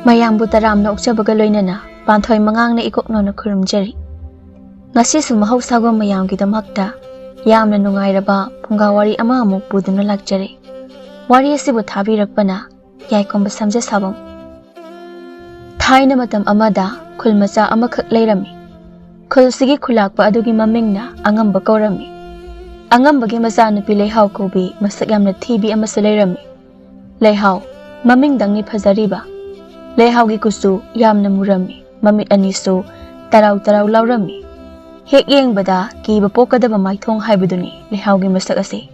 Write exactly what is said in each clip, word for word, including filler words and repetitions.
ꯃꯌꯥꯝꯕꯨ ꯇꯔꯥꯝꯅ ꯑꯣꯛꯆꯕꯒ ꯂꯣꯏꯅꯅ ꯄꯥꯟꯊꯣꯏ ꯃꯉꯥꯡꯅ ꯏꯀꯣꯛ ꯅꯧꯅ ꯈꯨꯔꯨꯝꯖꯔꯤ꯫ ꯉꯁꯤꯁꯨ ꯃꯍꯧꯁꯥꯒꯨꯝ ꯃꯌꯥꯝꯒꯤꯗꯃꯛꯇ ꯌꯥꯝꯅ ꯅꯨꯡꯉꯥꯏꯔꯕ ꯐꯨꯡꯒꯥ ꯋꯥꯔꯤ ꯑꯃ ꯑꯃꯨꯛ ꯄꯨꯗꯨꯅ ꯂꯥꯛꯆꯔꯤ꯫ ꯋꯥꯔꯤ ꯑꯁꯤꯕꯨ ꯊꯥꯕꯤꯔꯛꯄꯅ ꯌꯥꯏꯈꯣꯝꯕ ꯁꯝꯖ ꯁꯥꯕꯝ꯫ ꯊꯥꯏꯅ ꯃꯇꯝ ꯑꯃꯗ ꯈꯨꯜ ꯃꯆꯥ ꯑꯃꯈꯛ ꯂꯩꯔꯝꯃꯤ꯫ ꯈꯨꯜꯁꯤꯒꯤ ꯈꯨꯂꯥꯛꯄ ꯑꯗꯨꯒꯤ ꯃꯃꯤꯡꯅ ꯑꯉꯝꯕ ꯀꯧꯔꯝꯃꯤ꯫ ꯑꯉꯝꯕꯒꯤ ꯃꯆꯥꯅꯨꯄꯤ ꯂꯩꯍꯥꯎ ꯀꯧꯕꯤ ꯃꯁꯛ ꯌꯥꯝꯅ ꯊꯤꯕꯤ ꯑꯃꯁꯨ ꯂꯩꯔꯝꯃꯤ꯫ ꯂꯩꯍꯥꯎ, ꯃꯃꯤꯡꯗꯪꯅꯤ ꯐꯖꯔꯤꯕ꯫ ꯂꯩꯍꯥꯎꯒꯤ ꯀꯨꯆꯨ ꯌꯥꯝꯅ ꯃꯨꯔꯝꯃꯤ, ꯃꯃꯤꯠ ꯑꯅꯤꯁꯨ ꯇꯔꯥꯎ ꯇꯔꯥꯎ ꯂꯥꯎꯔꯝꯃꯤ꯫ ꯍꯦꯛ ꯌꯦꯡꯕꯗ ꯀꯤꯕ ꯄꯣꯛꯀꯗꯕ ꯃꯥꯏꯊꯣꯡ ꯍꯥꯏꯕꯗꯨꯅꯤ ꯂꯩꯍꯥꯎꯒꯤ ꯃꯁꯛ ꯑꯁꯤ꯫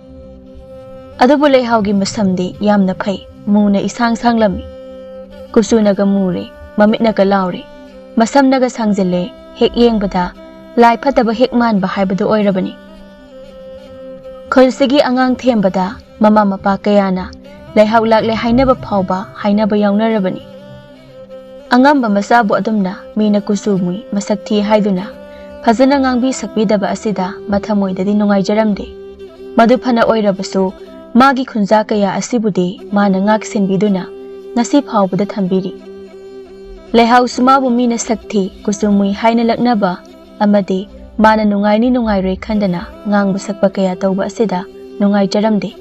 ꯑꯗꯨꯕꯨ ꯂꯩꯍꯥꯎꯒꯤ ꯃꯁꯝꯗꯤ ꯌꯥꯝꯅ ꯐꯩ, ꯃꯨꯅ ꯏꯁꯥꯡ ꯁꯥꯡꯂꯝꯃꯤ꯫ ꯀꯨꯆꯨꯅꯒ ꯃꯨꯔꯦ, ꯃꯃꯤꯠꯅꯒ ꯂꯥꯎꯔꯦ, ꯃꯁꯝꯅꯒ ꯁꯥꯡꯖꯤꯜꯂꯦ, ꯍꯦꯛ ꯌꯦꯡꯕꯗ ꯂꯥꯏ ꯐꯠꯇꯕ ꯍꯦꯛ ꯃꯥꯟꯕ ꯍꯥꯏꯕꯗꯨ ꯑꯣꯏꯔꯕꯅꯤ꯫ ꯈꯨꯜꯁꯤꯒꯤ ꯑꯉꯥꯡ ꯊꯦꯝꯕꯗ ꯃꯃꯥ ꯃꯄꯥ ꯀꯌꯥꯅ ꯂꯩꯍꯥꯎ ꯂꯥꯛꯂꯦ ꯍꯥꯏꯅꯕ ꯐꯥꯎꯕ ꯍꯥꯏꯅꯕ ꯌꯥꯎꯅꯔꯕꯅꯤ꯫ ꯑꯉꯝꯕ ꯃꯆꯥꯕꯨ ꯑꯗꯨꯝꯅ ꯃꯤꯅ ꯀꯨꯆꯨ ꯃꯨꯏ, ꯃꯁꯛ ꯊꯤ ꯍꯥꯏꯗꯨꯅ ꯐꯖꯅ ꯉꯥꯡꯕꯤ ꯁꯛꯄꯤꯗꯕ ꯑꯁꯤꯗ ꯃꯊꯃꯣꯏꯗꯗꯤ ꯅꯨꯡꯉꯥꯏꯖꯔꯝꯗꯦ꯫ ꯃꯗꯨ ꯐꯅ ꯑꯣꯏꯔꯕꯁꯨ, ꯃꯥꯒꯤ ꯈꯨꯟꯖꯥ ꯀꯌꯥ ꯑꯁꯤꯕꯨꯗꯤ ꯃꯥꯅ ꯉꯥꯛ ꯁꯦꯟꯕꯤꯗꯨꯅ ꯉꯁꯤ ꯐꯥꯎꯕꯗ ꯊꯝꯕꯤꯔꯤ꯫ ꯂꯩꯍꯥꯎꯁꯨ ꯃꯥꯕꯨ ꯃꯤꯅ ꯁꯛ ꯊꯤ, ꯀꯨꯆꯨ ꯃꯨꯏ ꯍꯥꯏꯅ ꯂꯛꯅꯕ ꯑꯃꯗꯤ ꯃꯥꯅ ꯅꯨꯡꯉꯥꯏꯅꯤ ꯅꯨꯡꯉꯥꯏꯔꯣꯏ ꯈꯟꯗꯅ ꯉꯥꯡꯕ ꯁꯛꯄ ꯀꯌꯥ ꯇꯧꯕ ꯑꯁꯤꯗ ꯅꯨꯡꯉꯥꯏꯖꯔꯝꯗꯦ꯫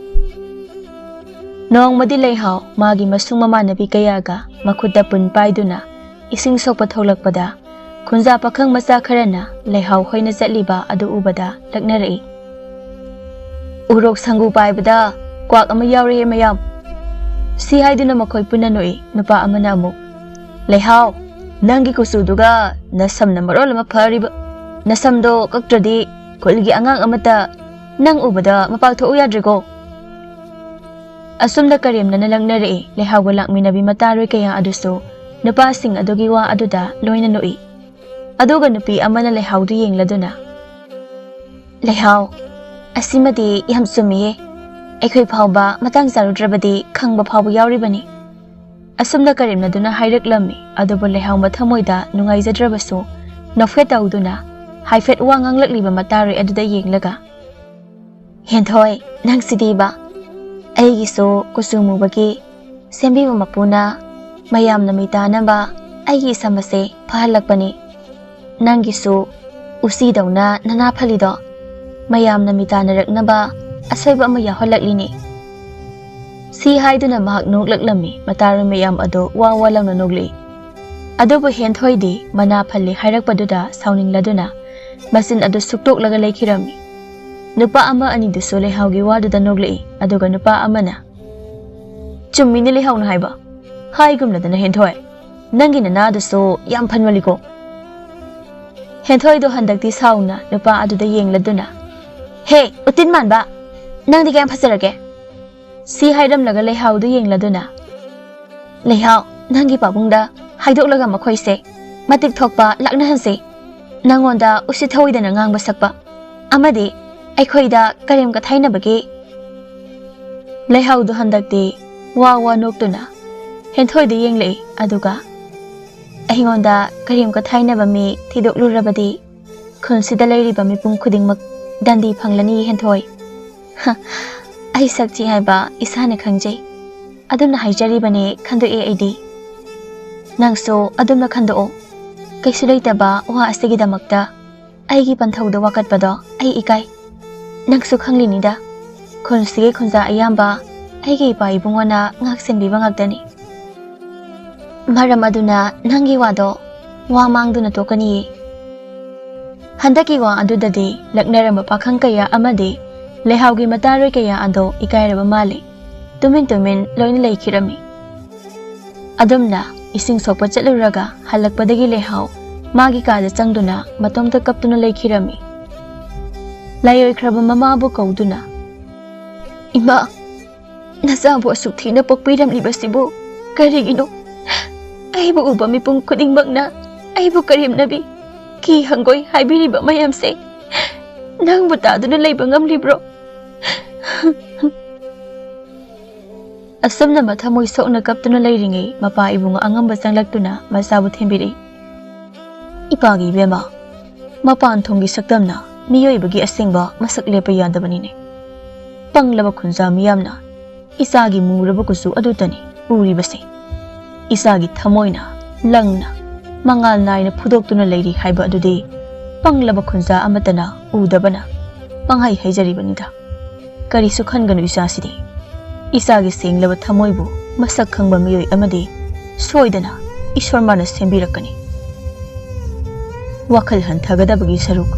ꯅꯣꯡꯃꯗꯤ ꯂꯩꯍꯥꯎ ꯃꯥꯒꯤ ꯃꯁꯨꯡ ꯃꯃꯥꯟꯅꯕꯤ ꯀꯌꯥꯒ ꯃꯈꯨꯠꯇ ꯄꯨꯟ ꯄꯥꯏꯗꯨꯅ ꯏꯁꯤꯡ ꯁꯣꯛꯄ ꯊꯣꯛꯂꯛꯄꯗ, ꯈꯨꯟꯖꯥ ꯄꯥꯈꯪ ꯃꯆꯥ ꯈꯔꯅ ꯂꯩꯍꯥꯎ ꯍꯣꯏꯅ ꯆꯠꯂꯤꯕ ꯑꯗꯨ ꯎꯕꯗ ꯂꯛꯅꯔꯛꯏ꯫ "ꯎꯔꯣꯛ ꯁꯪꯒꯨ ꯄꯥꯏꯕꯗ ꯀ꯭ꯋꯥꯛ ꯑꯃ ꯌꯥꯎꯔꯦꯍꯦ ꯃꯌꯥꯝ!" ꯁꯤ ꯍꯥꯏꯗꯨꯅ ꯃꯈꯣꯏ ꯄꯨꯟꯅ ꯅꯣꯛꯏ꯫ ꯅꯨꯄꯥ ꯑꯃꯅ ꯑꯃꯨꯛ, "ꯂꯩꯍꯥꯎ, ꯅꯪꯒꯤ ꯀꯨꯆꯨꯗꯨꯒ ꯅꯁꯝꯅ ꯃꯔꯣꯜ ꯑꯃ ꯐꯔꯤꯕ, ꯅꯁꯝꯗꯣ ꯀꯛꯇ꯭ꯔꯗꯤ ꯈꯨꯜꯒꯤ ꯑꯉꯥꯡ ꯑꯃꯠꯇ ꯅꯪ ꯎꯕꯗ ꯃꯄꯥꯛ ꯊꯣꯛꯎ ꯌꯥꯗ꯭ꯔꯦꯀꯣ!" ꯑꯁꯨꯝꯅ ꯀꯔꯦꯝꯅꯅ ꯂꯛꯅꯔꯛꯏ꯫ ꯂꯩꯍꯥꯎꯒ ꯂꯥꯛꯃꯤꯟꯅꯕꯤ ꯃꯇꯥꯔꯣꯏ ꯀꯌꯥ ꯑꯗꯨꯁꯨ ꯅꯨꯄꯥꯁꯤꯡ ꯑꯗꯨꯒꯤ ꯋꯥ ꯑꯗꯨꯗ ꯂꯣꯏꯅ ꯅꯣꯛꯏ꯫ ꯑꯗꯨꯒ ꯅꯨꯄꯤ ꯑꯃꯅ ꯂꯩꯍꯥꯎꯗꯨ ꯌꯦꯡꯂꯗꯨꯅ, "ꯂꯩꯍꯥꯎ, ꯑꯁꯤꯃꯗꯤ ꯌꯥꯝ ꯆꯨꯝꯃꯤꯌꯦ꯫ ꯑꯩꯈꯣꯏ ꯐꯥꯎꯕ ꯃꯇꯥꯡ ꯆꯥꯔꯨꯗ꯭ꯔꯕꯗꯤ ꯈꯪꯕ ꯐꯥꯎꯕ ꯌꯥꯎꯔꯤꯕꯅꯤ꯫" ꯑꯁꯨꯝꯅ ꯀꯔꯦꯝꯅꯗꯨꯅ ꯍꯥꯏꯔꯛꯂꯝꯃꯤ꯫ ꯑꯗꯨꯕꯨ ꯂꯩꯍꯥꯎ ꯃꯊꯃꯣꯏꯗ ꯅꯨꯡꯉꯥꯏꯖꯗ꯭ꯔꯕꯁꯨ ꯅꯣꯛꯐꯦꯠ ꯇꯧꯗꯨꯅ ꯍꯥꯏꯐꯦꯠ ꯋꯥ ꯉꯥꯡꯂꯛꯂꯤꯕ ꯃꯇꯥꯔꯣꯏ ꯑꯗꯨꯗ ꯌꯦꯡꯂꯒ, "ꯍꯦꯟꯊꯣꯏ, ꯅꯪꯁꯤꯗꯤꯕ! ꯑꯩꯒꯤꯁꯨ ꯀꯨꯆꯨ ꯃꯨꯕꯒꯤ ꯁꯦꯝꯕꯤꯕ ꯃꯄꯨꯅ ꯃꯌꯥꯝꯅ ꯃꯤꯇꯥꯅꯕ ꯑꯩꯒꯤ ꯏꯁꯝ ꯑꯁꯦ ꯐꯍꯜꯂꯛꯄꯅꯤ꯫ ꯅꯪꯒꯤꯁꯨ ꯎꯆꯤꯗꯧꯅ ꯅꯅꯥ ꯐꯜꯂꯤꯗꯣ ꯃꯌꯥꯝꯅ ꯃꯤꯇꯥꯅꯔꯛꯅꯕ ꯑꯁꯣꯏꯕ ꯑꯃ ꯌꯥꯎꯍꯜꯂꯛꯂꯤꯅꯤ꯫ ꯁꯤ ꯍꯥꯏꯗꯨꯅ ꯃꯍꯥꯛ ꯅꯣꯛꯂꯛꯂꯝꯃꯤ꯫ ꯃꯇꯥꯔꯣꯏ ꯃꯌꯥꯝ ꯑꯗꯨ ꯋꯥ ꯋꯥ ꯂꯥꯎꯅ ꯅꯣꯛꯂꯤ꯫ ꯑꯗꯨꯕꯨ ꯍꯦꯟꯊꯣꯏꯗꯤ ꯃꯅꯥ ꯐꯜꯂꯤ ꯍꯥꯏꯔꯛꯄꯗꯨꯗ ꯁꯥꯎꯅꯤꯡꯂꯗꯨꯅ ꯃꯆꯤꯟ ꯑꯗꯨ ꯁꯨꯛꯇꯣꯛꯂꯒ ꯂꯩꯈꯤꯔꯝꯃꯤ꯫ ꯅꯨꯄꯥ ꯑꯃ ꯑꯅꯤꯗꯨꯁꯨ ꯂꯩꯍꯥꯎꯒꯤ ꯋꯥꯗꯨꯗ ꯅꯣꯛꯂꯛꯏ꯫ ꯑꯗꯨꯒ ꯅꯨꯄꯥ ꯑꯃꯅ, "ꯆꯨꯝꯃꯤꯅꯦ ꯂꯩꯍꯥꯎꯅ ꯍꯥꯏꯕ꯫ ꯍꯥꯏꯒꯨꯝꯂꯗꯅ ꯍꯦꯟꯊꯣꯏ, ꯅꯪꯒꯤ ꯅꯅꯥꯗꯨꯁꯨ ꯌꯥꯝ ꯐꯟꯃꯜꯂꯤꯀꯣ꯫" ꯍꯦꯟꯊꯣꯏꯗꯣ ꯍꯟꯗꯛꯇꯤ ꯁꯥꯎꯅ ꯅꯨꯄꯥ ꯑꯗꯨꯗ ꯌꯦꯡꯂꯗꯨꯅ, "ꯍꯦ, ꯎꯇꯤꯟ ꯃꯥꯟꯕ, ꯅꯪꯗꯤ ꯀꯌꯥꯝ ꯐꯖꯔꯒꯦ?" ꯁꯤ ꯍꯥꯏꯔꯝꯂꯒ ꯂꯩꯍꯥꯎꯗꯨ ꯌꯦꯡꯂꯗꯨꯅ, "ꯂꯩꯍꯥꯎ, ꯅꯪꯒꯤ ꯄꯥꯕꯨꯡꯗ ꯍꯥꯏꯗꯣꯛꯂꯒ ꯃꯈꯣꯏꯁꯦ ꯃꯇꯤꯛ ꯊꯣꯛꯄ ꯂꯥꯛꯅꯍꯟꯁꯤ꯫ ꯅꯪꯉꯣꯟꯗ ꯎꯁꯤꯠ ꯊꯑꯣꯏꯗꯅ ꯉꯥꯡꯕ ꯁꯛꯄ ꯑꯃꯗꯤ ꯑꯩꯈꯣꯏꯗ ꯀꯔꯦꯝ ꯀꯊꯥꯏꯅꯕꯒꯤ꯫" ꯂꯩꯍꯥꯎꯗꯨ ꯍꯟꯗꯛꯇꯤ ꯋꯥ ꯋꯥ ꯅꯣꯛꯇꯨꯅ ꯍꯦꯟꯊꯣꯏꯗ ꯌꯦꯡꯂꯛꯏ꯫ ꯑꯗꯨꯒ, "ꯑꯩꯉꯣꯟꯗ ꯀꯔꯦꯝ ꯀꯊꯥꯏꯅꯕ ꯃꯤ ꯊꯤꯗꯣꯛꯂꯨꯔꯕꯗꯤ ꯈꯨꯟꯁꯤꯗ ꯂꯩꯔꯤꯕ ꯃꯤꯄꯨꯝ ꯈꯨꯗꯤꯡꯃꯛ ꯗꯟꯗꯤ ꯐꯪꯂꯅꯤ ꯍꯦꯟꯊꯣꯏ꯫" ꯍ, ꯑꯩ ꯁꯛ ꯊꯤ ꯍꯥꯏꯕ ꯏꯁꯥꯅ ꯈꯪꯖꯩ꯫ ꯑꯗꯨꯝꯅ ꯍꯥꯏꯖꯔꯤꯕꯅꯦ, ꯈꯟꯗꯣꯛꯑꯦ ꯑꯩꯗꯤ꯫ ꯅꯪꯁꯨ ꯑꯗꯨꯝꯅ ꯈꯟꯗꯣꯛꯑꯣ꯫ ꯀꯩꯁꯨ ꯂꯩꯇꯕ ꯋꯥ ꯑꯁꯤꯒꯤꯗꯃꯛꯇ ꯑꯩꯒꯤ ꯄꯟꯊꯧꯗ ꯋꯥꯀꯠꯄꯗꯣ ꯑꯩ ꯏꯀꯥꯏ꯫ ꯅꯪꯁꯨ ꯈꯪꯂꯤꯅꯤꯗ, ꯈꯨꯟꯁꯤꯒꯤ ꯈꯨꯟꯖꯥ ꯑꯌꯥꯝꯕ ꯑꯩꯒꯤ ꯏꯄꯥ ꯏꯕꯨꯡꯉꯣꯅ ꯉꯥꯛ ꯁꯦꯟꯕꯤꯕ ꯉꯥꯛꯇꯅꯤ꯫ ꯃꯔꯝ ꯑꯗꯨꯅ ꯅꯪꯒꯤ ꯋꯥꯗꯣ ꯋꯥ ꯃꯥꯡꯗꯨꯅ ꯇꯣꯛꯀꯅꯤꯌꯦ꯫ ꯍꯟꯗꯛꯀꯤ ꯋꯥ ꯑꯗꯨꯗꯗꯤ ꯂꯛꯅꯔꯝꯕ ꯄꯥꯈꯪ ꯀꯌꯥ ꯑꯃꯗꯤ ꯂꯩꯍꯥꯎꯒꯤ ꯃꯇꯥꯔꯣꯏ ꯀꯌꯥ ꯑꯗꯣ ꯏꯀꯥꯏꯔꯕ ꯃꯥꯜꯂꯤ꯫ ꯇꯨꯃꯤꯟ ꯇꯨꯃꯤꯟ ꯂꯣꯏꯅ ꯂꯩꯈꯤꯔꯝꯃꯤ꯫ ꯑꯗꯨꯝꯅ ꯏꯁꯤꯡ ꯁꯣꯛꯄ ꯆꯠꯂꯨꯔꯒ ꯍꯜꯂꯛꯄꯗꯒꯤ ꯂꯩꯍꯥꯎ ꯃꯥꯒꯤ ꯀꯥꯗ ꯆꯪꯗꯨꯅ ꯃꯇꯣꯝꯇ ꯀꯞꯇꯨꯅ ꯂꯩꯈꯤꯔꯝꯃꯤ꯫ ꯂꯥꯏꯑꯣꯏꯈ꯭ꯔꯕ ꯃꯃꯥꯕꯨ ꯀꯧꯗꯨꯅ, "ꯏꯃꯥ, ꯅꯆꯥꯕꯨ ꯑꯁꯨꯛ ꯊꯤꯅ ꯄꯣꯛꯄꯤꯔꯝꯂꯤꯕꯁꯤꯕꯨ ꯀꯔꯤꯒꯤꯅꯣ? ꯑꯩꯕꯨ ꯎꯕ ꯃꯤꯄꯨꯝ ꯈꯨꯗꯤꯡꯃꯛꯅ ꯑꯩꯕꯨ ꯀꯔꯦꯝꯅꯕꯤ, ꯀꯤ ꯍꯪꯒꯣꯏ ꯍꯥꯏꯕꯤꯔꯤꯕ ꯃꯌꯥꯝꯁꯦ ꯅꯪꯕꯨ ꯇꯥꯗꯨꯅ ꯂꯩꯕ ꯉꯝꯂꯤꯕ꯭ꯔꯣ?" ꯑꯁꯨꯝꯅ ꯃꯊꯃꯣꯏ ꯁꯣꯛꯅ ꯀꯞꯇꯨꯅ ꯂꯩꯔꯤꯉꯩ, ꯃꯄꯥ ꯏꯕꯨꯡꯉꯣ ꯑꯉꯝꯕ ꯆꯪꯂꯛꯇꯨꯅ ꯃꯆꯥꯕꯨ ꯊꯦꯝꯕꯤꯔꯛꯏ꯫ "ꯏꯄꯥꯒꯤ ꯏꯕꯦꯝꯃ, ꯃꯄꯥꯟ ꯊꯣꯡꯒꯤ ꯁꯛꯇꯝꯅ ꯃꯤꯑꯣꯏꯕꯒꯤ ꯑꯁꯦꯡꯕ ꯃꯁꯛ ꯂꯦꯞꯄ ꯌꯥꯗꯕꯅꯤꯅꯦ꯫ ꯄꯪꯂꯕ ꯈꯨꯟꯖꯥ ꯃꯤꯌꯥꯝꯅ ꯏꯆꯥꯒꯤ ꯃꯨꯔꯕ ꯀꯨꯆꯨ ꯑꯗꯨꯇꯅꯤ ꯎꯔꯤꯕꯁꯦ꯫" ꯏꯆꯥꯒꯤ ꯊꯃꯣꯏꯅ ꯂꯪꯅ ꯃꯉꯥꯜ ꯅꯥꯏꯅ ꯐꯨꯗꯣꯛꯇꯨꯅ ꯂꯩꯔꯤ ꯍꯥꯏꯕ ꯑꯗꯨꯗꯤ ꯄꯪꯂꯕ ꯈꯨꯟꯖꯥ ꯑꯃꯠꯇꯅ ꯎꯗꯕꯅ ꯄꯪꯍꯩ ꯍꯩꯖꯔꯤꯕꯅꯤꯗ꯫ ꯀꯔꯤꯁꯨ ꯈꯟꯒꯅꯨ ꯏꯆꯥꯁꯤꯗꯤ꯫ ꯏꯆꯥꯒꯤ ꯁꯦꯡꯂꯕ ꯊꯃꯣꯏꯕꯨ ꯃꯁꯛ ꯈꯪꯕ ꯃꯤꯑꯣꯏ ꯑꯃꯗꯤ ꯁꯣꯏꯗꯅ ꯏꯁꯣꯔ ꯃꯥꯅ ꯁꯦꯝꯕꯤꯔꯛꯀꯅꯤ꯫ ꯋꯥꯈꯜ ꯍꯟꯊꯒꯗꯕꯒꯤ ꯁꯔꯨꯛ,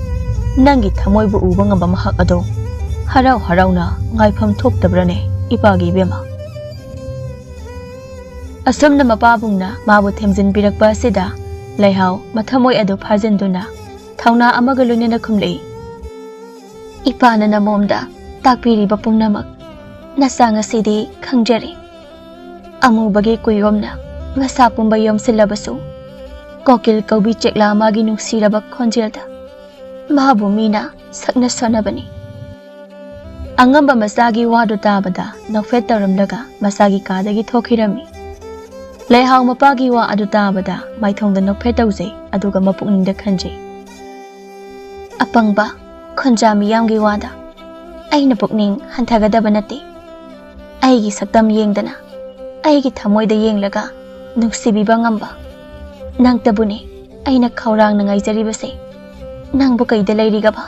ꯅꯪꯒꯤ ꯊꯃꯣꯏꯕꯨ ꯎꯕ ꯉꯝꯕ ꯃꯍꯥꯛ ꯑꯗꯣ ꯍꯔꯥꯎ ꯍꯔꯥꯎꯅ ꯉꯥꯏꯐꯝ ꯊꯣꯛꯇꯕ꯭ꯔꯅꯦ ꯏꯄꯥꯒꯤ ꯏꯕꯦꯝꯃ? ꯑꯁꯨꯝꯅ ꯃꯄꯥꯕꯨꯡꯅ ꯃꯥꯕꯨ ꯊꯦꯝꯖꯤꯟꯕꯤꯔꯛꯄ ꯑꯁꯤꯗ ꯂꯩꯍꯥꯎ ꯃꯊꯃꯣꯏ ꯑꯗꯨ ꯐꯥꯖꯤꯟꯗꯨꯅ ꯊꯧꯅꯥ ꯑꯃꯒ ꯂꯣꯏꯅꯅ ꯈꯨꯝꯂꯛꯏ꯫ ꯏꯄꯥꯅ ꯅꯃꯣꯝꯗ ꯇꯥꯛꯄꯤꯔꯤꯕ ꯄꯨꯝꯅꯃꯛ ꯅꯆꯥ ꯉꯁꯤꯗꯤ ꯈꯪꯖꯔꯦ꯫ ꯑꯃꯨꯕꯒꯤ ꯀꯨꯌꯣꯝꯅ ꯃꯁꯥ ꯄꯨꯝꯕ ꯌꯣꯝꯁꯤꯜꯂꯕꯁꯨ, ꯀꯣꯀꯤꯜ ꯀꯧꯕꯤ ꯆꯦꯛꯂꯥ ꯃꯥꯒꯤ ꯅꯨꯡꯁꯤꯔꯕ ꯈꯣꯟꯖꯦꯜꯗ ꯃꯥꯕꯨ ꯃꯤꯅ ꯁꯛꯅ ꯁꯣꯟꯅꯕꯅꯤ꯫ ꯑꯉꯝꯕ ꯃꯆꯥꯒꯤ ꯋꯥꯗꯨ ꯇꯥꯕꯗ ꯅꯣꯛꯐꯦꯠ ꯇꯧꯔꯝꯂꯒ ꯃꯆꯥꯒꯤ ꯀꯥꯗꯒꯤ ꯊꯣꯛꯈꯤꯔꯝꯃꯤ꯫ ꯂꯩꯍꯥꯎ ꯃꯄꯥꯒꯤ ꯋꯥ ꯑꯗꯨ ꯇꯥꯕꯗ ꯃꯥꯏꯊꯣꯡꯗ ꯅꯣꯛꯐꯦꯠ ꯇꯧꯖꯩ, ꯑꯗꯨꯒ ꯃꯄꯨꯛꯅꯤꯡꯗ ꯈꯟꯖꯩ, "ꯑꯄꯪꯕ ꯈꯨꯟꯖꯥ ꯃꯤꯌꯥꯝꯒꯤ ꯋꯥꯗ ꯑꯩꯅ ꯄꯨꯛꯅꯤꯡ ꯍꯟꯊꯒꯗꯕ ꯅꯠꯇꯦ꯫ ꯑꯩꯒꯤ ꯁꯛꯇꯝ ꯌꯦꯡꯗꯅ, ꯑꯩꯒꯤ ꯊꯃꯣꯏꯗ ꯌꯦꯡꯂꯒ ꯅꯨꯡꯁꯤꯕꯤꯕ ꯉꯝꯕ ꯅꯪꯇꯕꯨꯅꯦ ꯑꯩꯅ ꯈꯧꯔꯥꯡꯅ ꯉꯥꯏꯖꯔꯤꯕꯁꯦ꯫ ꯅꯪꯕꯨ ꯀꯩꯗ ꯂꯩꯔꯤꯒꯕ?"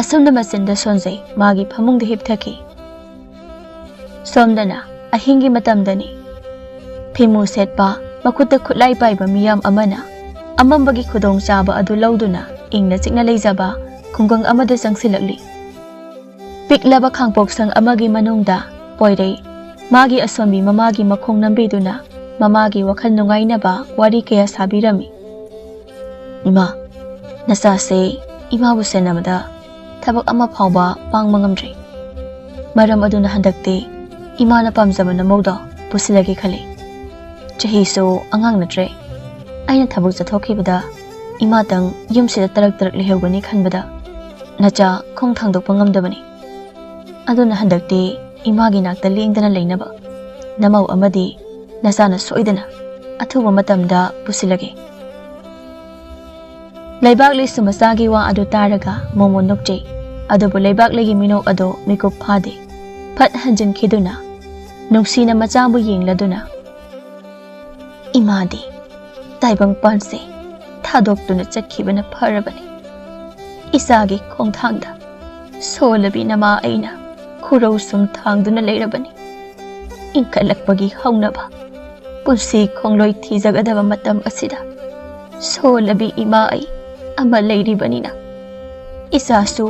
ꯑꯁꯨꯝꯅ ꯃꯆꯤꯟꯗ ꯁꯣꯟꯖꯩ, ꯃꯥꯒꯤ ꯐꯃꯨꯡꯗ ꯍꯤꯞꯊꯈꯤ꯫ ꯁꯣꯝꯗꯅ ꯑꯍꯤꯡꯒꯤ ꯃꯇꯝꯗꯅꯤ꯫ ꯐꯤꯃꯨ ꯁꯦꯠꯄ, ꯃꯈꯨꯠꯇ ꯈꯨꯠꯂꯥꯏ ꯄꯥꯏꯕ ꯃꯤꯌꯥꯝ ꯑꯃꯅ ꯑꯃꯝꯕꯒꯤ ꯈꯨꯗꯣꯡꯆꯥꯕ ꯑꯗꯨ ꯂꯧꯗꯨꯅ ꯏꯪꯅ ꯆꯤꯛꯅ ꯂꯩꯖꯕ ꯈꯨꯡꯒꯪ ꯑꯃꯗ ꯆꯪꯁꯤꯜꯂꯛꯂꯤ꯫ ꯄꯤꯛꯂꯕ ꯈꯥꯡꯄꯣꯛꯁꯪ ꯑꯃꯒꯤ ꯃꯅꯨꯡꯗ ꯄꯣꯏꯔꯩ ꯃꯥꯒꯤ ꯑꯁꯣꯟꯕꯤ ꯃꯃꯥꯒꯤ ꯃꯈꯣꯡ ꯅꯝꯕꯤꯗꯨꯅ ꯃꯃꯥꯒꯤ ꯋꯥꯈꯜ ꯅꯨꯡꯉꯥꯏꯅꯕ ꯋꯥꯔꯤ ꯀꯌꯥ ꯁꯥꯕꯤꯔꯝꯃꯤ꯫ "ꯏꯃꯥ, ꯅꯆꯥꯁꯦ ꯏꯃꯥꯕꯨ ꯁꯦꯟꯅꯕꯗ ꯊꯕꯛ ꯑꯃ ꯐꯥꯎꯕ ꯄꯥꯡꯕ ꯉꯝꯗ꯭ꯔꯦ꯫ ꯃꯔꯝ ꯑꯗꯨꯅ ꯍꯟꯗꯛꯇꯤ ꯏꯃꯥꯅ ꯄꯥꯝꯖꯕ ꯅꯃꯧꯗꯣ ꯄꯨꯁꯤꯜꯂꯒꯦ ꯈꯜꯂꯤ꯫ ꯆꯍꯤꯁꯨ ꯑꯉꯥꯡ ꯅꯠꯇ꯭ꯔꯦ꯫ ꯑꯩꯅ ꯊꯕꯛ ꯆꯠꯊꯣꯛꯈꯤꯕꯗ ꯏꯃꯥꯇꯪ ꯌꯨꯝꯁꯤꯗ ꯇꯔꯛ ꯇꯔꯛ ꯂꯩꯍꯧꯒꯅꯤ ꯈꯟꯕꯗ ꯅꯆꯥ ꯈꯣꯡ ꯊꯥꯡꯗꯣꯛꯄ ꯉꯝꯗꯕꯅꯤ꯫ ꯑꯗꯨꯅ ꯍꯟꯗꯛꯇꯤ ꯏꯃꯥꯒꯤ ꯅꯥꯛꯇ ꯂꯦꯡꯗꯅ ꯂꯩꯅꯕ ꯅꯃꯧ ꯑꯃꯗꯤ ꯅꯆꯥꯅ ꯁꯣꯏꯗꯅ ꯑꯊꯨꯕ ꯃꯇꯝꯗ ꯄꯨꯁꯤꯜꯂꯒꯦ꯫" ꯂꯩꯕꯥꯛꯂꯩꯁꯨ ꯃꯆꯥꯒꯤ ꯋꯥ ꯑꯗꯨ ꯇꯥꯔꯒ ꯃꯣꯃꯣꯟ ꯅꯣꯛꯆꯩ꯫ ꯑꯗꯨꯕꯨ ꯂꯩꯕꯥꯛꯂꯩꯒꯤ ꯃꯤꯅꯣꯛ ꯑꯗꯨ ꯃꯤꯀꯨꯞ ꯐꯥꯗꯦ꯫ ꯐꯠ ꯍꯟꯖꯤꯟꯈꯤꯗꯨꯅ ꯅꯨꯡꯁꯤꯅ ꯃꯆꯥꯕꯨ ꯌꯦꯡꯂꯗꯨꯅ ꯏꯃꯥꯗꯤ ꯇꯥꯏꯕꯪꯄꯥꯟꯁꯦ ꯊꯥꯗꯣꯛꯇꯨꯅ ꯆꯠꯈꯤꯕꯅ ꯐꯔꯕꯅꯤ꯫ ꯏꯆꯥꯒꯤ ꯈꯣꯡꯊꯥꯡꯗ ꯁꯣꯜꯂꯕꯤ ꯅꯃꯥ ꯑꯩꯅ ꯈꯨꯔꯧ ꯁꯨꯝ ꯊꯥꯡꯗꯨꯅ ꯂꯩꯔꯕꯅꯤ꯫ ꯏꯟꯈꯠꯂꯛꯄꯒꯤ ꯍꯧꯅꯕ ꯄꯨꯟꯁꯤ ꯈꯣꯡꯂꯣꯏ ꯊꯤꯖꯒꯗꯕ ꯃꯇꯝ ꯑꯁꯤꯗ ꯁꯣꯜꯂꯕꯤ ꯏꯃꯥ ꯑꯩ ꯑꯃ ꯂꯩꯔꯤꯕꯅꯤꯅ, ꯏꯆꯥꯁꯨ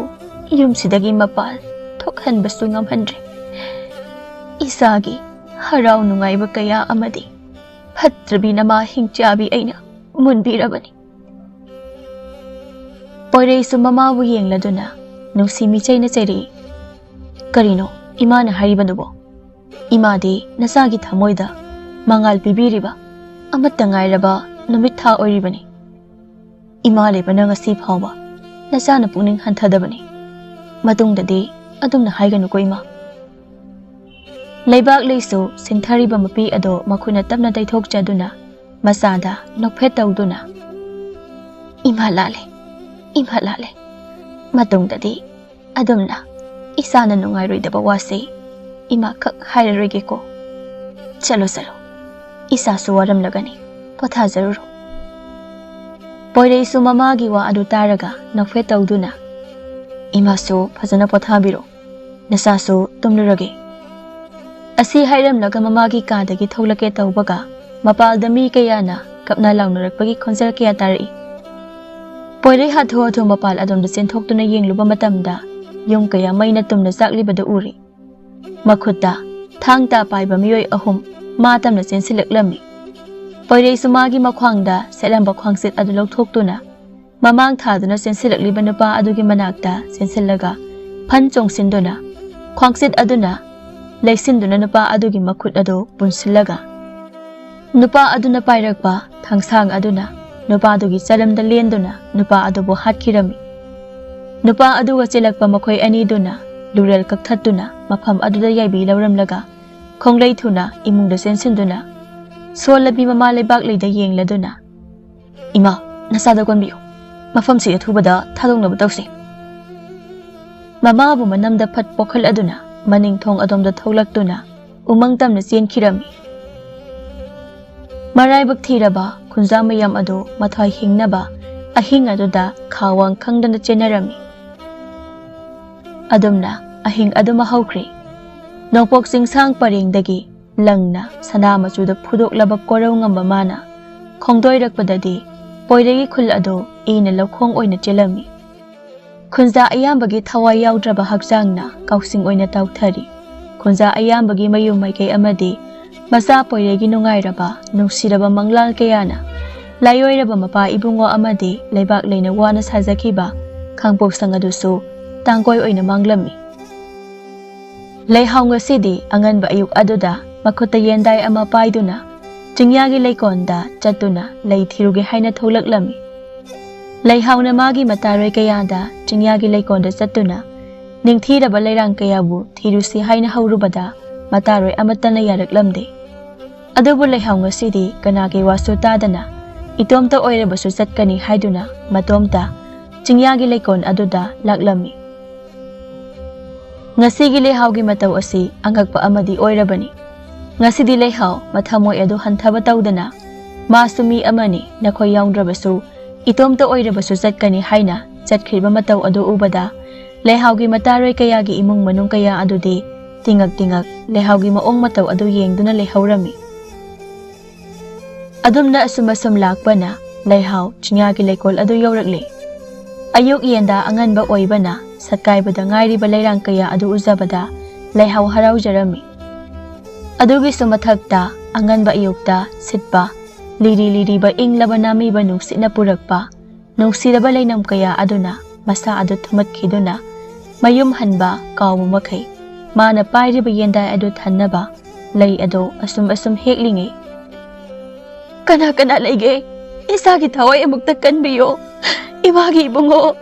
ꯌꯨꯝꯁꯤꯗꯒꯤ ꯃꯄꯥꯟ ꯊꯣꯛꯍꯟꯕꯁꯨ ꯉꯝꯍꯟꯗ꯭ꯔꯦ꯫ ꯏꯆꯥꯒꯤ ꯍꯔꯥꯎ ꯅꯨꯡꯉꯥꯏꯕ ꯀꯌꯥ ꯑꯃꯗꯤ ꯐꯠꯇ꯭ꯔꯕꯤ ꯅꯃꯥ ꯍꯤꯡꯆꯥꯕꯤ ꯑꯩꯅ ꯃꯨꯟꯕꯤꯔꯕꯅꯤ꯫ ꯄꯣꯏꯔꯩꯁꯨ ꯃꯃꯥꯕꯨ ꯌꯦꯡꯂꯗꯨꯅ ꯅꯨꯡꯁꯤ ꯃꯤꯆꯩꯅ ꯆꯩꯔꯛꯏ꯫ "ꯀꯔꯤꯅꯣ ꯏꯃꯥꯅ ꯍꯥꯏꯔꯤꯕꯗꯨꯕꯣ? ꯏꯃꯥꯗꯤ ꯅꯆꯥꯒꯤ ꯊꯃꯣꯏꯗ ꯃꯉꯥꯜ ꯄꯤꯕꯤꯔꯤꯕ ꯑꯃꯠꯇ ꯉꯥꯏꯔꯕ ꯅꯨꯃꯤꯠ ꯊꯥ ꯑꯣꯏꯔꯤꯕꯅꯤ꯫ ꯏꯃꯥ ꯂꯩꯕꯅ ꯉꯁꯤ ꯐꯥꯎꯕ ꯅꯆꯥꯅ ꯄꯨꯛꯅꯤꯡ ꯍꯟꯊꯗꯕꯅꯤ꯫ ꯃꯇꯨꯡꯗꯗꯤ ꯑꯗꯨꯝꯅ ꯍꯥꯏꯒꯅꯨꯀꯣ ꯏꯃꯥ꯫" ꯂꯩꯕꯥꯛ ꯂꯩꯁꯨ ꯁꯤꯟꯊꯔꯤꯕ ꯃꯄꯤ ꯑꯗꯣ ꯃꯈꯨꯠꯅ ꯇꯞꯅ ꯇꯩꯊꯣꯛꯆꯗꯨꯅ ꯃꯆꯥꯗ ꯅꯣꯛꯐꯦꯠ ꯇꯧꯗꯨꯅ, "ꯏꯃꯥ ꯂꯥꯜꯂꯦ, ꯏꯃꯥ ꯂꯥꯜꯂꯦ꯫ ꯃꯇꯨꯡꯗꯗꯤ ꯑꯗꯨꯝꯅ ꯏꯆꯥꯅ ꯅꯨꯡꯉꯥꯏꯔꯣꯏꯗꯕ ꯋꯥꯁꯦ ꯏꯃꯥ ꯈꯛ ꯍꯥꯏꯔꯔꯣꯏꯒꯦꯀꯣ꯫ ꯆꯠꯂꯣ, ꯆꯠꯂꯣ, ꯏꯆꯥꯁꯨ ꯋꯥꯔꯝꯂꯒꯅꯤ, ꯄꯣꯊꯥꯖꯔꯨꯔꯣ꯫" ꯄꯣꯏꯔꯩꯁꯨ ꯃꯃꯥꯒꯤ ꯋꯥ ꯑꯗꯨ ꯇꯥꯔꯒ ꯅꯣꯛꯐꯦꯠ ꯇꯧꯗꯨꯅ, "ꯏꯃꯥꯁꯨ ꯐꯖꯅ ꯄꯣꯊꯥꯕꯤꯔꯣ, ꯅꯆꯥꯁꯨ ꯇꯨꯝꯂꯨꯔꯒꯦ꯫" ꯑꯁꯤ ꯍꯥꯏꯔꯝꯂꯒ ꯃꯃꯥꯒꯤ ꯀꯥꯗꯒꯤ ꯊꯣꯛꯂꯛꯀꯦ ꯇꯧꯕꯒ ꯃꯄꯥꯜꯗ ꯃꯤ ꯀꯌꯥꯅ ꯀꯞꯅ ꯂꯥꯎꯅꯔꯛꯄꯒꯤ ꯈꯣꯟꯖꯦꯜ ꯀꯌꯥ ꯇꯥꯔꯛꯏ꯫ ꯄꯣꯏꯔꯩ ꯍꯥꯊꯨ ꯍꯥꯊꯨ ꯃꯄꯥꯜ ꯑꯗꯣꯝꯗ ꯆꯦꯟꯊꯣꯛꯇꯨꯅ ꯌꯦꯡꯂꯨꯕ ꯃꯇꯝꯗ ꯌꯨꯝ ꯀꯌꯥ ꯃꯩꯅ ꯇꯨꯝꯅ ꯆꯥꯛꯂꯤꯕꯗꯨ ꯎꯔꯤ꯫ ꯃꯈꯨꯠꯇ ꯊꯥꯡ ꯇꯥ ꯄꯥꯏꯕ ꯃꯤꯑꯣꯏ ꯑꯍꯨꯝ ꯃꯥ ꯇꯝꯅ ꯆꯦꯟꯁꯤꯜꯂꯛꯂꯝꯃꯤ꯫ ꯄꯣꯏꯔꯩꯁꯨ ꯃꯥꯒꯤ ꯃꯈ꯭ꯋꯥꯡꯗ ꯁꯦꯠꯂꯝꯕ ꯈ꯭ꯋꯥꯡꯆꯤꯠ ꯑꯗꯨ ꯂꯧꯊꯣꯛꯇꯨꯅ ꯃꯃꯥꯡ ꯊꯥꯗꯨꯅ ꯆꯦꯟꯁꯤꯜꯂꯛꯂꯤꯕ ꯅꯨꯄꯥ ꯑꯗꯨꯒꯤ ꯃꯅꯥꯛꯇ ꯆꯦꯟꯁꯤꯜꯂꯒ ꯐꯟ ꯆꯣꯡꯁꯤꯟꯗꯨꯅ ꯈ꯭ꯋꯥꯡꯆꯤꯠ ꯑꯗꯨꯅ ꯂꯩꯁꯤꯟꯗꯨꯅ ꯅꯨꯄꯥ ꯑꯗꯨꯒꯤ ꯃꯈꯨꯠ ꯑꯗꯨ ꯄꯨꯟꯁꯤꯜꯂꯒ ꯅꯨꯄꯥ ꯑꯗꯨꯅ ꯄꯥꯏꯔꯛꯄ ꯊꯥꯡꯁꯥꯡ ꯑꯗꯨꯅ ꯅꯨꯄꯥꯗꯨꯒꯤ ꯆꯔꯝꯗ ꯂꯦꯟꯗꯨꯅ ꯅꯨꯄꯥ ꯑꯗꯨꯕꯨ ꯍꯥꯠꯈꯤꯔꯝꯃꯤ꯫ ꯅꯨꯄꯥ ꯑꯗꯨꯒ ꯆꯦꯜꯂꯛꯄ ꯃꯈꯣꯏ ꯑꯅꯤꯗꯨꯅ ꯂꯨꯔꯦꯜ ꯀꯛꯊꯠꯇꯨꯅ ꯃꯐꯝ ꯑꯗꯨꯗ ꯌꯥꯏꯕꯤ ꯂꯧꯔꯝꯂꯒ ꯈꯣꯡꯂꯩ ꯊꯨꯅ ꯏꯃꯨꯡꯗ ꯆꯦꯟꯁꯤꯟꯗꯨꯅ ꯁꯣꯜꯂꯕꯤ ꯃꯃꯥ ꯂꯩꯕꯥꯛꯂꯩꯗ ꯌꯦꯡꯂꯗꯨꯅ, "ꯏꯃꯥ, ꯅꯆꯥꯗ ꯀꯣꯟꯕꯤꯌꯨ꯫ ꯃꯐꯝꯁꯤ ꯑꯊꯨꯕꯗ ꯊꯥꯗꯣꯛꯅꯕ ꯇꯧꯁꯤ꯫" ꯃꯃꯥꯕꯨ ꯃꯅꯝꯗ ꯐꯠ ꯄꯣꯛꯈꯠꯂꯗꯨꯅ ꯃꯅꯤꯡ ꯊꯣꯡ ꯑꯗꯣꯝꯗ ꯊꯣꯛꯂꯛꯇꯨꯅ ꯎꯃꯪ ꯇꯝꯅ ꯆꯦꯟꯈꯤꯔꯝꯃꯤ꯫ ꯃꯔꯥꯏꯕꯛ ꯊꯤꯔꯕ ꯈꯨꯟꯖꯥ ꯃꯌꯥꯝ ꯑꯗꯨ ꯃꯊ꯭ꯋꯥꯏ ꯍꯤꯡꯅꯕ ꯑꯍꯤꯡ ꯑꯗꯨꯗ ꯈꯥꯋꯥꯡ ꯈꯪꯗꯅ ꯆꯦꯟꯅꯔꯝꯃꯤ꯫ ꯑꯗꯨꯝꯅ ꯑꯍꯤꯡ ꯑꯗꯨꯃ ꯍꯧꯈ꯭ꯔꯦ꯫ ꯅꯣꯡꯄꯣꯛ ꯆꯤꯡꯁꯥꯡ ꯄꯔꯦꯡꯗꯒꯤ ꯂꯪꯅ ꯁꯅꯥ ꯃꯆꯨꯗ ꯐꯨꯗꯣꯛꯂꯕ ꯀꯣꯔꯧ ꯉꯝꯕ ꯃꯥꯅ ꯈꯣꯡꯗꯣꯏꯔꯛꯄꯗꯗꯤ ꯄꯣꯏꯔꯩꯒꯤ ꯈꯨꯜ ꯑꯗꯨ ꯏꯅ ꯂꯧꯈꯣꯡ ꯑꯣꯏꯅ ꯆꯦꯜꯂꯝꯃꯤ꯫ ꯈꯨꯟꯖꯥ ꯑꯌꯥꯝꯕꯒꯤ ꯊꯋꯥꯏ ꯌꯥꯎꯗ꯭ꯔꯕ ꯍꯛꯆꯥꯡꯅ ꯀꯥꯎꯁꯤꯡ ꯑꯣꯏꯅ ꯇꯥꯎꯊꯔꯤ꯫ ꯈꯨꯟꯖꯥ ꯑꯌꯥꯝꯕꯒꯤ ꯃꯌꯨꯝ ꯃꯥꯏꯀꯩ ꯑꯃꯗꯤ ꯃꯆꯥ ꯄꯣꯏꯔꯩꯒꯤ ꯅꯨꯡꯉꯥꯏꯔꯕ, ꯅꯨꯡꯁꯤꯔꯕ ꯃꯪꯂꯥꯜ ꯀꯌꯥꯅ ꯂꯥꯏꯑꯣꯏꯔꯕ ꯃꯄꯥ ꯏꯕꯨꯡꯉꯣ ꯑꯃꯗꯤ ꯂꯩꯕꯥꯛ ꯂꯩꯅ ꯋꯥꯅ ꯁꯥꯖꯈꯤꯕ ꯈꯥꯡꯄꯣꯛꯁꯪ ꯑꯗꯨꯁꯨ ꯇꯥꯡꯀꯣꯏ ꯑꯣꯏꯅ ꯃꯥꯡꯂꯝꯃꯤ꯫ ꯂꯩꯍꯥꯎ ꯉꯁꯤꯗꯤ ꯑꯉꯟꯕ ꯑꯌꯨꯛ ꯑꯗꯨꯗ ꯃꯈꯨꯠꯇ ꯌꯦꯟꯗꯥꯏ ꯑꯃ ꯄꯥꯏꯗꯨꯅ ꯆꯤꯡꯌꯥꯒꯤ ꯂꯩꯀꯣꯜꯗ ꯆꯠꯇꯨꯅ ꯂꯩ ꯊꯤꯔꯨꯒꯦ ꯍꯥꯏꯅ ꯊꯣꯛꯂꯛꯂꯝꯃꯤ꯫ ꯂꯩꯍꯥꯎꯅ ꯃꯥꯒꯤ ꯃꯇꯥꯔꯣꯏ ꯀꯌꯥꯗ ꯆꯤꯡꯌꯥꯒꯤ ꯂꯩꯀꯣꯜꯗ ꯆꯠꯇꯨꯅ ꯅꯤꯡꯊꯤꯔꯕ ꯂꯩꯔꯥꯡ ꯀꯌꯥꯕꯨ ꯊꯤꯔꯨꯁꯤ ꯍꯥꯏꯅ ꯍꯧꯔꯨꯕꯗ ꯃꯇꯥꯔꯣꯏ ꯑꯃꯠꯇꯅ ꯌꯥꯔꯛꯂꯝꯗꯦ꯫ ꯑꯗꯨꯕꯨ ꯂꯩꯍꯥꯎ ꯉꯁꯤꯗꯤ ꯀꯅꯥꯒꯤ ꯋꯥꯁꯨ ꯇꯥꯗꯅ ꯏꯇꯣꯝꯇ ꯑꯣꯏꯔꯕꯁꯨ ꯆꯠꯀꯅꯤ ꯍꯥꯏꯗꯨꯅ ꯃꯇꯣꯝꯇ ꯆꯤꯡꯌꯥꯒꯤ ꯂꯩꯀꯣꯜ ꯑꯗꯨꯗ ꯂꯥꯛꯂꯝꯃꯤ꯫ ꯉꯁꯤꯒꯤ ꯂꯩꯍꯥꯎꯒꯤ ꯃꯇꯧ ꯑꯁꯤ ꯑꯉꯛꯄ ꯑꯃꯗꯤ ꯑꯣꯏꯔꯕꯅꯤ꯫ ꯉꯁꯤꯗꯤ ꯂꯩꯍꯥꯎ ꯃꯊꯃꯣꯏ ꯑꯗꯨ ꯍꯟꯊꯕ ꯇꯧꯗꯅ, "ꯃꯥꯁꯨ ꯃꯤ ꯑꯃꯅꯤ, ꯅꯈꯣꯏ ꯌꯥꯎꯗ꯭ꯔꯕꯁꯨ ꯏꯇꯣꯝꯇ ꯑꯣꯏꯔꯕꯁꯨ ꯆꯠꯀꯅꯤ" ꯍꯥꯏꯅ ꯆꯠꯈ꯭ꯔꯤꯕ ꯃꯇꯧ ꯑꯗꯨ ꯎꯕꯗ, ꯂꯩꯍꯥꯎꯒꯤ ꯃꯇꯥꯔꯣꯏ ꯀꯌꯥꯒꯤ ꯏꯃꯨꯡ ꯃꯅꯨꯡ ꯀꯌꯥ ꯑꯗꯨꯗꯤ ꯇꯤꯉꯛ ꯇꯤꯉꯛ ꯂꯩꯍꯥꯎꯒꯤ ꯃꯑꯣꯡ ꯃꯇꯧ ꯑꯗꯨ ꯌꯦꯡꯗꯨꯅ ꯂꯩꯍꯧꯔꯝꯃꯤ꯫ ꯑꯗꯨꯝꯅ ꯑꯁꯨꯝ ꯑꯁꯨꯝ ꯂꯥꯛꯄꯅ ꯂꯩꯍꯥꯎ ꯆꯤꯡꯌꯥꯒꯤ ꯂꯩꯀꯣꯜ ꯑꯗꯨ ꯌꯧꯔꯛꯂꯦ꯫ ꯑꯌꯨꯛ ꯌꯦꯟꯗꯥ ꯑꯉꯟꯕ ꯑꯣꯏꯕꯅ ꯁꯛꯀꯥꯏꯕꯗ ꯉꯥꯏꯔꯤꯕ ꯂꯩꯔꯥꯡ ꯀꯌꯥ ꯑꯗꯨ ꯎꯖꯕꯗ ꯂꯩꯍꯥꯎ ꯍꯔꯥꯎꯖꯔꯝꯃꯤ꯫ ꯑꯗꯨꯒꯤꯁꯨ ꯃꯊꯛꯇ ꯑꯉꯟꯕ ꯑꯌꯨꯛꯇ ꯁꯤꯠꯄ ꯂꯤꯔꯤ ꯂꯤꯔꯤꯕ ꯏꯪꯂꯕ ꯅꯥꯃꯤꯕ ꯅꯨꯡꯁꯤꯠꯅ ꯄꯨꯔꯛꯄ ꯅꯨꯡꯁꯤꯔꯕ ꯂꯩꯅꯝ ꯀꯌꯥ ꯑꯗꯨꯅ ꯃꯁꯥ ꯑꯗꯨ ꯊꯨꯝꯃꯠꯈꯤꯗꯨꯅ ꯃꯌꯨꯝ ꯍꯟꯕ ꯀꯥꯎꯕ ꯃꯈꯩ ꯃꯥꯅ ꯄꯥꯏꯔꯤꯕ ꯌꯦꯟꯗꯥꯏ ꯑꯗꯨ ꯊꯟꯅꯕ ꯂꯩ ꯑꯗꯨ ꯑꯁꯨꯝ ꯑꯁꯨꯝ ꯍꯦꯛꯂꯤꯉꯩ, "ꯀꯅꯥ ꯀꯅꯥ ꯂꯩꯒꯦ? ꯏꯁꯥꯒꯤ ꯊꯋꯥꯏ ꯑꯃꯨꯛꯇ ꯀꯟꯕꯤꯌꯣ, ꯏꯃꯥꯒꯤ ꯏꯕꯨꯡꯉꯣ!"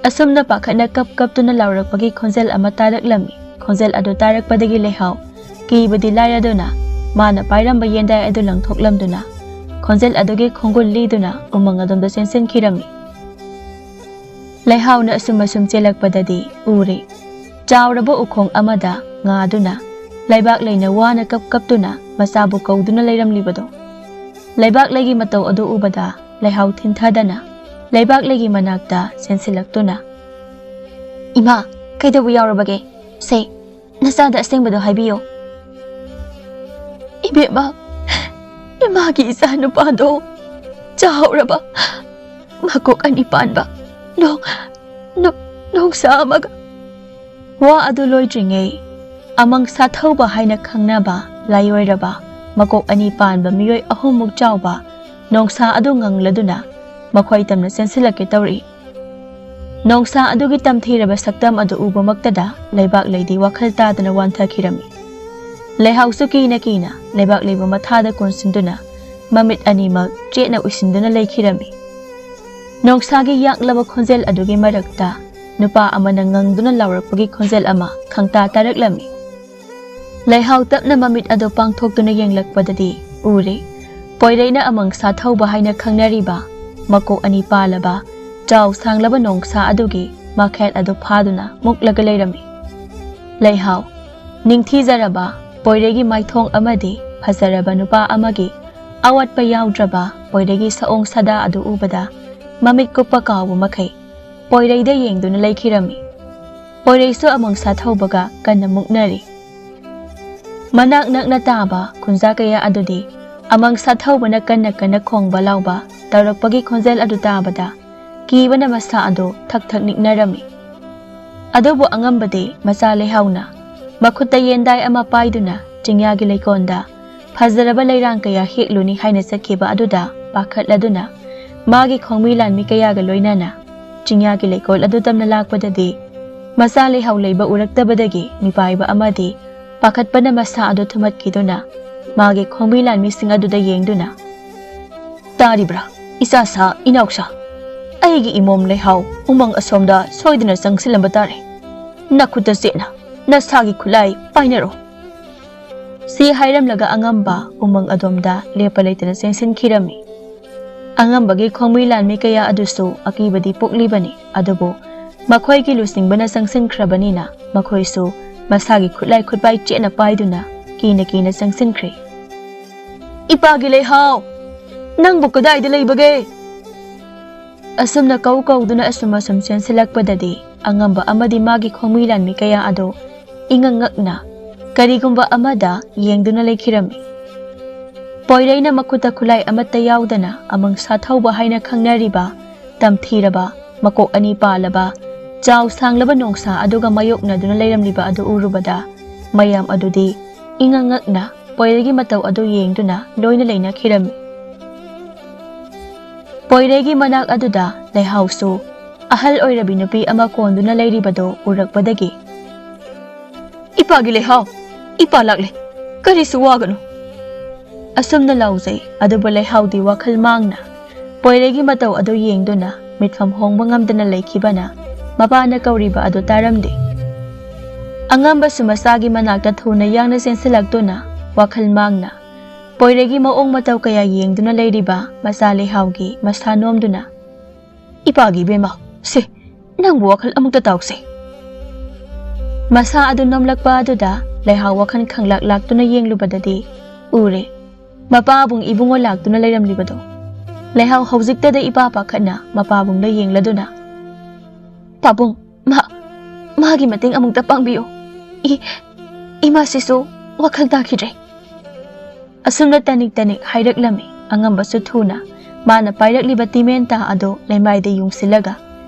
ꯑꯁꯨꯝꯅ ꯄꯥꯈꯠꯅ ꯀꯞ ꯀꯞꯇꯨꯅ ꯂꯥꯎꯔꯛꯄꯒꯤ ꯈꯣꯟꯖꯦꯜ ꯑꯃ ꯇꯥꯔꯛꯂꯝꯃꯤ꯫ ꯈꯣꯟꯖꯦꯜ ꯑꯗꯨ ꯇꯥꯔꯛꯄꯗꯒꯤ ꯂꯩꯍꯥꯎ ꯀꯤꯕꯗꯤ ꯂꯥꯏꯔꯗꯨꯅ ꯃꯥꯅ ꯄꯥꯏꯔꯝꯕ ꯌꯦꯟꯗꯥꯏ ꯑꯗꯨ ꯂꯪꯊꯣꯛꯂꯝꯗꯨꯅ ꯈꯣꯟꯖꯦꯜ ꯑꯗꯨꯒꯤ ꯈꯣꯡꯒꯨꯜ ꯂꯤꯗꯨꯅ ꯎꯃꯪ ꯑꯗꯣꯝꯗ ꯆꯦꯟꯁꯤꯟꯈꯤꯔꯝꯃꯤ꯫ ꯂꯩꯍꯥꯎꯅ ꯑꯁꯨꯝ ꯑꯁꯨꯝ ꯆꯦꯜꯂꯛꯄꯗꯗꯤ ꯎꯔꯦ, ꯆꯥꯎꯔꯕ ꯎꯈꯣꯡ ꯑꯃꯗ ꯉꯥꯗꯨꯅ ꯂꯩꯕꯥꯛ ꯂꯩꯅ ꯋꯥꯅ ꯀꯞ ꯀꯞꯇꯨꯅ ꯃꯆꯥꯕꯨ ꯀꯧꯗꯨꯅ ꯂꯩꯔꯝꯂꯤꯕꯗꯣ꯫ ꯂꯩꯕꯥꯛꯂꯩꯒꯤ ꯃꯇꯧ ꯑꯗꯨ ꯎꯕꯗ ꯂꯩꯍꯥꯎ ꯊꯤꯟꯊꯗꯅ ꯂꯩꯕꯥꯛꯂꯩꯒꯤ ꯃꯅꯥꯛꯇ ꯆꯦꯟꯁꯤꯜꯂꯛꯇꯨꯅ, "ꯏꯃꯥ, ꯀꯩꯗꯧꯕ ꯌꯥꯎꯔꯕꯒꯦ? ꯁꯦ, ꯅꯆꯥꯗ ꯑꯁꯦꯡꯕꯗꯣ ꯍꯥꯏꯕꯤꯌꯣ꯫" "ꯏꯕꯦꯝꯃ, ꯏꯃꯥꯒꯤ ꯏꯆꯥ ꯅꯨꯄꯥꯗꯣ ꯆꯥꯎꯔꯕ, ꯃꯀꯣꯛ ꯑꯅꯤ ꯄꯥꯟꯕ ꯅꯣ-, ꯅꯣ-, ꯅꯣꯡꯁꯥ ꯑꯃꯒ꯫" ꯋꯥ ꯑꯗꯨ ꯂꯣꯏꯗ꯭ꯔꯤꯉꯩ, ꯑꯃꯪ ꯁꯥꯊꯧꯕ ꯍꯥꯏꯅ ꯈꯪꯅꯕ ꯂꯥꯏꯑꯣꯏꯔꯕ, ꯃꯀꯣꯛ ꯑꯅꯤ ꯄꯥꯟꯕ ꯃꯤꯑꯣꯏ ꯑꯍꯨꯝꯃꯨꯛ ꯆꯥꯎꯕ ꯅꯣꯡꯁꯥ ꯑꯗꯨ ꯉꯪꯂꯗꯨꯅ ꯃꯈꯣꯏ ꯇꯝꯅ ꯆꯦꯟꯁꯤꯜꯂꯛꯀꯦ ꯇꯧꯔꯛꯏ꯫ ꯅꯣꯡꯁꯥ ꯑꯗꯨꯒꯤ ꯇꯝꯊꯤꯔꯕ ꯁꯛꯇꯝ ꯑꯗꯨ ꯎꯕꯃꯛꯇꯗ ꯂꯩꯕꯥꯛꯂꯩꯗꯤ ꯋꯥꯈꯜ ꯇꯥꯗꯅ ꯋꯥꯟꯊꯈꯤꯔꯝꯃꯤ꯫ ꯂꯩꯍꯥꯎꯁꯨ ꯀꯤꯅ ꯀꯤꯅ ꯂꯩꯕꯥꯛꯂꯩꯕꯨ ꯃꯊꯥꯗ ꯀꯣꯟꯁꯤꯟꯗꯨꯅ ꯃꯃꯤꯠ ꯑꯅꯤꯃꯛ ꯆꯦꯠꯅ ꯎꯏꯁꯤꯟꯗꯨꯅ ꯂꯩꯈꯤꯔꯝꯃꯤ꯫ ꯅꯣꯡꯁꯥꯒꯤ ꯌꯥꯛꯂꯕ ꯈꯣꯟꯖꯦꯜ ꯑꯗꯨꯒꯤ ꯃꯔꯛꯇ ꯅꯨꯄꯥ ꯑꯃꯅ ꯉꯪꯗꯨꯅ ꯂꯥꯎꯔꯛꯄꯒꯤ ꯈꯣꯟꯖꯦꯜ ꯑꯃ ꯈꯪꯇꯥ ꯇꯥꯔꯛꯂꯝꯃꯤ꯫ ꯂꯩꯍꯥꯎ ꯇꯞꯅ ꯃꯃꯤꯠ ꯑꯗꯨ ꯄꯥꯡꯊꯣꯛꯇꯨꯅ ꯌꯦꯡꯂꯛꯄꯗꯗꯤ ꯎꯔꯦ, ꯄꯣꯏꯔꯩꯅ ꯑꯃꯪ ꯁꯥꯊꯧꯕ ꯍꯥꯏꯅ ꯈꯪꯅꯔꯤꯕ ꯃꯀꯣꯛ ꯑꯅꯤ ꯄꯥꯜꯂꯕ ꯆꯥꯎ ꯁꯥꯡꯂꯕ ꯅꯣꯡꯁꯥ ꯑꯗꯨꯒꯤ ꯃꯈꯦꯠ ꯑꯗꯨ ꯐꯥꯗꯨꯅ ꯃꯨꯛꯂꯒ ꯂꯩꯔꯝꯃꯤ꯫ ꯂꯩꯍꯥꯎ, ꯅꯤꯡꯊꯤꯖꯔꯕ ꯄꯣꯏꯔꯩꯒꯤ ꯃꯥꯏꯊꯣꯡ ꯑꯃꯗꯤ ꯐꯖꯔꯕ ꯅꯨꯄꯥ ꯑꯃꯒꯤ ꯑꯋꯥꯠꯄ ꯌꯥꯎꯗ꯭ꯔꯕ ꯄꯣꯏꯔꯩꯒꯤ ꯁꯑꯣꯡ ꯁꯥꯗꯥ ꯑꯗꯨ ꯎꯕꯗ ꯃꯃꯤꯠ ꯀꯨꯞꯄ ꯀꯥꯎꯕ ꯃꯈꯩ ꯄꯣꯏꯔꯩꯗ ꯌꯦꯡꯗꯨꯅ ꯂꯩꯈꯤꯔꯝꯃꯤ꯫ ꯄꯣꯏꯔꯩꯁꯨ ꯑꯃꯪ ꯁꯥꯊꯧꯕꯒ ꯀꯟꯅ ꯃꯨꯛꯅꯔꯤ꯫ ꯃꯅꯥꯛ ꯅꯛꯅ ꯇꯥꯕ ꯈꯨꯟꯖꯥ ꯀꯌꯥ ꯑꯗꯨꯗꯤ ꯑꯃꯪ ꯁꯥꯊꯧꯕꯅ ꯀꯟꯅ ꯀꯟꯅ ꯈꯣꯡꯕ ꯂꯥꯎꯕ ꯇꯧꯔꯛꯄꯒꯤ ꯈꯣꯟꯖꯦꯜ ꯑꯗꯨ ꯇꯥꯕꯗ ꯀꯤꯕꯅ ꯃꯁꯥ ꯑꯗꯨ ꯊꯛ ꯊꯛ ꯅꯤꯛꯅꯔꯝꯃꯤ꯫ ꯑꯗꯨꯕꯨ ꯑꯉꯝꯕꯗꯤ ꯃꯆꯥ ꯂꯩꯍꯥꯎꯅ ꯃꯈꯨꯠꯇ ꯌꯦꯟꯗꯥꯏ ꯑꯃ ꯄꯥꯏꯗꯨꯅ ꯆꯤꯡꯌꯥꯒꯤ ꯂꯩꯀꯣꯜꯗ ꯐꯖꯔꯕ ꯂꯩꯔꯥꯡ ꯀꯌꯥ ꯍꯦꯛꯂꯨꯅꯤ ꯍꯥꯏꯅ ꯆꯠꯈꯤꯕ ꯑꯗꯨꯗ ꯄꯥꯈꯠꯂꯗꯨꯅ ꯃꯥꯒꯤ ꯈꯣꯡꯃꯤ ꯂꯥꯟꯃꯤ ꯀꯌꯥꯒ ꯂꯣꯏꯅꯅ ꯆꯤꯡꯌꯥꯒꯤ ꯂꯩꯀꯣꯜ ꯑꯗꯨ ꯇꯝꯅ ꯂꯥꯛꯄꯗꯗꯤ ꯃꯆꯥ ꯂꯩꯍꯥꯎ ꯂꯩꯕ ꯎꯔꯛꯇꯕꯗꯒꯤ ꯃꯤꯄꯥꯏꯕ ꯑꯃꯗꯤ ꯄꯥꯈꯠꯄꯅ ꯃꯁꯥ ꯑꯗꯨ ꯊꯨꯝꯍꯠꯈꯤꯗꯨꯅ ꯃꯥꯒꯤ ꯈꯣꯡꯃꯤ ꯂꯥꯟꯃꯤꯁꯤꯡ ꯑꯗꯨꯗ ꯌꯦꯡꯗꯨꯅ, "ꯇꯥꯔꯤꯕ꯭ꯔꯥ, ꯏꯆꯥꯁꯥ, ꯏꯅꯥꯎꯁꯥ? ꯑꯩꯒꯤ ꯏꯃꯣꯝ ꯂꯩꯍꯥꯎ ꯎꯃꯪ ꯑꯁꯣꯝꯗ ꯁꯣꯏꯗꯅ ꯆꯪꯁꯤꯜꯂꯝꯕ ꯇꯥꯔꯦ꯫ ꯅꯈꯨꯠꯇ ꯆꯦꯠꯅ ꯅꯁꯥꯒꯤ ꯈꯨꯠꯂꯥꯏ ꯄꯥꯏꯅꯔꯣ꯫" ꯁꯤ ꯍꯥꯏꯔꯝꯂꯒ ꯑꯉꯝꯕ ꯎꯃꯪ ꯑꯗꯣꯝꯗ ꯂꯦꯞꯄ ꯂꯩꯇꯅ ꯆꯦꯟꯁꯤꯟꯈꯤꯔꯝꯃꯤ꯫ ꯑꯉꯝꯕꯒꯤ ꯈꯣꯡꯃꯤ ꯂꯥꯟꯃꯤ ꯀꯌꯥ ꯑꯗꯨꯁꯨ ꯑꯀꯤꯕꯗꯤ ꯄꯣꯛꯂꯤꯕꯅꯤ, ꯑꯗꯨꯕꯨ ꯃꯈꯣꯏꯒꯤ ꯂꯨꯆꯤꯡꯕꯅ ꯆꯪꯁꯤꯟꯈ꯭ꯔꯕꯅꯤꯅ ꯃꯈꯣꯏꯁꯨ ꯃꯁꯥꯒꯤ ꯈꯨꯠꯂꯥꯏ ꯈꯨꯠꯄꯥꯏ ꯆꯦꯠꯅ ꯄꯥꯏꯗꯨꯅ ꯀꯤꯅ ꯀꯤꯅ ꯆꯪꯁꯤꯟꯈ꯭ꯔꯦ꯫ "ꯏꯄꯥꯒꯤ ꯂꯩꯍꯥꯎ, ꯅꯪꯕꯨ ꯀꯗꯥꯏꯗ ꯂꯩꯕꯒꯦ?" ꯑꯁꯨꯝꯅ ꯀꯧ ꯀꯧꯗꯨꯅ ꯑꯁꯨꯝ ꯑꯁꯨꯝ ꯆꯦꯟꯁꯤꯜꯂꯛꯄꯗꯗꯤ ꯑꯉꯝꯕ ꯑꯃꯗꯤ ꯃꯥꯒꯤ ꯈꯣꯡꯃꯤ ꯂꯥꯟꯃꯤ ꯀꯌꯥ ꯑꯗꯨ ꯏꯉꯛ ꯉꯛꯅ ꯀꯔꯤꯒꯨꯝꯕ ꯑꯃꯗ ꯌꯦꯡꯗꯨꯅ ꯂꯩꯈꯤꯔꯝꯃꯤ꯫ ꯄꯣꯏꯔꯩꯅ ꯃꯈꯨꯠꯇ ꯈꯨꯠꯂꯥꯏ ꯑꯃꯠꯇ ꯌꯥꯎꯗꯅ ꯑꯃꯪ ꯁꯥꯊꯧꯕ ꯍꯥꯏꯅ ꯈꯪꯅꯔꯤꯕ ꯇꯝꯊꯤꯔꯕ, ꯃꯀꯣꯛ ꯑꯅꯤ ꯄꯥꯜꯂꯕ, ꯆꯥꯎ ꯁꯥꯡꯂꯕ ꯅꯣꯡꯁꯥ ꯑꯗꯨꯒ ꯃꯥꯌꯣꯛꯅꯗꯨꯅ ꯂꯩꯔꯝꯂꯤꯕ ꯑꯗꯨ ꯎꯔꯨꯕꯗ ꯃꯌꯥꯝ ꯑꯗꯨꯗꯤ ꯏꯉꯛ ꯉꯛꯅ ꯄꯣꯏꯔꯩꯒꯤ ꯃꯇꯧ ꯑꯗꯨ ꯌꯦꯡꯗꯨꯅ ꯂꯣꯏꯅ ꯂꯩꯅꯈꯤꯔꯝꯃꯤ꯫ ꯄꯣꯏꯔꯩꯒꯤ ꯃꯅꯥꯛ ꯑꯗꯨꯗ ꯂꯩꯍꯥꯎꯁꯨ ꯑꯍꯜ ꯑꯣꯏꯔꯕꯤ ꯅꯨꯄꯤ ꯑꯃ ꯀꯣꯟꯗꯨꯅ ꯂꯩꯔꯤꯕꯗꯨ ꯎꯔꯛꯄꯗꯒꯤ, "ꯏꯄꯥꯒꯤ ꯂꯩꯍꯥꯎ, ꯏꯄꯥ ꯂꯥꯛꯂꯦ, ꯀꯔꯤꯁꯨ ꯋꯥꯒꯅꯨ," ꯑꯁꯨꯝꯅ ꯂꯥꯎꯖꯩ꯫ ꯑꯗꯨꯕꯨ ꯂꯩꯍꯥꯎꯗꯤ ꯋꯥꯈꯜ ꯃꯥꯡꯅ ꯄꯣꯏꯔꯩꯒꯤ ꯃꯇꯧ ꯑꯗꯨ ꯌꯦꯡꯗꯨꯅ ꯃꯤꯠꯐꯝ ꯍꯣꯡꯕ ꯉꯝꯗꯅ ꯂꯩꯈꯤꯕꯅ ꯃꯄꯥꯅ ꯀꯧꯔꯤꯕ ꯑꯗꯨ ꯇꯥꯔꯝꯗꯦ꯫ ꯑꯉꯝꯕꯁꯨ ꯃꯆꯥꯒꯤ ꯃꯅꯥꯛꯇ ꯊꯨꯅ ꯌꯥꯡꯅ ꯆꯦꯟꯁꯤꯜꯂꯛꯇꯨꯅ ꯋꯥꯈꯜ ꯃꯥꯡꯅ ꯄꯣꯏꯔꯩꯒꯤ ꯃꯑꯣꯡ ꯃꯇꯧ ꯀꯌꯥ ꯌꯦꯡꯗꯨꯅ ꯂꯩꯔꯤꯕ ꯃꯆꯥ ꯂꯩꯍꯥꯎꯒꯤ ꯃꯁꯥ ꯅꯣꯝꯗꯨꯅ, "ꯏꯄꯥꯒꯤ ꯏꯕꯦꯝꯃ, ꯁꯦ, ꯅꯪꯕꯨ ꯋꯥꯈꯜ ꯑꯃꯨꯛꯇ ꯇꯥꯎꯁꯦ꯫" ꯃꯁꯥ ꯑꯗꯨ ꯅꯣꯝꯂꯛꯄ ꯑꯗꯨꯗ ꯂꯩꯍꯥꯎ ꯋꯥꯈꯜ ꯈꯪꯂꯥꯛ ꯂꯥꯛꯇꯨꯅ ꯌꯦꯡꯂꯨꯕꯗꯗꯤ ꯎꯔꯦ, ꯃꯄꯥꯕꯨꯡ ꯏꯕꯨꯡꯉꯣ ꯂꯥꯛꯇꯨꯅ ꯂꯩꯔꯝꯂꯤꯕꯗꯣ꯫ ꯂꯩꯍꯥꯎ ꯍꯧꯖꯤꯛꯇꯗ ꯏꯄꯥ ꯄꯥꯈꯠꯅ ꯃꯄꯥꯕꯨꯡꯗ ꯌꯦꯡꯂꯗꯨꯅ, "ꯄꯥꯕꯨꯡ, ꯃꯥ, ꯃꯥꯒꯤ ꯃꯇꯦꯡ ꯑꯃꯨꯛꯇ ꯄꯥꯡꯕꯤꯌꯨ꯫ ꯏ, ꯏꯃꯥꯁꯤꯁꯨ ꯋꯥꯈꯜ ꯇꯥꯈꯤꯗ꯭ꯔꯦ꯫" ꯑꯁꯨꯝꯅ ꯇꯅꯤꯛ ꯇꯅꯤꯛ ꯍꯥꯏꯔꯛꯂꯝꯃꯤ꯫ ꯑꯉꯝꯕꯁꯨ ꯊꯨꯅ ꯃꯥꯅ ꯄꯥꯏꯔꯛꯂꯤꯕ ꯇꯤꯃꯦꯟꯇꯥ ꯑꯗꯨ ꯂꯩꯃꯥꯏꯗ ꯌꯨꯡꯁꯤꯜꯂꯒ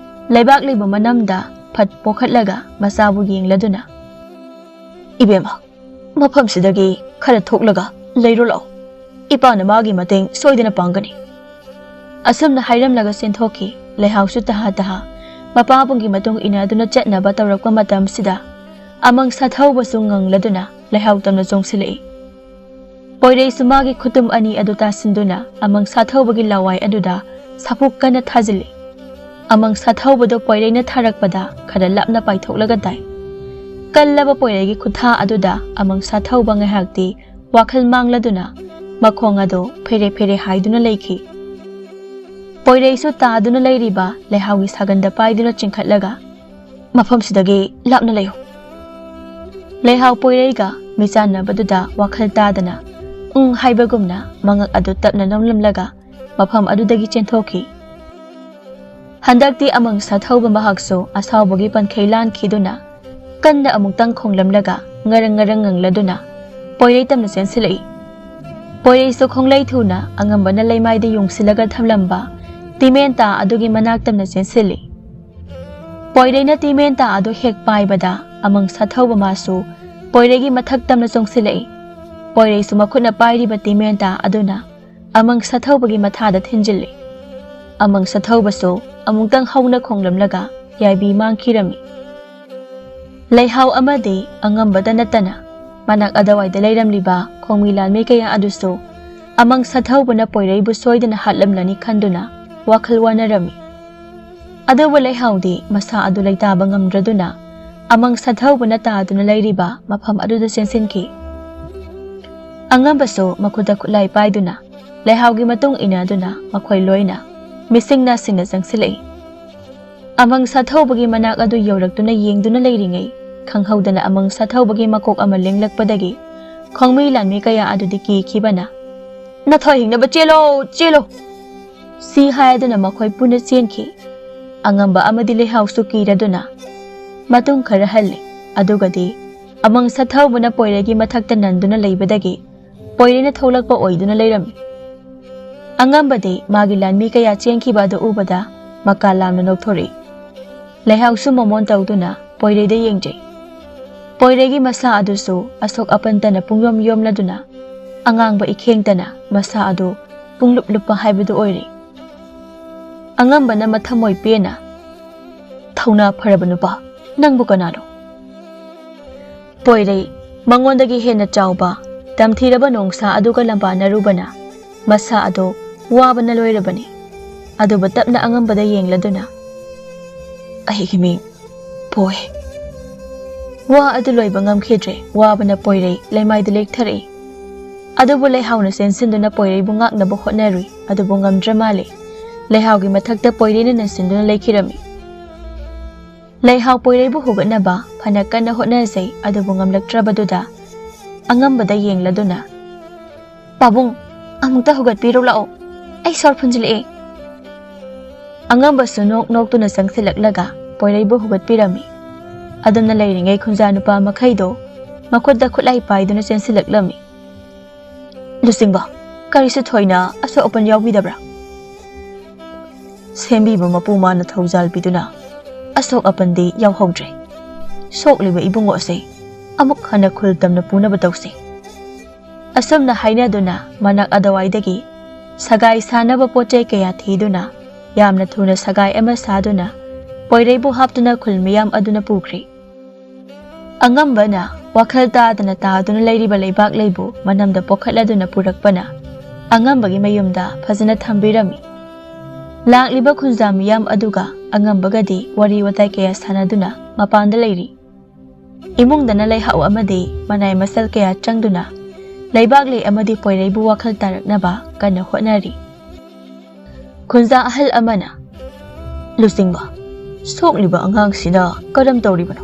ꯂꯩꯕꯥꯛ ꯂꯩꯕ ꯃꯅꯝꯗ ꯐꯠ ꯄꯣꯈꯠꯂꯒ ꯃꯆꯥꯕꯨ ꯌꯦꯡꯂꯗꯨꯅ, "ꯏꯕꯦꯝꯃ, ꯃꯐꯝꯁꯤꯗꯒꯤ ꯈꯔ ꯊꯣꯛꯂꯒ ꯂꯩꯔꯨ ꯂꯥꯛꯑꯣ꯫ ꯏꯄꯥꯅ ꯃꯥꯒꯤ ꯃꯇꯦꯡ ꯁꯣꯏꯗꯅ ꯄꯥꯡꯒꯅꯤ꯫" ꯑꯁꯨꯝꯅ ꯍꯥꯏꯔꯝꯂꯒ ꯆꯦꯟꯊꯣꯛꯈꯤ꯫ ꯂꯩꯍꯥꯎꯁꯨ ꯇꯍꯥ ꯇꯍꯥ ꯃꯄꯥꯕꯨꯡꯒꯤ ꯃꯇꯨꯡ ꯏꯟꯅꯗꯨꯅ ꯆꯠꯅꯕ ꯇꯧꯔꯛꯄ ꯃꯇꯝꯁꯤꯗ ꯑꯃꯪ ꯁꯥꯊꯧꯕꯁꯨ ꯉꯪꯂꯗꯨꯅ ꯂꯩꯍꯥꯎ ꯇꯝꯅ ꯆꯣꯡꯁꯤꯜꯂꯛꯏ꯫ ꯄꯣꯏꯔꯩꯁꯨ ꯃꯥꯒꯤ ꯈꯨꯇꯨꯝ ꯑꯅꯤ ꯑꯗꯨ ꯇꯥꯁꯤꯟꯗꯨꯅ ꯑꯃꯪ ꯁꯥꯊꯧꯕꯒꯤ ꯂꯋꯥꯏ ꯑꯗꯨꯗ ꯁꯥꯐꯨ ꯀꯟꯅ ꯊꯥꯖꯤꯜꯂꯤ꯫ ꯑꯃꯪ ꯁꯥꯊꯧꯕꯗꯨ ꯄꯣꯏꯔꯩꯅ ꯊꯥꯔꯛꯄꯗ ꯈꯔ ꯂꯥꯞꯅ ꯄꯥꯏꯊꯣꯛꯂꯒ ꯇꯥꯏ꯫ ꯀꯜꯂꯕ ꯄꯣꯏꯔꯩꯒꯤ ꯈꯨꯠꯊꯥ ꯑꯗꯨꯗ ꯑꯃꯪ ꯁꯥꯊꯧꯕ ꯉꯥꯏꯍꯥꯛꯇꯤ ꯋꯥꯈꯜ ꯃꯥꯡꯂꯗꯨꯅ ꯃꯈꯣꯡ ꯑꯗꯨ ꯐꯦꯔꯦ ꯐꯦꯔꯦ ꯍꯥꯏꯗꯨꯅ ꯂꯩꯈꯤ꯫ ꯄꯣꯏꯔꯩꯁꯨ ꯇꯥꯗꯨꯅ ꯂꯩꯔꯤꯕ ꯂꯩꯍꯥꯎꯒꯤ ꯁꯥꯒꯟꯗ ꯄꯥꯏꯗꯨꯅ ꯆꯤꯡꯈꯠꯂꯒ, "ꯃꯐꯝꯁꯤꯗꯒꯤ ꯂꯥꯞꯅ ꯂꯩꯌꯨ꯫" ꯂꯩꯍꯥꯎ ꯄꯣꯏꯔꯩꯒ ꯃꯤꯆꯥꯟꯅꯕꯗꯨꯗ ꯋꯥꯈꯜ ꯇꯥꯗꯅ "ꯎꯪ" ꯍꯥꯏꯕꯒꯨꯝꯅ ꯃꯉꯛ ꯑꯗꯨ ꯇꯞꯅ ꯅꯣꯝꯂꯝꯂꯒ ꯃꯐꯝ ꯑꯗꯨꯗꯒꯤ ꯆꯦꯟꯊꯣꯛꯈꯤ꯫ ꯍꯟꯗꯛꯇꯤ ꯑꯃꯪ ꯁꯥꯊꯧꯕ ꯃꯍꯥꯛꯁꯨ ꯑꯁꯥꯎꯕꯒꯤ ꯄꯟꯈꯩ ꯂꯥꯟꯈꯤꯗꯨꯅ ꯀꯟꯅ ꯑꯃꯨꯛꯇꯪ ꯈꯣꯡꯂꯝꯂꯒ ꯉꯔꯪ ꯉꯔꯪ ꯉꯪꯂꯗꯨꯅ ꯄꯣꯏꯔꯩ ꯇꯝꯅ ꯆꯦꯟꯁꯤꯜꯂꯛꯏ꯫ ꯄꯣꯏꯔꯩꯁꯨ ꯈꯣꯡꯂꯩ ꯊꯨꯅ ꯑꯉꯝꯕꯅ ꯂꯩꯃꯥꯏꯗ ꯌꯨꯡꯁꯤꯜꯂꯒ ꯊꯝꯂꯝꯕ ꯇꯤꯃꯦꯟꯇꯥ ꯑꯗꯨꯒꯤ ꯃꯅꯥꯛ ꯇꯝꯅ ꯆꯦꯟꯁꯤꯜꯂꯤ꯫ ꯄꯣꯏꯔꯩꯅ ꯇꯤꯃꯦꯟꯇꯥ ꯑꯗꯨ ꯍꯦꯛ ꯄꯥꯏꯕꯗ ꯑꯃꯪ ꯁꯥꯊꯧꯕ ꯃꯥꯁꯨ ꯄꯣꯏꯔꯩꯒꯤ ꯃꯊꯛ ꯇꯝꯅ ꯆꯣꯡꯁꯤꯜꯂꯛꯏ꯫ ꯄꯣꯏꯔꯩꯁꯨ ꯃꯈꯨꯠꯅ ꯄꯥꯏꯔꯤꯕ ꯇꯤꯃꯦꯟꯇꯥ ꯑꯗꯨꯅ ꯑꯃꯪ ꯁꯥꯊꯧꯕꯒꯤ ꯃꯊꯥꯗ ꯊꯤꯟꯖꯤꯜꯂꯤ꯫ ꯑꯃꯪ ꯁꯥꯊꯧꯕꯁꯨ ꯑꯃꯨꯛꯇꯪ ꯍꯧꯅ ꯈꯣꯡꯂꯝꯂꯒ ꯌꯥꯏꯕꯤ ꯃꯥꯡꯈꯤꯔꯝꯃꯤ꯫ ꯂꯩꯍꯥꯎ ꯑꯃꯗꯤ ꯑꯉꯝꯕꯗ ꯅꯠꯇꯅ ꯃꯅꯥꯛ ꯑꯗꯨꯋꯥꯏꯗ ꯂꯩꯔꯝꯂꯤꯕ ꯈꯣꯡꯃꯤ ꯂꯥꯟꯃꯤ ꯀꯌꯥ ꯑꯗꯨꯁꯨ ꯑꯃꯪ ꯁꯥꯊꯧꯕꯅ ꯄꯣꯏꯔꯩꯕꯨ ꯁꯣꯏꯗꯅ ꯍꯥꯠꯂꯝꯂꯅꯤ ꯈꯟꯗꯨꯅ ꯋꯥꯈꯜ ꯋꯥꯅꯔꯝꯃꯤ꯫ ꯑꯗꯨꯕꯨ ꯂꯩꯍꯥꯎꯗꯤ ꯃꯁꯥ ꯑꯗꯨ ꯂꯩꯇꯥꯕ ꯉꯝꯗ꯭ꯔꯗꯨꯅ ꯑꯃꯪ ꯁꯥꯊꯧꯕꯅ ꯇꯥꯗꯨꯅ ꯂꯩꯔꯤꯕ ꯃꯐꯝ ꯑꯗꯨꯗ ꯆꯦꯟꯁꯤꯟꯈꯤ꯫ ꯑꯉꯝꯕꯁꯨ ꯃꯈꯨꯠꯇ ꯈꯨꯠꯂꯥꯏ ꯄꯥꯏꯗꯨꯅ ꯂꯩꯍꯥꯎꯒꯤ ꯃꯇꯨꯡ ꯏꯟꯅꯗꯨꯅ ꯃꯈꯣꯏ ꯂꯣꯏꯅ ꯃꯤꯁꯤꯡ ꯅꯥꯁꯤꯡꯅ ꯆꯪꯁꯤꯜꯂꯛꯏ꯫ ꯑꯃꯪ ꯁꯥꯊꯧꯕꯒꯤ ꯃꯅꯥꯛ ꯑꯗꯨ ꯌꯧꯔꯛꯇꯨꯅ ꯌꯦꯡꯗꯨꯅ ꯂꯩꯔꯤꯉꯩ, ꯈꯪꯍꯧꯗꯅ ꯑꯃꯪ ꯁꯥꯊꯧꯕꯒꯤ ꯃꯀꯣꯛ ꯑꯃ ꯂꯦꯡꯂꯛꯄꯗꯒꯤ ꯈꯣꯡꯃꯤ ꯂꯥꯟꯃꯤ ꯀꯌꯥ ꯑꯗꯨꯗꯤ ꯀꯤꯈꯤꯕꯅ, "ꯅꯊꯣꯏ ꯍꯤꯡꯅꯕ ꯆꯦꯜꯂꯣ, ꯆꯦꯜꯂꯣ!" ꯁꯤ ꯍꯥꯏꯗꯨꯅ ꯃꯈꯣꯏ ꯄꯨꯟꯅ ꯆꯦꯟꯈꯤ꯫ ꯑꯉꯝꯕ ꯑꯃꯗꯤ ꯂꯩꯍꯥꯎꯁꯨ ꯀꯤꯔꯗꯨꯅ ꯃꯇꯨꯡ ꯈꯔ ꯍꯜꯂꯤ꯫ ꯑꯗꯨꯒꯗꯤ ꯑꯃꯪ ꯁꯥꯊꯧꯕꯅ ꯄꯣꯏꯔꯩꯒꯤ ꯃꯊꯛꯇ ꯅꯟꯗꯨꯅ ꯂꯩꯕꯗꯒꯤ ꯄꯣꯏꯔꯩꯅ ꯊꯣꯛꯂꯛꯄ ꯑꯣꯏꯗꯨꯅ ꯂꯩꯔꯝꯃꯤ꯫ ꯑꯉꯝꯕꯗꯤ ꯃꯥꯒꯤ ꯂꯥꯟꯃꯤ ꯀꯌꯥ ꯆꯦꯟꯈꯤꯕ ꯑꯗꯨ ꯎꯕꯗ ꯃꯀꯥ ꯂꯥꯝꯅ ꯅꯣꯛꯊꯣꯔꯛꯏ꯫ ꯂꯩꯍꯥꯎꯁꯨ ꯃꯃꯣꯟ ꯇꯧꯗꯨꯅ ꯄꯣꯏꯔꯩꯗ ꯌꯦꯡꯖꯩ꯫ ꯄꯣꯏꯔꯩꯒꯤ ꯃꯁꯥ ꯑꯗꯨꯁꯨ ꯑꯁꯣꯛ ꯑꯄꯟꯇꯅ ꯄꯨꯡꯌꯣꯝ ꯌꯣꯝꯂꯗꯨꯅ ꯑꯉꯥꯡꯕ ꯏꯈꯦꯡꯇꯅ ꯃꯁꯥ ꯑꯗꯨ ꯄꯨꯡꯂꯨꯞ ꯂꯨꯞꯄ ꯍꯥꯏꯕꯗꯨ ꯑꯣꯏꯔꯦ꯫ ꯑꯉꯝꯕꯅ ꯃꯊꯃꯣꯏ ꯄꯦꯟꯅ, "ꯊꯧꯅꯥ ꯐꯔꯕ ꯅꯨꯄꯥ, ꯅꯪꯕꯨ ꯀꯅꯥꯅꯣ?" ꯄꯣꯏꯔꯩ, ꯃꯉꯣꯟꯗꯒꯤ ꯍꯦꯟꯅ ꯆꯥꯎꯕ, ꯇꯝꯊꯤꯔꯕ ꯅꯣꯡꯁꯥ ꯑꯗꯨꯒ ꯂꯝꯕꯥꯅꯔꯨꯕꯅ ꯃꯁꯥ ꯑꯗꯨ ꯋꯥꯕꯅ ꯂꯣꯏꯔꯕꯅꯤ꯫ ꯑꯗꯨꯕꯨ ꯇꯞꯅ ꯑꯉꯝꯕꯗ ꯌꯦꯡꯂꯗꯨꯅ, "ꯑꯩꯒꯤ ꯃꯤꯡ ꯄꯣꯏ꯫" ꯋꯥ ꯑꯗꯨ ꯂꯣꯏꯕ ꯉꯝꯈꯤꯗ꯭ꯔꯦ꯫ ꯋꯥꯕꯅ ꯄꯣꯏꯔꯩ ꯂꯩꯃꯥꯏꯗ ꯂꯦꯛꯊꯔꯛꯏ꯫ ꯑꯗꯨꯕꯨ ꯂꯩꯍꯥꯎꯅ ꯆꯦꯟꯁꯤꯟꯗꯨꯅ ꯄꯣꯏꯔꯩꯕꯨ ꯉꯥꯛꯅꯕ ꯍꯣꯠꯅꯔꯨꯏ, ꯑꯗꯨꯕꯨ ꯉꯝꯗ꯭ꯔ ꯃꯥꯜꯂꯦ꯫ ꯂꯩꯍꯥꯎꯒꯤ ꯃꯊꯛꯇ ꯄꯣꯏꯔꯩꯅ ꯅꯟꯁꯤꯟꯗꯨꯅ ꯂꯩꯈꯤꯔꯝꯃꯤ꯫ ꯂꯩꯍꯥꯎ ꯄꯣꯏꯔꯩꯕꯨ ꯍꯨꯒꯠꯅꯕ ꯐꯅ ꯀꯟꯅ ꯍꯣꯠꯅꯖꯩ, ꯑꯗꯨꯕꯨ ꯉꯝꯂꯛꯇ꯭ꯔꯕꯗꯨꯗ ꯑꯉꯝꯕꯗ ꯌꯦꯡꯂꯗꯨꯅ, "ꯄꯥꯕꯨꯡ, ꯑꯃꯨꯛꯇ ꯍꯧꯒꯠꯄꯤꯔꯨ ꯂꯥꯛꯑꯣ, ꯑꯩ ꯁꯣꯔ ꯐꯨꯟꯖꯤꯜꯂꯛꯑꯦ꯫" ꯑꯉꯝꯕꯁꯨ ꯅꯣꯛ ꯅꯣꯛꯇꯨꯅ ꯆꯪꯁꯤꯜꯂꯛꯂꯒ ꯄꯣꯏꯔꯩꯕꯨ ꯍꯧꯒꯠꯄꯤꯔꯝꯃꯤ꯫ ꯑꯗꯨꯝꯅ ꯂꯩꯔꯤꯉꯩ ꯈꯨꯟꯖꯥ ꯅꯨꯄꯥ ꯃꯈꯩꯗꯣ ꯃꯈꯨꯠꯇ ꯈꯨꯠꯂꯥꯏ ꯄꯥꯏꯗꯨꯅ ꯆꯦꯟꯁꯤꯜꯂꯛꯂꯝꯃꯤ꯫ "ꯂꯨꯆꯤꯡꯕ, ꯀꯔꯤꯁꯨ ꯊꯣꯏꯅ ꯑꯁꯣꯛ ꯑꯄꯟ ꯌꯥꯎꯕꯤꯗꯕ꯭ꯔꯥ?" ꯁꯦꯝꯕꯤꯕ ꯃꯄꯨ ꯃꯥꯅ ꯊꯧꯖꯥꯜ ꯄꯤꯗꯨꯅ, "ꯑꯁꯣꯛ ꯑꯄꯟꯗꯤ ꯌꯥꯎꯍꯧꯗ꯭ꯔꯦ꯫ ꯁꯣꯛꯂꯤꯕ ꯏꯕꯨꯡꯉꯣ ꯑꯁꯦ ꯑꯃꯨꯛ ꯍꯟꯅ ꯈꯨꯜ ꯇꯝꯅ ꯄꯨꯅꯕ ꯇꯧꯁꯤ꯫" ꯑꯁꯨꯝꯅ ꯍꯥꯏꯅꯗꯨꯅ ꯃꯅꯥꯛ ꯑꯗꯨꯋꯥꯏꯗꯒꯤ ꯁꯒꯥꯏ ꯁꯥꯅꯕ ꯄꯣꯠ ꯆꯩ ꯀꯌꯥ ꯊꯤꯗꯨꯅ ꯌꯥꯝꯅ ꯊꯨꯅ ꯁꯒꯥꯏ ꯑꯃ ꯁꯥꯗꯨꯅ ꯄꯣꯏꯔꯩꯕꯨ ꯍꯥꯞꯇꯨꯅ ꯈꯨꯜ ꯃꯤꯌꯥꯝ ꯑꯗꯨꯅ ꯄꯨꯈ꯭ꯔꯦ꯫ ꯑꯉꯝꯕꯅ ꯋꯥꯈꯜ ꯇꯥꯗꯅ ꯇꯥꯗꯨꯅ ꯂꯩꯔꯤꯕ ꯂꯩꯕꯥꯛ ꯂꯩꯕꯨ ꯃꯅꯝꯗ ꯄꯣꯈꯠꯂꯗꯨꯅ ꯄꯨꯔꯛꯄꯅ ꯑꯉꯝꯕꯒꯤ ꯃꯌꯨꯝꯗ ꯐꯖꯅ ꯊꯝꯕꯤꯔꯝꯃꯤ꯫ ꯂꯥꯛꯂꯤꯕ ꯈꯨꯟꯖꯥ ꯃꯤꯌꯥꯝ ꯑꯗꯨꯒ ꯑꯉꯝꯕꯒꯗꯤ ꯋꯥꯔꯤ ꯋꯥꯇꯥꯏ ꯀꯌꯥ ꯁꯥꯟꯅꯗꯨꯅ ꯃꯄꯥꯟꯗ ꯂꯩꯔꯤ꯫ ꯏꯃꯨꯡꯗꯅ ꯂꯩꯍꯥꯎ ꯑꯃꯗꯤ ꯃꯅꯥꯏ ꯃꯁꯜ ꯀꯌꯥ ꯆꯪꯗꯨꯅ ꯂꯩꯕꯥꯛ ꯂꯩ ꯑꯃꯗꯤ ꯄꯣꯏꯔꯩꯕꯨ ꯋꯥꯈꯜ ꯇꯥꯔꯛꯅꯕ ꯀꯟꯅ ꯍꯣꯠꯅꯔꯤ꯫ ꯈꯨꯟꯖꯥ ꯑꯍꯜ ꯑꯃꯅ, "ꯂꯨꯆꯤꯡꯕ, ꯁꯣꯛꯂꯤꯕ ꯑꯉꯥꯡꯁꯤꯅ ꯀꯔꯝ ꯇꯧꯔꯤꯕꯅꯣ?"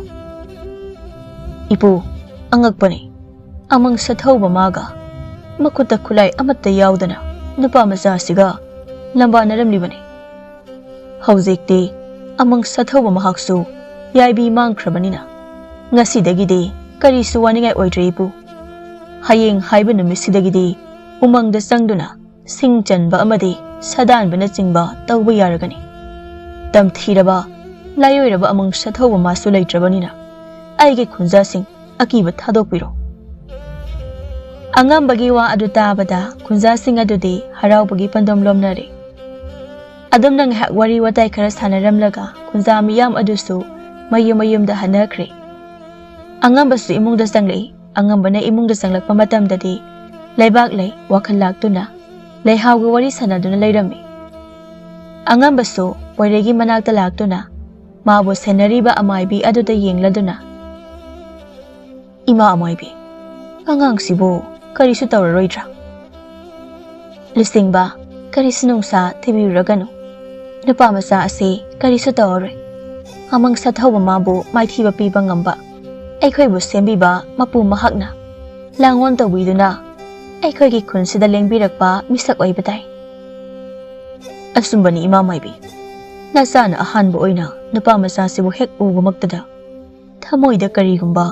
"ꯏꯄꯨ, ꯑꯉꯛꯄꯅꯤ꯫ ꯑꯃꯪ ꯁꯥꯊꯧꯕ ꯃꯥꯒ ꯃꯈꯨꯠꯇ ꯈꯨꯠꯂꯥꯏ ꯑꯃꯠꯇ ꯌꯥꯎꯗꯅ ꯅꯨꯄꯥ ꯃꯆꯥꯁꯤꯒ ꯂꯝꯕꯥꯅꯔꯝꯂꯤꯕꯅꯤ꯫ ꯍꯧꯖꯤꯛꯇꯤ ꯑꯃꯪ ꯁꯥꯊꯧꯕ ꯃꯍꯥꯛꯁꯨ ꯌꯥꯏꯕꯤ ꯃꯥꯡꯈ꯭ꯔꯕꯅꯤꯅ ꯉꯁꯤꯗꯒꯤꯗꯤ ꯀꯔꯤꯁꯨ ꯋꯥꯅꯤꯡꯉꯥꯏ ꯑꯣꯏꯗ꯭ꯔꯦ ꯏꯄꯨ꯫ ꯍꯌꯦꯡ ꯍꯥꯏꯕ ꯅꯨꯃꯤꯠꯁꯤꯗꯒꯤꯗꯤ ꯎꯃꯪꯗ ꯆꯪꯗꯨꯅ ꯁꯤꯡ ꯆꯟꯕ ꯑꯃꯗꯤ ꯁꯥꯗꯥꯟꯕꯅꯆꯤꯡꯕ ꯇꯧꯕ ꯌꯥꯔꯒꯅꯤ꯫ ꯇꯝꯊꯤꯔꯕ, ꯂꯥꯏꯑꯣꯏꯔꯕ ꯑꯃꯪ ꯁꯥꯊꯧꯕ ꯃꯥꯁꯨ ꯂꯩꯇ꯭ꯔꯕꯅꯤꯅ ꯑꯩꯒꯤ ꯈꯨꯟꯖꯥꯁꯤꯡ ꯑꯀꯤꯕ ꯊꯥꯗꯣꯛꯄꯤꯔꯣ꯫" ꯑꯉꯝꯕꯒꯤ ꯋꯥ ꯑꯗꯨ ꯇꯥꯕꯗ ꯈꯨꯟꯖꯥꯁꯤꯡ ꯑꯗꯨꯗꯤ ꯍꯔꯥꯎꯕꯒꯤ ꯄꯟꯗꯣꯝ ꯂꯣꯝꯅꯔꯦ꯫ ꯑꯗꯨꯝꯅ ꯉꯥꯏꯍꯥꯛ ꯋꯥꯔꯤ ꯋꯥꯇꯥꯏ ꯈꯔ ꯁꯥꯟꯅꯔꯝꯂꯒ ꯈꯨꯟꯖꯥ ꯃꯤꯌꯥꯝ ꯑꯗꯨꯁꯨ ꯃꯌꯨꯝ ꯃꯌꯨꯝꯗ ꯍꯟꯅꯈ꯭ꯔꯦ꯫ ꯑꯉꯝꯕꯁꯨ ꯏꯃꯨꯡꯗ ꯆꯪꯂꯛꯏ꯫ ꯑꯉꯝꯕꯅ ꯏꯃꯨꯡꯗ ꯆꯪꯂꯛꯄ ꯃꯇꯝꯗꯗꯤ ꯂꯩꯕꯥꯛ ꯂꯩ ꯋꯥꯈꯜ ꯂꯥꯛꯇꯨꯅ ꯂꯩꯍꯥꯎꯒꯤ ꯋꯥꯔꯤ ꯁꯥꯟꯅꯗꯨꯅ ꯂꯩꯔꯝꯃꯤ꯫ ꯑꯉꯝꯕꯁꯨ ꯄꯣꯏꯔꯩꯒꯤ ꯃꯅꯥꯛꯇ ꯂꯥꯛꯇꯨꯅ ꯃꯥꯕꯨ ꯁꯦꯟꯅꯔꯤꯕ ꯑꯃꯥꯏꯕꯤ ꯑꯗꯨꯗ ꯌꯦꯡꯂꯗꯨꯅ, "ꯏꯃꯥ ꯑꯃꯥꯏꯕꯤ, ꯑꯉꯥꯡꯁꯤꯕꯨ ꯀꯔꯤꯁꯨ ꯇꯧꯔꯔꯣꯏꯗ꯭ꯔꯥ?" "ꯂꯨꯆꯤꯡꯕ, ꯀꯔꯤꯁꯨ ꯅꯨꯡꯁꯥ ꯊꯤꯕꯤꯔꯨꯔꯒꯅꯨ꯫ ꯅꯨꯄꯥ ꯃꯆꯥ ꯑꯁꯤ ꯀꯔꯤꯁꯨ ꯇꯧꯔꯔꯣꯏ꯫ ꯑꯃꯪ ꯁꯥꯊꯧꯕ ꯃꯥꯕꯨ ꯃꯥꯏꯊꯤꯕ ꯄꯤꯕ ꯉꯝꯕ ꯑꯩꯈꯣꯏꯕꯨ ꯁꯦꯝꯕꯤꯕ ꯃꯄꯨ ꯃꯍꯥꯛꯅ ꯂꯥꯡꯑꯣꯟ ꯇꯧꯕꯤꯗꯨꯅ ꯑꯩꯈꯣꯏꯒꯤ ꯈꯨꯟꯁꯤꯗ ꯂꯦꯡꯕꯤꯔꯛꯄ ꯃꯤꯁꯛ ꯑꯣꯏꯕ ꯇꯥꯏ꯫ ꯑꯆꯨꯝꯕꯅꯤ, ꯏꯃꯥ ꯃꯥꯏꯕꯤ꯫ ꯅꯆꯥꯅ ꯑꯍꯥꯟꯕ ꯑꯣꯏꯅ ꯅꯨꯄꯥ ꯃꯆꯥꯁꯤꯕꯨ ꯍꯦꯛ ꯎꯕꯃꯛꯇꯗ ꯊꯃꯣꯏꯗ ꯀꯔꯤꯒꯨꯝꯕ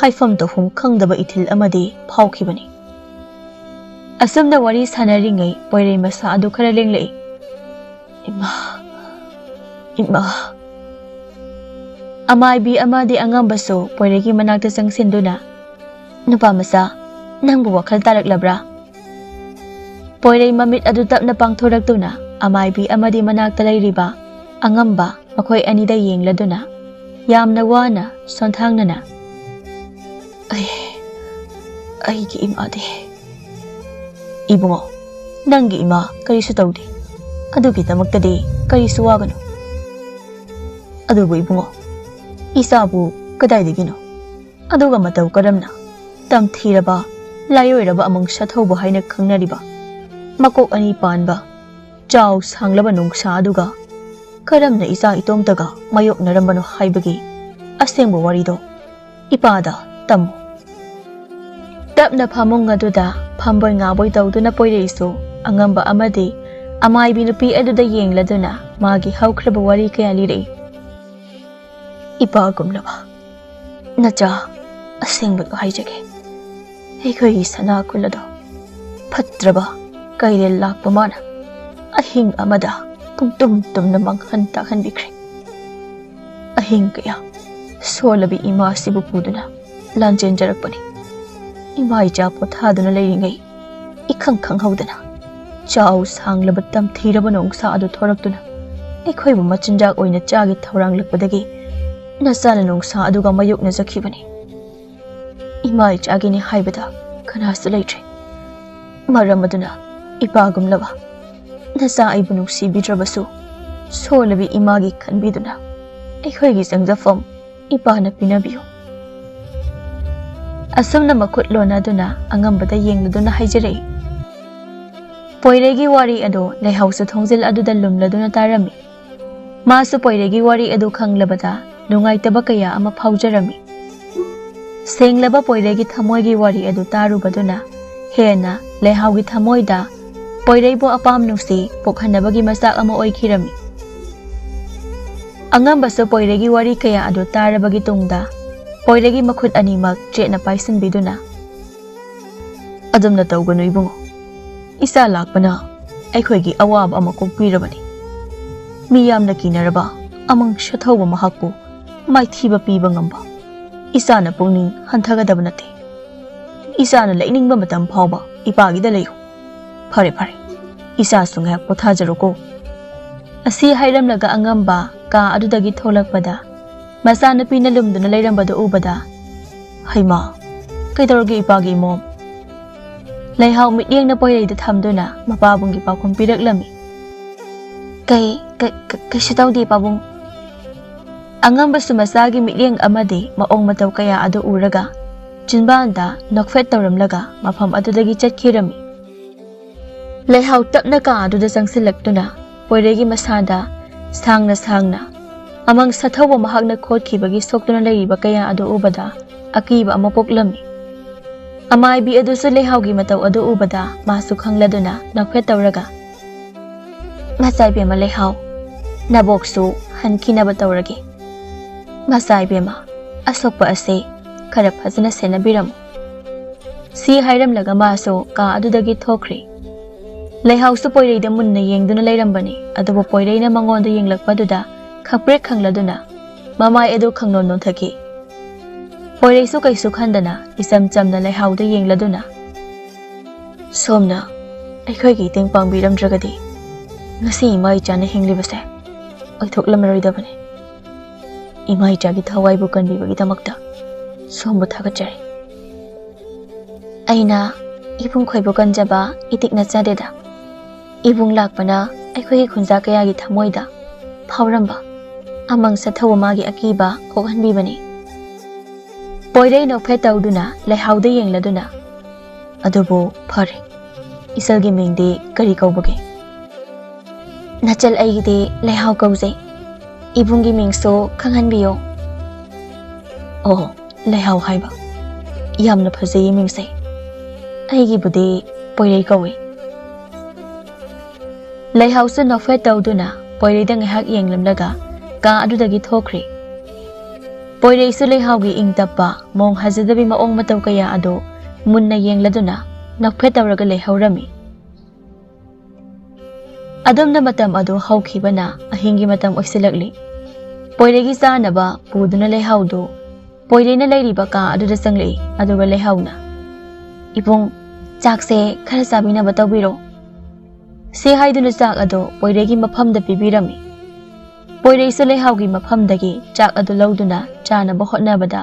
ꯍꯥꯏꯐꯝ ꯇꯧꯐꯝ ꯈꯪꯗꯕ ꯏꯊꯤꯜ ꯑꯃꯗꯤ ꯐꯥꯎꯈꯤꯕꯅꯤ꯫ ꯑꯁꯨꯝꯅ ꯋꯥꯔꯤ ꯁꯥꯟꯅꯔꯤꯉꯩ ꯄꯣꯏꯔꯩ ꯃꯁꯥ ꯑꯗꯨ ꯈꯔ ꯂꯦꯡꯂꯛꯏ꯫ "ꯏꯃꯥ, ꯏꯃꯥ!" ꯑꯃꯥꯏꯕꯤ ꯑꯃꯗꯤ ꯑꯉꯝꯕꯁꯨ ꯄꯣꯏꯔꯩꯒꯤ ꯃꯅꯥꯛꯇ ꯆꯪꯁꯤꯟꯗꯨꯅ, "ꯅꯨꯄꯥ ꯃꯆꯥ, ꯅꯪꯕꯨ ꯋꯥꯈꯜ ꯇꯥꯔꯛꯂꯕ꯭ꯔꯥ?" ꯄꯣꯏꯔꯩ ꯃꯃꯤꯠ ꯑꯗꯨ ꯇꯞꯅ ꯄꯥꯡꯊꯣꯔꯛꯇꯨꯅ ꯑꯃꯥꯏꯕꯤ ꯑꯃꯗꯤ ꯃꯅꯥꯛꯇ ꯂꯩꯔꯤꯕ ꯑꯉꯝꯕ ꯃꯈꯣꯏ ꯑꯅꯤꯗ ꯌꯦꯡꯂꯗꯨꯅ ꯌꯥꯝꯅ ꯋꯥꯅ ꯁꯣꯟꯊꯥꯡꯅꯅ, "ꯑꯩ, ꯑꯩꯒꯤ ꯏꯃꯥꯗꯤ?" "ꯏꯕꯨꯡꯉꯣ, ꯅꯪꯒꯤ ꯏꯃꯥ ꯀꯔꯤꯁꯨ ꯇꯧꯗꯦ꯫ ꯑꯗꯨꯒꯤꯗꯃꯛꯇꯗꯤ ꯀꯔꯤꯁꯨ ꯋꯥꯒꯅꯨ꯫ ꯑꯗꯨꯕꯨ ꯏꯕꯨꯡꯉꯣ, ꯏꯆꯥꯕꯨ ꯀꯗꯥꯏꯗꯒꯤꯅꯣ? ꯑꯗꯨꯒ ꯃꯇꯧ ꯀꯔꯝꯅ ꯇꯝꯊꯤꯔꯕ, ꯂꯥꯏꯑꯣꯏꯔꯕ ꯑꯃꯪ ꯁꯥꯊꯧꯕ ꯍꯥꯏꯅ ꯈꯪꯅꯔꯤꯕ ꯃꯀꯣꯛ ꯑꯅꯤ ꯄꯥꯟꯕ ꯆꯥꯎ ꯁꯥꯡꯂꯕ ꯅꯣꯡꯁꯥ ꯑꯗꯨꯒ ꯀꯔꯝꯅ ꯏꯆꯥ ꯏꯇꯣꯝꯇꯒ ꯃꯥꯌꯣꯛꯅꯔꯝꯕꯅꯣ ꯍꯥꯏꯕꯒꯤ ꯑꯁꯦꯡꯕ ꯋꯥꯔꯤꯗꯣ ꯏꯄꯥꯗ ꯇꯝꯃꯨ?" ꯇꯞꯅ ꯐꯃꯨꯡ ꯑꯗꯨꯗ ꯐꯝꯕꯣꯏ ꯉꯥꯕꯣꯏ ꯇꯧꯗꯨꯅ ꯄꯣꯏꯔꯩꯁꯨ ꯑꯉꯝꯕ ꯑꯃꯗꯤ ꯑꯃꯥꯏꯕꯤ ꯅꯨꯄꯤ ꯑꯗꯨꯗ ꯌꯦꯡꯂꯗꯨꯅ ꯃꯥꯒꯤ ꯍꯧꯈ꯭ꯔꯕ ꯋꯥꯔꯤ ꯀꯌꯥ ꯂꯤꯔꯛꯏ꯫ "ꯏꯄꯥꯒꯨꯝꯂꯕ ꯅꯆꯥ ꯑꯁꯦꯡꯕꯗꯨ ꯍꯥꯏꯖꯒꯦ꯫ ꯑꯩꯈꯣꯏꯒꯤ ꯁꯅꯥ ꯈꯨꯜ ꯑꯗꯣ ꯐꯠꯇ꯭ꯔꯕ ꯀꯩꯔꯦꯜ ꯂꯥꯛꯄ ꯃꯥꯅ ꯑꯍꯤꯡ ꯑꯃꯗ ꯄꯨꯡꯇꯨꯝ ꯇꯨꯝꯅ ꯃꯥꯡꯍꯟ ꯇꯥꯛꯍꯟꯕꯤꯈ꯭ꯔꯦ꯫ ꯑꯍꯤꯡ ꯀꯌꯥ ꯁꯣꯜꯂꯕꯤ ꯏꯃꯥꯁꯤꯕꯨ ꯄꯨꯗꯨꯅ ꯂꯥꯟꯖꯦꯟꯖꯔꯛꯄꯅꯤ꯫ ꯏꯃꯥ ꯏꯆꯥ ꯄꯣꯊꯥꯗꯨꯅ ꯂꯩꯔꯤꯉꯩ ꯏꯈꯪ ꯈꯪꯍꯧꯗꯅ ꯆꯥꯎ ꯁꯥꯡꯂꯕ ꯇꯝꯊꯤꯔꯕ ꯅꯣꯡꯁꯥ ꯑꯗꯨ ꯊꯣꯔꯛꯇꯨꯅ ꯑꯩꯈꯣꯏꯕꯨ ꯃꯆꯤꯟꯖꯥꯛ ꯑꯣꯏꯅ ꯆꯥꯒꯦ ꯊꯧꯔꯥꯡꯂꯛꯄꯗꯒꯤ ꯅꯆꯥꯅ ꯅꯣꯡꯁꯥ ꯑꯗꯨꯒ ꯃꯥꯌꯣꯛꯅꯖꯈꯤꯕꯅꯤ꯫ ꯏꯃꯥ ꯏꯆꯥꯒꯤꯅꯤ ꯍꯥꯏꯕꯗ ꯀꯅꯥꯁꯨ ꯂꯩꯇ꯭ꯔꯦ꯫ ꯃꯔꯝ ꯑꯗꯨꯅ ꯏꯄꯥꯒꯨꯝꯂꯕ ꯅꯆꯥ ꯑꯩꯕꯨ ꯅꯨꯡꯁꯤꯕꯤꯗ꯭ꯔꯕꯁꯨ ꯁꯣꯜꯂꯕꯤ ꯏꯃꯥꯒꯤ ꯈꯟꯕꯤꯗꯨꯅ ꯑꯩꯈꯣꯏꯒꯤ ꯆꯪꯖꯐꯝ ꯏꯄꯥꯅ ꯄꯤꯅꯕꯤꯌꯨ꯫" ꯑꯁꯨꯝꯅ ꯃꯈꯨꯠ ꯂꯣꯟꯅꯗꯨꯅ ꯑꯉꯝꯕꯗ ꯌꯦꯡꯂꯗꯨꯅ ꯍꯥꯏꯖꯔꯛꯏ꯫ ꯄꯣꯏꯔꯩꯒꯤ ꯋꯥꯔꯤ ꯑꯗꯨ ꯂꯩꯍꯥꯎꯁꯨ ꯊꯣꯡꯖꯤꯜ ꯑꯗꯨꯗ ꯂꯨꯝꯂꯗꯨꯅ ꯇꯥꯔꯝꯃꯤ꯫ ꯃꯥꯁꯨ ꯄꯣꯏꯔꯩꯒꯤ ꯋꯥꯔꯤ ꯑꯗꯨ ꯈꯪꯂꯕꯗ ꯅꯨꯡꯉꯥꯏꯇꯕ ꯀꯌꯥ ꯑꯃ ꯐꯥꯎꯖꯔꯝꯃꯤ꯫ ꯁꯦꯡꯂꯕ ꯄꯣꯏꯔꯩꯒꯤ ꯊꯃꯣꯏꯒꯤ ꯋꯥꯔꯤ ꯑꯗꯨ ꯇꯥꯔꯨꯕꯗꯨꯅ ꯍꯦꯟꯅ ꯂꯩꯍꯥꯎꯒꯤ ꯊꯃꯣꯏꯗ ꯄꯣꯏꯔꯩꯕꯨ ꯑꯄꯥꯝ ꯅꯨꯡꯁꯤ ꯄꯣꯛꯍꯟꯅꯕꯒꯤ ꯃꯆꯥꯛ ꯑꯃ ꯑꯣꯏꯈꯤꯔꯝꯃꯤ꯫ ꯑꯉꯝꯕꯁꯨ ꯄꯣꯏꯔꯩꯒꯤ ꯋꯥꯔꯤ ꯀꯌꯥ ꯑꯗꯨ ꯇꯥꯔꯕꯒꯤ ꯇꯨꯡꯗ ꯄꯣꯏꯔꯩꯒꯤ ꯃꯈꯨꯠ ꯑꯅꯤꯃꯛ ꯆꯦꯠꯅ ꯄꯥꯏꯁꯤꯟꯕꯤꯗꯨꯅ, "ꯑꯗꯨꯝꯅ ꯇꯧꯒꯅꯨ ꯏꯕꯨꯡꯉꯣ, ꯏꯆꯥ ꯂꯥꯛꯄꯅ ꯑꯩꯈꯣꯏꯒꯤ ꯑꯋꯥꯕ ꯑꯃ ꯀꯣꯛꯄꯤꯔꯕꯅꯤ꯫ ꯃꯤ ꯌꯥꯝꯅ ꯀꯤꯅꯔꯕ ꯑꯃꯪ ꯁꯥꯊꯧꯕ ꯃꯍꯥꯛꯄꯨ ꯃꯥꯏꯊꯤꯕ ꯄꯤꯕ ꯉꯝꯕ ꯏꯆꯥꯅ ꯄꯨꯛꯅꯤꯡ ꯍꯟꯊꯒꯗꯕ ꯅꯠꯇꯦ꯫ ꯏꯆꯥꯅ ꯂꯩꯅꯤꯡꯕ ꯃꯇꯝ ꯐꯥꯎꯕ ꯏꯄꯥꯒꯤꯗ ꯂꯩꯌꯨ꯫ ꯐꯔꯦ, ꯐꯔꯦ, ꯏꯆꯥꯁꯨ ꯉꯥꯏꯍꯥꯛ ꯄꯣꯊꯥꯖꯔꯣꯀꯣ"꯫ ꯑꯁꯤ ꯍꯥꯏꯔꯝꯂꯒ ꯑꯉꯝꯕ ꯀꯥ ꯑꯗꯨꯗꯒꯤ ꯊꯣꯛꯂꯛꯄꯗ ꯃꯆꯥꯅꯨꯄꯤꯅ ꯂꯨꯝꯗꯨꯅ ꯂꯩꯔꯝꯕꯗꯨ ꯎꯕꯗ, "ꯍꯩꯃꯥ, ꯀꯩꯗꯧꯔꯒꯦ ꯏꯄꯥꯒꯤ ꯏꯃꯣꯝ?" ꯂꯩꯍꯥꯎ ꯃꯤꯠꯌꯦꯡꯅ ꯄꯣꯏꯔꯩꯗ ꯊꯝꯗꯨꯅ ꯃꯄꯥꯕꯨꯡꯒꯤ ꯄꯥꯎꯈꯨꯝ ꯄꯤꯔꯛꯂꯝꯃꯤ꯫ "ꯀꯩ, ꯀꯩ, ꯀꯩ, ꯀꯩꯁꯨ ꯇꯧꯗꯦ ꯄꯥꯕꯨꯡ"꯫ ꯑꯉꯝꯕꯁꯨ ꯃꯆꯥꯒꯤ ꯃꯤꯠꯌꯦꯡ ꯑꯃꯗꯤ ꯃꯑꯣꯡ ꯃꯇꯧ ꯀꯌꯥ ꯑꯗꯨ ꯎꯔꯒ ꯆꯤꯟꯕꯥꯟꯗ ꯅꯣꯛꯐꯦꯠ ꯇꯧꯔꯝꯂꯒ ꯃꯐꯝ ꯑꯗꯨꯗꯒꯤ ꯆꯠꯈꯤꯔꯝꯃꯤ꯫ ꯂꯩꯍꯥꯎ ꯇꯞꯅ ꯀꯥ ꯑꯗꯨꯗ ꯆꯪꯁꯤꯜꯂꯛꯇꯨꯅ ꯄꯣꯏꯔꯩꯒꯤ ꯃꯁꯥꯗ ꯁꯥꯡꯅ ꯁꯥꯡꯅ ꯑꯃꯪ ꯁꯥꯊꯧꯕ ꯃꯍꯥꯛꯅ ꯈꯣꯠꯈꯤꯕꯒꯤ ꯁꯣꯛꯇꯨꯅ ꯂꯩꯔꯤꯕ ꯀꯌꯥ ꯑꯗꯨ ꯎꯕꯗ ꯑꯀꯤꯕ ꯑꯃ ꯄꯣꯛꯂꯝꯃꯤ꯫ ꯑꯃꯥꯏꯕꯤ ꯑꯗꯨꯁꯨ ꯂꯩꯍꯥꯎꯒꯤ ꯃꯇꯧ ꯑꯗꯨ ꯎꯕꯗ ꯃꯥꯁꯨ ꯈꯪꯂꯗꯨꯅ ꯅꯣꯛꯐꯦꯠ ꯇꯧꯔꯒ, "ꯃꯆꯥ ꯏꯕꯦꯝꯃ ꯂꯩꯍꯥꯎ, ꯅꯕꯣꯛꯁꯨ ꯍꯟꯈꯤꯅꯕ ꯇꯧꯔꯒꯦ꯫ ꯃꯆꯥ ꯏꯕꯦꯝꯃ, ꯑꯁꯣꯛꯄ ꯑꯁꯦ ꯈꯔ ꯐꯖꯅ ꯁꯦꯟꯅꯕꯤꯔꯝꯃꯨ"꯫ ꯁꯤ ꯍꯥꯏꯔꯝꯂꯒ ꯃꯥꯁꯨ ꯀꯥ ꯑꯗꯨꯗꯒꯤ ꯊꯣꯛꯈ꯭ꯔꯦ꯫ ꯂꯩꯍꯥꯎꯁꯨ ꯄꯣꯏꯔꯩꯗ ꯃꯨꯟꯅ ꯌꯦꯡꯗꯨꯅ ꯂꯩꯔꯝꯕꯅꯤ, ꯑꯗꯨꯕꯨ ꯄꯣꯏꯔꯩꯅ ꯃꯉꯣꯟꯗ ꯌꯦꯡꯂꯛꯄꯗꯨꯗ ꯈꯪꯄ꯭ꯔꯦꯛ ꯈꯪꯂꯗꯨꯅ ꯃꯃꯥꯏ ꯑꯗꯨ ꯈꯪꯅꯣꯟ ꯅꯣꯟꯊꯈꯤ꯫ ꯄꯣꯏꯔꯩꯁꯨ ꯀꯩꯁꯨ ꯈꯟꯗꯅ ꯏꯆꯝ ꯆꯝꯅ ꯂꯩꯍꯥꯎꯗ ꯌꯦꯡꯂꯗꯨꯅ, "ꯁꯣꯝꯅ ꯑꯩꯈꯣꯏꯒꯤ ꯃꯇꯦꯡ ꯄꯥꯡꯕꯤꯔꯝꯗ꯭ꯔꯒꯗꯤ ꯉꯁꯤ ꯏꯃꯥ ꯏꯆꯥꯅ ꯍꯤꯡꯂꯤꯕꯁꯦ ꯑꯣꯏꯊꯣꯛꯂꯝꯃꯔꯣꯏꯗꯕꯅꯤ꯫ ꯏꯃꯥ ꯏꯆꯥꯒꯤ ꯊꯋꯥꯏꯕꯨ ꯀꯟꯕꯤꯕꯒꯤꯗꯃꯛꯇ ꯁꯣꯝꯕꯨ ꯊꯥꯒꯠꯆꯔꯤ꯫ ꯑꯩꯅ ꯏꯕꯨꯡ ꯈꯣꯏꯕꯨ ꯀꯟꯖꯕ ꯏꯇꯤꯛ ꯅꯠꯆꯗꯦꯗ꯫ ꯏꯕꯨꯡ ꯂꯥꯛꯄꯅ ꯑꯩꯈꯣꯏꯒꯤ ꯈꯨꯟꯖꯥ ꯀꯌꯥꯒꯤ ꯊꯃꯣꯏꯗ ꯐꯥꯎꯔꯝꯕ ꯑꯃꯪ ꯁꯥꯊꯧꯕ ꯃꯥꯒꯤ ꯑꯀꯤꯕ ꯀꯣꯛꯍꯟꯕꯤꯕꯅꯤ"꯫ ꯄꯣꯏꯔꯩ ꯅꯣꯛꯐꯦꯠ ꯇꯧꯗꯨꯅ ꯂꯩꯍꯥꯎꯗ ꯌꯦꯡꯂꯗꯨꯅ, "ꯑꯗꯨꯕꯨ ꯐꯔꯦ, ꯏꯆꯜꯒꯤ ꯃꯤꯡꯗꯤ ꯀꯔꯤ ꯀꯧꯕꯒꯦ?" "ꯅꯆꯜ ꯑꯩꯒꯤꯗꯤ ꯂꯩꯍꯥꯎ ꯀꯧꯖꯩ꯫ ꯏꯕꯨꯡꯒꯤ ꯃꯤꯡꯁꯨ ꯈꯪꯍꯟꯕꯤꯌꯣ"꯫ "ꯑꯣ, ꯂꯩꯍꯥꯎ ꯍꯥꯏꯕ꯫ ꯌꯥꯝꯅ ꯐꯖꯩꯌꯦ ꯃꯤꯡꯁꯦ꯫ ꯑꯩꯒꯤꯕꯨꯗꯤ ꯄꯣꯏꯔꯩ ꯀꯧꯏ꯫ ꯂꯩꯍꯥꯎꯁꯨ ꯅꯣꯛꯐꯦꯠ ꯇꯧꯗꯨꯅ ꯄꯣꯏꯔꯩꯗ ꯉꯥꯏꯍꯥꯛ ꯌꯦꯡꯂꯝꯂꯒ ꯀꯥ ꯑꯗꯨꯗꯒꯤ ꯊꯣꯛꯈ꯭ꯔꯦ꯫ ꯄꯣꯏꯔꯩꯁꯨ ꯂꯩꯍꯥꯎꯒꯤ ꯏꯪ ꯇꯞꯄ, ꯃꯣꯡ ꯍꯥꯖꯗꯕꯤ ꯃꯑꯣꯡ ꯃꯇꯧ ꯀꯌꯥ ꯑꯗꯨ ꯃꯨꯟꯅ ꯌꯦꯡꯂꯗꯨꯅ ꯅꯣꯛꯐꯦꯠ ꯇꯧꯔꯒ ꯂꯩꯍꯧꯔꯝꯃꯤ꯫ ꯑꯗꯨꯝꯅ ꯃꯇꯝ ꯑꯗꯨ ꯍꯧꯈꯤꯕꯅ ꯑꯍꯤꯡꯒꯤ ꯃꯇꯝ ꯑꯣꯏꯁꯤꯜꯂꯛꯂꯤ꯫ ꯄꯣꯏꯔꯩꯒꯤ ꯆꯥꯅꯕ ꯄꯨꯗꯨꯅ ꯂꯩꯍꯥꯎꯗꯨ ꯄꯣꯏꯔꯩꯅ ꯂꯩꯔꯤꯕ ꯀꯥ ꯑꯗꯨꯗ ꯆꯪꯂꯛꯏ꯫ ꯑꯗꯨꯒ ꯂꯩꯍꯥꯎꯅ, "ꯏꯕꯨꯡ, ꯆꯥꯛꯁꯦ ꯈꯔ ꯆꯥꯕꯤꯅꯕ ꯇꯧꯕꯤꯔꯣ," ꯁꯤ ꯍꯥꯏꯗꯨꯅ ꯆꯥꯛ ꯑꯗꯨ ꯄꯣꯏꯔꯩꯒꯤ ꯃꯐꯝꯗ ꯄꯤꯕꯤꯔꯝꯃꯤ꯫ ꯄꯣꯏꯔꯩꯁꯨ ꯂꯩꯍꯥꯎꯒꯤ ꯃꯐꯝꯗꯒꯤ ꯆꯥꯛ ꯑꯗꯨ ꯂꯧꯗꯨꯅ ꯆꯥꯅꯕ ꯍꯣꯠꯅꯕꯗ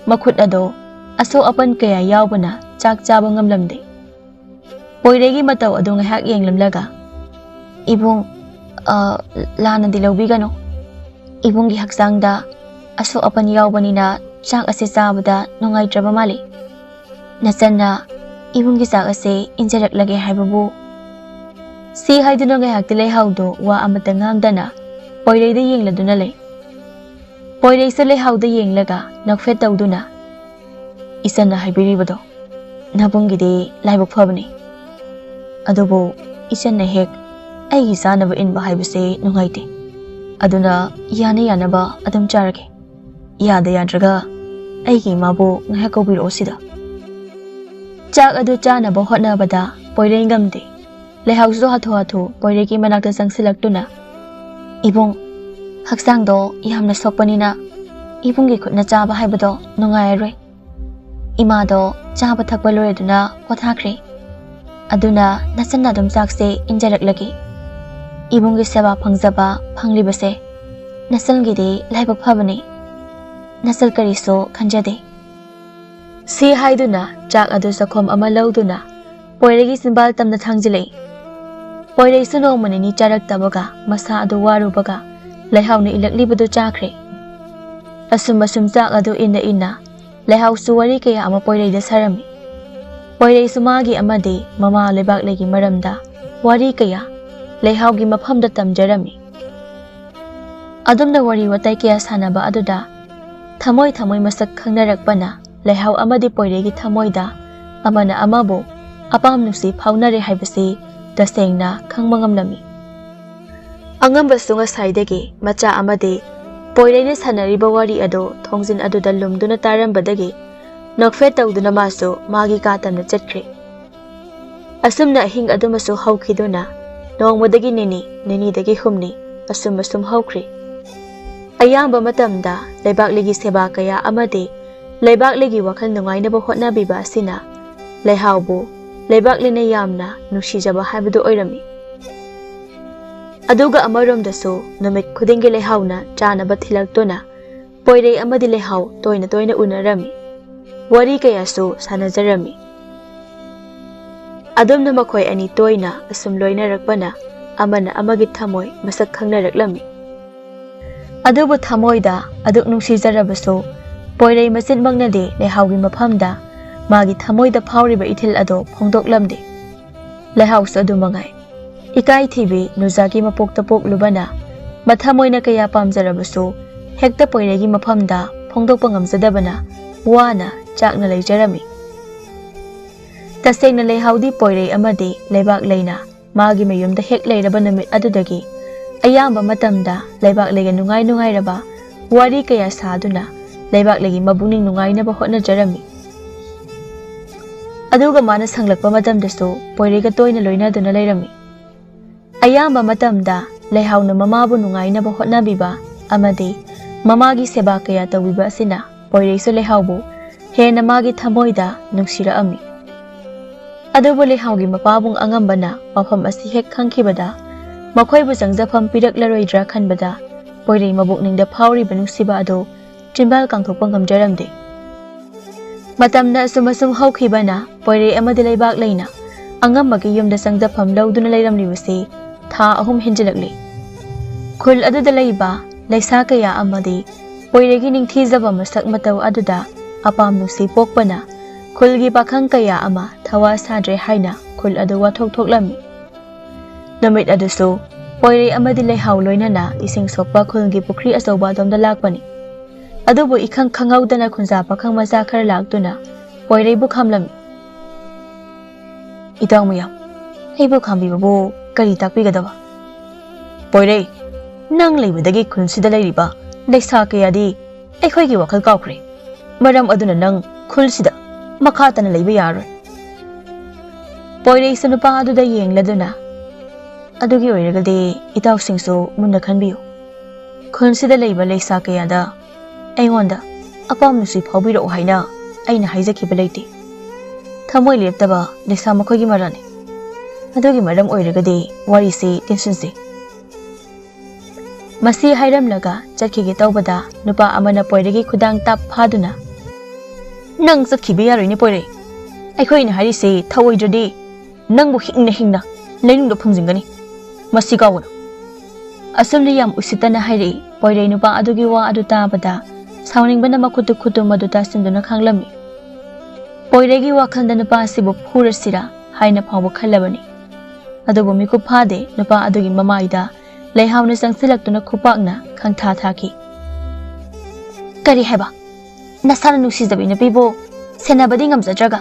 ꯃꯈꯨꯠ ꯑꯗꯨ ꯑꯁꯣꯛ ꯑꯄꯟ ꯀꯌꯥ ꯌꯥꯎꯕꯅ ꯆꯥꯛ ꯆꯥꯕ ꯉꯝꯂꯝꯗꯦ꯫ ꯄꯣꯏꯔꯩꯒꯤ ꯃꯇꯧ ꯑꯗꯨ ꯉꯥꯏꯍꯥꯛ ꯌꯦꯡꯂꯝꯂꯒ, "ꯏꯕꯨꯡ, ꯑ, ꯂꯥꯟꯅꯗꯤ ꯂꯧꯕꯤꯒꯅꯨ꯫ ꯏꯕꯨꯡꯒꯤ ꯍꯛꯆꯥꯡꯗ ꯑꯁꯣꯛ ꯑꯄꯟ ꯌꯥꯎꯕꯅꯤꯅ ꯆꯥꯛ ꯑꯁꯤ ꯆꯥꯕꯗ ꯅꯨꯡꯉꯥꯏꯇ꯭ꯔꯕ ꯃꯥꯜꯂꯤ꯫ ꯅꯆꯟꯅ ꯏꯕꯨꯡꯒꯤ ꯆꯥꯛ ꯑꯁꯤ ꯏꯟꯖꯔꯛꯂꯒꯦ ꯍꯥꯏꯕꯕꯨ?" ꯁꯤ ꯍꯥꯏꯗꯨꯅ ꯉꯥꯏꯍꯥꯛꯇꯤ ꯂꯩꯍꯥꯎꯗꯨ ꯋꯥ ꯑꯃꯠꯇ ꯉꯥꯡꯗꯅ ꯄꯣꯏꯔꯩꯗ ꯌꯦꯡꯂꯗꯨꯅ ꯂꯩ꯫ ꯄꯣꯏꯔꯩꯁꯨ ꯂꯩꯍꯥꯎꯗ ꯌꯦꯡꯂꯒ ꯅꯣꯛꯐꯦꯠ ꯇꯧꯗꯨꯅ, "ꯏꯆꯟꯅ ꯍꯥꯏꯕꯤꯔꯤꯕꯗꯣ ꯅꯕꯨꯡꯒꯤꯗꯤ ꯂꯥꯏꯕꯛ ꯐꯕꯅꯤ꯫ ꯑꯗꯨꯕꯨ ꯏꯆꯟꯅ ꯍꯦꯛ ꯑꯩꯒꯤ ꯆꯥꯅꯕ ꯏꯟꯕ ꯍꯥꯏꯕꯁꯦ ꯅꯨꯡꯉꯥꯏꯇꯦ꯫ ꯑꯗꯨꯅ ꯌꯥꯅ ꯌꯥꯅꯕ ꯑꯗꯨꯝ ꯆꯥꯔꯒꯦ꯫ ꯌꯥꯗ ꯌꯥꯗ꯭ꯔꯒ ꯑꯩꯒꯤ ꯏꯃꯥꯕꯨ ꯉꯥꯏꯍꯥꯛ ꯀꯧꯕꯤꯔꯛꯑꯣ ꯁꯤꯗ꯫" ꯆꯥꯛ ꯑꯗꯨ ꯆꯥꯅꯕ ꯍꯣꯠꯅꯕꯗ ꯄꯣꯏꯔꯩ ꯉꯝꯗꯦ꯫ ꯂꯩꯍꯥꯎꯁꯨ ꯍꯥꯊꯨ ꯍꯥꯊꯨ ꯄꯣꯏꯔꯩꯒꯤ ꯃꯅꯥꯛꯇ ꯆꯪꯁꯤꯜꯂꯛꯇꯨꯅ, "ꯏꯕꯨꯡ, ꯍꯛꯆꯥꯡꯗꯣ ꯌꯥꯝꯅ ꯁꯣꯛꯄꯅꯤꯅ ꯏꯕꯨꯡꯒꯤ ꯈꯨꯠꯅ ꯆꯥꯕ ꯍꯥꯏꯕꯗꯣ ꯅꯨꯡꯉꯥꯏꯔꯔꯣꯏ꯫ ꯏꯃꯥꯗꯣ ꯆꯥꯕ ꯊꯛꯄ ꯂꯣꯏꯔꯗꯨꯅ ꯄꯣꯊꯥꯈ꯭ꯔꯦ꯫ ꯑꯗꯨꯅ ꯅꯆꯟꯅ ꯑꯗꯨꯝ ꯆꯥꯛꯁꯦ ꯏꯟꯖꯔꯛꯂꯒꯦ꯫ ꯏꯕꯨꯡꯒꯤ ꯁꯦꯕꯥ ꯐꯪꯖꯕ ꯐꯪꯂꯤꯕꯁꯦ ꯅꯆꯜꯒꯤꯗꯤ ꯂꯥꯏꯕꯛ ꯐꯕꯅꯤ꯫ ꯅꯆꯜ ꯀꯔꯤꯁꯨ ꯈꯟꯖꯗꯦ꯫" ꯁꯤ ꯍꯥꯏꯗꯨꯅ ꯆꯥꯛ ꯑꯗꯨ ꯆꯥꯛꯈꯣꯝ ꯑꯃ ꯂꯧꯗꯨꯅ ꯄꯣꯏꯔꯩꯒꯤ ꯆꯤꯟꯕꯥꯜ ꯇꯝꯅ ꯊꯥꯡꯖꯤꯜꯂꯛꯏ꯫ ꯄꯣꯏꯔꯩꯁꯨ ꯅꯣꯡꯃ ꯅꯤꯅꯤ ꯆꯥꯔꯛꯇꯕꯒ ꯃꯁꯥ ꯑꯗꯨ ꯋꯥꯔꯨꯕꯒ ꯂꯩꯍꯥꯎꯅ ꯏꯜꯂꯛꯂꯤꯕꯗꯨ ꯆꯥꯈ꯭ꯔꯦ꯫ ꯑꯁꯨꯝ ꯑꯁꯨꯝ ꯆꯥꯛ ꯑꯗꯨ ꯏꯟꯅ ꯏꯟꯅ ꯂꯩꯍꯥꯎꯁꯨ ꯋꯥꯔꯤ ꯀꯌꯥ ꯑꯃ ꯄꯣꯏꯔꯩꯗ ꯁꯥꯔꯝꯃꯤ꯫ ꯄꯣꯏꯔꯩꯁꯨ ꯃꯥꯒꯤ ꯑꯃꯗꯤ ꯃꯃꯥ ꯂꯩꯕꯥꯛꯂꯩꯒꯤ ꯃꯔꯝꯗ ꯋꯥꯔꯤ ꯀꯌꯥ ꯂꯩꯍꯥꯎꯒꯤ ꯃꯐꯝꯗ ꯇꯝꯖꯔꯝꯃꯤ꯫ ꯑꯗꯨꯝꯅ ꯋꯥꯔꯤ ꯋꯥꯇꯥꯏ ꯀꯌꯥ ꯁꯥꯟꯅꯕ ꯑꯗꯨꯗ ꯊꯃꯣꯏ ꯊꯃꯣꯏ ꯃꯁꯛ ꯈꯪꯅꯔꯛꯄꯅ ꯂꯩꯍꯥꯎ ꯑꯃꯗꯤ ꯄꯣꯏꯔꯩꯒꯤ ꯊꯃꯣꯏꯗ ꯑꯃꯅ ꯑꯃꯕꯨ ꯑꯄꯥꯝ ꯅꯨꯡꯁꯤ ꯐꯥꯎꯅꯔꯦ ꯍꯥꯏꯕꯁꯤ ꯇꯁꯦꯡꯅ ꯈꯪꯕ ꯉꯝꯂꯝꯃꯤ꯫ ꯑꯉꯝꯕꯁꯨ ꯉꯁꯥꯏꯗꯒꯤ ꯃꯆꯥ ꯑꯃꯗꯤ ꯄꯣꯏꯔꯩꯅ ꯁꯥꯟꯅꯔꯤꯕ ꯋꯥꯔꯤ ꯑꯗꯨ ꯊꯣꯡꯖꯤꯟ ꯑꯗꯨꯗ ꯂꯨꯝꯗꯨꯅ ꯇꯥꯔꯝꯕꯗꯒꯤ ꯅꯣꯛꯐꯦꯠ ꯇꯧꯗꯨꯅ ꯃꯥꯁꯨ ꯃꯥꯒꯤ ꯀꯥ ꯇꯝꯅ ꯆꯠꯈ꯭ꯔꯦ꯫ ꯑꯁꯨꯝꯅ ꯑꯍꯤꯡ ꯑꯗꯨꯃꯁꯨ ꯍꯧꯈꯤꯗꯨꯅ ꯅꯣꯡꯃꯗꯒꯤ ꯅꯤꯅꯤ, ꯅꯤꯅꯤꯗꯒꯤ ꯍꯨꯝꯅꯤ, ꯑꯁꯨꯝ ꯑꯁꯨꯝ ꯍꯧꯈ꯭ꯔꯦ꯫ ꯑꯌꯥꯝꯕ ꯃꯇꯝꯗ ꯂꯩꯕꯥꯛꯂꯤꯒꯤ ꯁꯦꯕꯥ ꯀꯌꯥ ꯑꯃꯗꯤ ꯂꯩꯕꯥꯛꯂꯤꯒꯤ ꯋꯥꯈꯜ ꯅꯨꯡꯉꯥꯏꯅꯕ ꯍꯣꯠꯅꯕꯤꯕ ꯑꯁꯤꯅ ꯂꯩꯍꯥꯎꯕꯨ ꯂꯩꯕꯥꯛꯂꯤꯅ ꯌꯥꯝꯅ ꯅꯨꯡꯁꯤꯖꯕ ꯍꯥꯏꯕꯗꯨ ꯑꯣꯏꯔꯝꯃꯤ꯫ ꯑꯗꯨꯒ ꯑꯃꯔꯣꯝꯗꯁꯨ ꯅꯨꯃꯤꯠ ꯈꯨꯗꯤꯡꯒꯤ ꯂꯩꯍꯥꯎꯅ ꯆꯥꯅꯕ ꯊꯤꯜꯂꯛꯇꯨꯅ ꯄꯣꯏꯔꯩ ꯑꯃꯗꯤ ꯂꯩꯍꯥꯎ ꯇꯣꯏꯅ ꯇꯣꯏꯅ ꯎꯅꯔꯝꯃꯤ꯫ ꯋꯥꯔꯤ ꯀꯌꯥꯁꯨ ꯁꯥꯟꯅꯖꯔꯝꯃꯤ꯫ ꯑꯗꯨꯝꯅ ꯃꯈꯣꯏ ꯑꯅꯤ ꯇꯣꯏꯅ ꯑꯁꯨꯝ ꯂꯣꯏꯅꯔꯛꯄꯅ ꯑꯃꯅ ꯑꯃꯒꯤ ꯊꯃꯣꯏ ꯃꯁꯛ ꯈꯪꯅꯔꯛꯂꯝꯃꯤ꯫ ꯑꯗꯨꯕꯨ ꯊꯃꯣꯏꯗ ꯑꯗꯨꯛ ꯅꯨꯡꯁꯤꯖꯔꯕꯁꯨ ꯄꯣꯏꯔꯩ ꯃꯆꯤꯟꯃꯛꯅꯗꯤ ꯂꯩꯍꯥꯎꯒꯤ ꯃꯐꯝꯗ ꯃꯥꯒꯤ ꯊꯃꯣꯏꯗ ꯐꯥꯎꯔꯤꯕ ꯏꯊꯤꯜ ꯑꯗꯨ ꯐꯣꯡꯗꯣꯛꯂꯝꯗꯦ꯫ ꯂꯩꯍꯥꯎꯁꯨ ꯑꯗꯨ ꯃꯉꯥꯏ꯫ ꯏꯀꯥꯏ ꯊꯤꯕꯤ ꯅꯨꯖꯥꯒꯤ ꯃꯄꯣꯛꯇ ꯄꯣꯛꯂꯨꯕꯅ ꯃꯊꯃꯣꯏꯅ ꯀꯌꯥ ꯄꯥꯝꯖꯔꯕꯁꯨ ꯍꯦꯛꯇ ꯄꯣꯏꯔꯩꯒꯤ ꯃꯐꯝꯗ ꯐꯣꯡꯗꯣꯛꯄ ꯉꯝꯖꯗꯕꯅ ꯋꯥꯅ ꯆꯥꯛꯅ ꯂꯩꯖꯔꯝꯃꯤ꯫ ꯇꯁꯦꯡꯅ ꯂꯩꯍꯥꯎꯗꯤ ꯄꯣꯏꯔꯩ ꯑꯃꯗꯤ ꯂꯩꯕꯥꯛ ꯂꯩꯅ ꯃꯥꯒꯤ ꯃꯌꯨꯝꯗ ꯍꯦꯛ ꯂꯩꯔꯕ ꯅꯨꯃꯤꯠ ꯑꯗꯨꯗꯒꯤ ꯑꯌꯥꯝꯕ ꯃꯇꯝꯗ ꯂꯩꯕꯥꯛ ꯂꯩꯒ ꯅꯨꯡꯉꯥꯏ ꯅꯨꯡꯉꯥꯏꯔꯕ ꯋꯥꯔꯤ ꯀꯌꯥ ꯁꯥꯗꯨꯅ ꯂꯩꯕꯥꯛ ꯂꯩꯒꯤ ꯃꯕꯨꯛꯅꯤꯡ ꯅꯨꯡꯉꯥꯏꯅꯕ ꯍꯣꯠꯅꯖꯔꯝꯃꯤ꯫ ꯑꯗꯨꯒ ꯃꯥꯅ ꯁꯪꯂꯛꯄ ꯃꯇꯝꯗꯁꯨ ꯄꯣꯏꯔꯩꯒ ꯇꯣꯏꯅ ꯂꯣꯏꯅꯗꯨꯅ ꯂꯩꯔꯝꯃꯤ꯫ ꯑꯌꯥꯝꯕ ꯃꯇꯝꯗ ꯂꯩꯍꯥꯎꯅ ꯃꯃꯥꯕꯨ ꯅꯨꯡꯉꯥꯏꯅꯕ ꯍꯣꯠꯅꯕꯤꯕ ꯑꯃꯗꯤ ꯃꯃꯥꯒꯤ ꯁꯦꯕꯥ ꯀꯌꯥ ꯇꯧꯕꯤꯕ ꯑꯁꯤꯅ ꯄꯣꯏꯔꯩꯁꯨ ꯂꯩꯍꯥꯎꯕꯨ ꯍꯦꯟꯅ ꯃꯥꯒꯤ ꯊꯃꯣꯏꯗ ꯅꯨꯡꯁꯤꯔꯛꯑꯝꯃꯤ꯫ ꯑꯗꯨꯕꯨ ꯂꯩꯍꯥꯎꯒꯤ ꯃꯄꯥꯕꯨꯡ ꯑꯉꯝꯕꯅ ꯋꯥꯐꯝ ꯑꯁꯤ ꯍꯦꯛ ꯈꯪꯈꯤꯕꯗ ꯃꯈꯣꯏꯕꯨ ꯆꯪꯖꯐꯝ ꯄꯤꯔꯛꯂꯔꯣꯏꯗ꯭ꯔꯥ ꯈꯟꯕꯗ ꯄꯣꯏꯔꯩ ꯃꯕꯨꯛꯅꯤꯡꯗ ꯐꯥꯎꯔꯤꯕ ꯅꯨꯡꯁꯤꯕ ꯑꯗꯨ ꯆꯤꯟꯕꯥꯜ ꯀꯥꯡꯊꯣꯛꯄ ꯉꯝꯖꯔꯝꯗꯦ꯫ ꯃꯇꯝꯅ ꯑꯁꯨꯝ ꯑꯁꯨꯝ ꯍꯧꯈꯤꯕꯅ ꯄꯣꯏꯔꯩ ꯑꯃꯗꯤ ꯂꯩꯕꯥꯛ ꯂꯩꯅ ꯑꯉꯝꯕꯒꯤ ꯌꯨꯝꯗ ꯆꯪꯖꯐꯝ ꯂꯧꯗꯨꯅ ꯂꯩꯔꯝꯂꯤꯕꯁꯤ ꯊꯥ ꯑꯍꯨꯝ ꯍꯦꯟꯖꯤꯜꯂꯛꯂꯤ꯫ ꯈꯨꯜ ꯑꯗꯨꯗ ꯂꯩꯕ ꯂꯩꯁꯥ ꯀꯌꯥ ꯑꯃꯗꯤ ꯄꯣꯏꯔꯩꯒꯤ ꯅꯤꯡꯊꯤꯖꯕ ꯃꯁꯛ ꯃꯇꯧ ꯑꯗꯨꯗ ꯑꯄꯥꯝ ꯅꯨꯡꯁꯤ ꯄꯣꯛꯄꯅ ꯈꯨꯜꯒꯤ ꯄꯥꯈꯪ ꯀꯌꯥ ꯑꯃ ꯊꯋꯥ ꯁꯥꯗ꯭ꯔꯦ ꯍꯥꯏꯅ ꯈꯨꯜ ꯑꯗꯨ ꯋꯥꯊꯣꯛ ꯊꯣꯛꯂꯝꯃꯤ꯫ ꯅꯨꯃꯤꯠ ꯑꯗꯨꯁꯨ ꯄꯣꯏꯔꯩ ꯑꯃꯗꯤ ꯂꯩꯍꯥꯎ ꯂꯣꯏꯅꯅ ꯏꯁꯤꯡ ꯁꯣꯛꯄ ꯈꯨꯜꯒꯤ ꯄꯨꯈ꯭ꯔꯤ ꯑꯆꯧꯕ ꯑꯗꯣꯝꯗ ꯂꯥꯛꯄꯅꯤ꯫ ꯑꯗꯨꯕꯨ ꯏꯈꯪ ꯈꯪꯍꯧꯗꯅ ꯈꯨꯟꯖꯥ ꯄꯥꯈꯪ ꯃꯆꯥ ꯈꯔ ꯂꯥꯛꯇꯨꯅ ꯄꯣꯏꯔꯩꯕꯨ ꯈꯥꯝꯂꯝꯃꯤ꯫ ꯏꯇꯥꯎ ꯃꯌꯥꯝ, ꯑꯩꯕꯨ ꯈꯥꯝꯕꯤꯕꯕꯨ ꯀꯔꯤ ꯇꯥꯛꯄꯤꯒꯗꯕ? ꯄꯣꯏꯔꯩ, ꯅꯪ ꯂꯩꯕꯗꯒꯤ ꯈꯨꯜꯁꯤꯗ ꯂꯩꯔꯤꯕ ꯂꯩꯁꯥ ꯀꯌꯥꯗꯤ ꯑꯩꯈꯣꯏꯒꯤ ꯋꯥꯈꯜ ꯀꯥꯎꯈ꯭ꯔꯦ꯫ ꯃꯔꯝ ꯑꯗꯨꯅ ꯅꯪ ꯈꯨꯜꯁꯤꯗ ꯃꯈꯥ ꯇꯥꯅ ꯂꯩꯕ ꯌꯥꯔꯣꯏ꯫ ꯄꯣꯏꯔꯩꯁꯨ ꯅꯨꯄꯥ ꯑꯗꯨꯗ ꯌꯦꯡꯂꯗꯨꯅ, ꯑꯗꯨꯒꯤ ꯑꯣꯏꯔꯒꯗꯤ ꯏꯇꯥꯎꯁꯤꯡꯁꯨ ꯃꯨꯟꯅ ꯈꯟꯕꯤꯌꯨ꯫ ꯈꯨꯜꯁꯤꯗ ꯂꯩꯕ ꯂꯩꯁꯥ ꯀꯌꯥꯗ ꯑꯩꯉꯣꯟꯗ ꯑꯄꯥꯝ ꯅꯨꯡꯁꯤ ꯐꯥꯎꯕꯤꯔꯛꯎ ꯍꯥꯏꯅ ꯑꯩꯅ ꯍꯥꯏꯖꯈꯤꯕ ꯂꯩꯇꯦ꯫ ꯊꯃꯣꯏ ꯂꯦꯞꯇꯕ ꯂꯩꯁꯥ ꯃꯈꯣꯏꯒꯤ ꯃꯔꯥꯜꯅꯤ꯫ ꯑꯗꯨꯒꯤ ꯃꯔꯝ ꯑꯣꯏꯔꯒꯗꯤ ꯋꯥꯔꯤꯁꯤ ꯇꯦꯟꯁꯤꯟꯁꯤ꯫ ꯃꯁꯤ ꯍꯥꯏꯔꯝꯂꯒ ꯆꯠꯈꯤꯒꯦ ꯇꯧꯕꯗ ꯅꯨꯄꯥ ꯑꯃꯅ ꯄꯣꯏꯔꯩꯒꯤ ꯈꯨꯗꯥꯡ ꯇꯥꯞ ꯐꯥꯗꯨꯅ, "ꯅꯪ ꯆꯠꯈꯤꯕ ꯌꯥꯔꯣꯏꯅꯦ ꯄꯣꯏꯔꯩ꯫ ꯑꯩꯈꯣꯏꯅ ꯍꯥꯏꯔꯤꯁꯦ ꯊꯧꯑꯣꯏꯗ꯭ꯔꯗꯤ ꯅꯪꯕꯨ ꯍꯤꯡꯅ ꯍꯤꯡꯅ ꯂꯩꯅꯨꯡꯗ ꯐꯨꯝꯖꯤꯟꯒꯅꯤ꯫ ꯃꯁꯤ ꯀꯥꯎꯒꯅꯨ꯫" ꯑꯁꯨꯝꯅ ꯌꯥꯝ ꯎꯁꯤꯠꯇꯅ ꯍꯥꯏꯔꯛꯏ꯫ ꯄꯣꯏꯔꯩ ꯅꯨꯄꯥ ꯑꯗꯨꯒꯤ ꯋꯥ ꯑꯗꯨ ꯇꯥꯕꯗ ꯁꯥꯎꯅꯤꯡꯕꯅ ꯃꯈꯨꯠꯇꯨ ꯈꯨꯇꯨꯝ ꯑꯗꯨ ꯇꯥꯁꯤꯟꯗꯨꯅ ꯈꯥꯡꯂꯝꯃꯤ꯫ ꯄꯣꯏꯔꯩꯒꯤ ꯋꯥꯈꯜꯗ ꯅꯨꯄꯥ ꯑꯁꯤꯕꯨ ꯐꯨꯔꯁꯤꯔꯥ ꯍꯥꯏꯅ ꯐꯥꯎꯕ ꯈꯜꯂꯕꯅꯤ꯫ ꯑꯗꯨꯕꯨ ꯃꯤꯀꯨꯞ ꯐꯥꯗꯦ ꯅꯨꯄꯥ ꯑꯗꯨꯒꯤ ꯃꯃꯥꯏꯗ ꯂꯩꯍꯥꯎꯅ ꯆꯪꯁꯤꯜꯂꯛꯇꯨꯅ ꯈꯨꯄꯥꯛꯅ ꯈꯪꯊꯥ ꯊꯥꯈꯤ꯫ "ꯀꯔꯤ ꯍꯥꯏꯕ? ꯅꯁꯥꯅ ꯅꯨꯡꯁꯤꯖꯕꯤ ꯅꯨꯄꯤꯕꯨ ꯁꯦꯟꯅꯕꯗꯤ ꯉꯝꯖꯗ꯭ꯔꯒ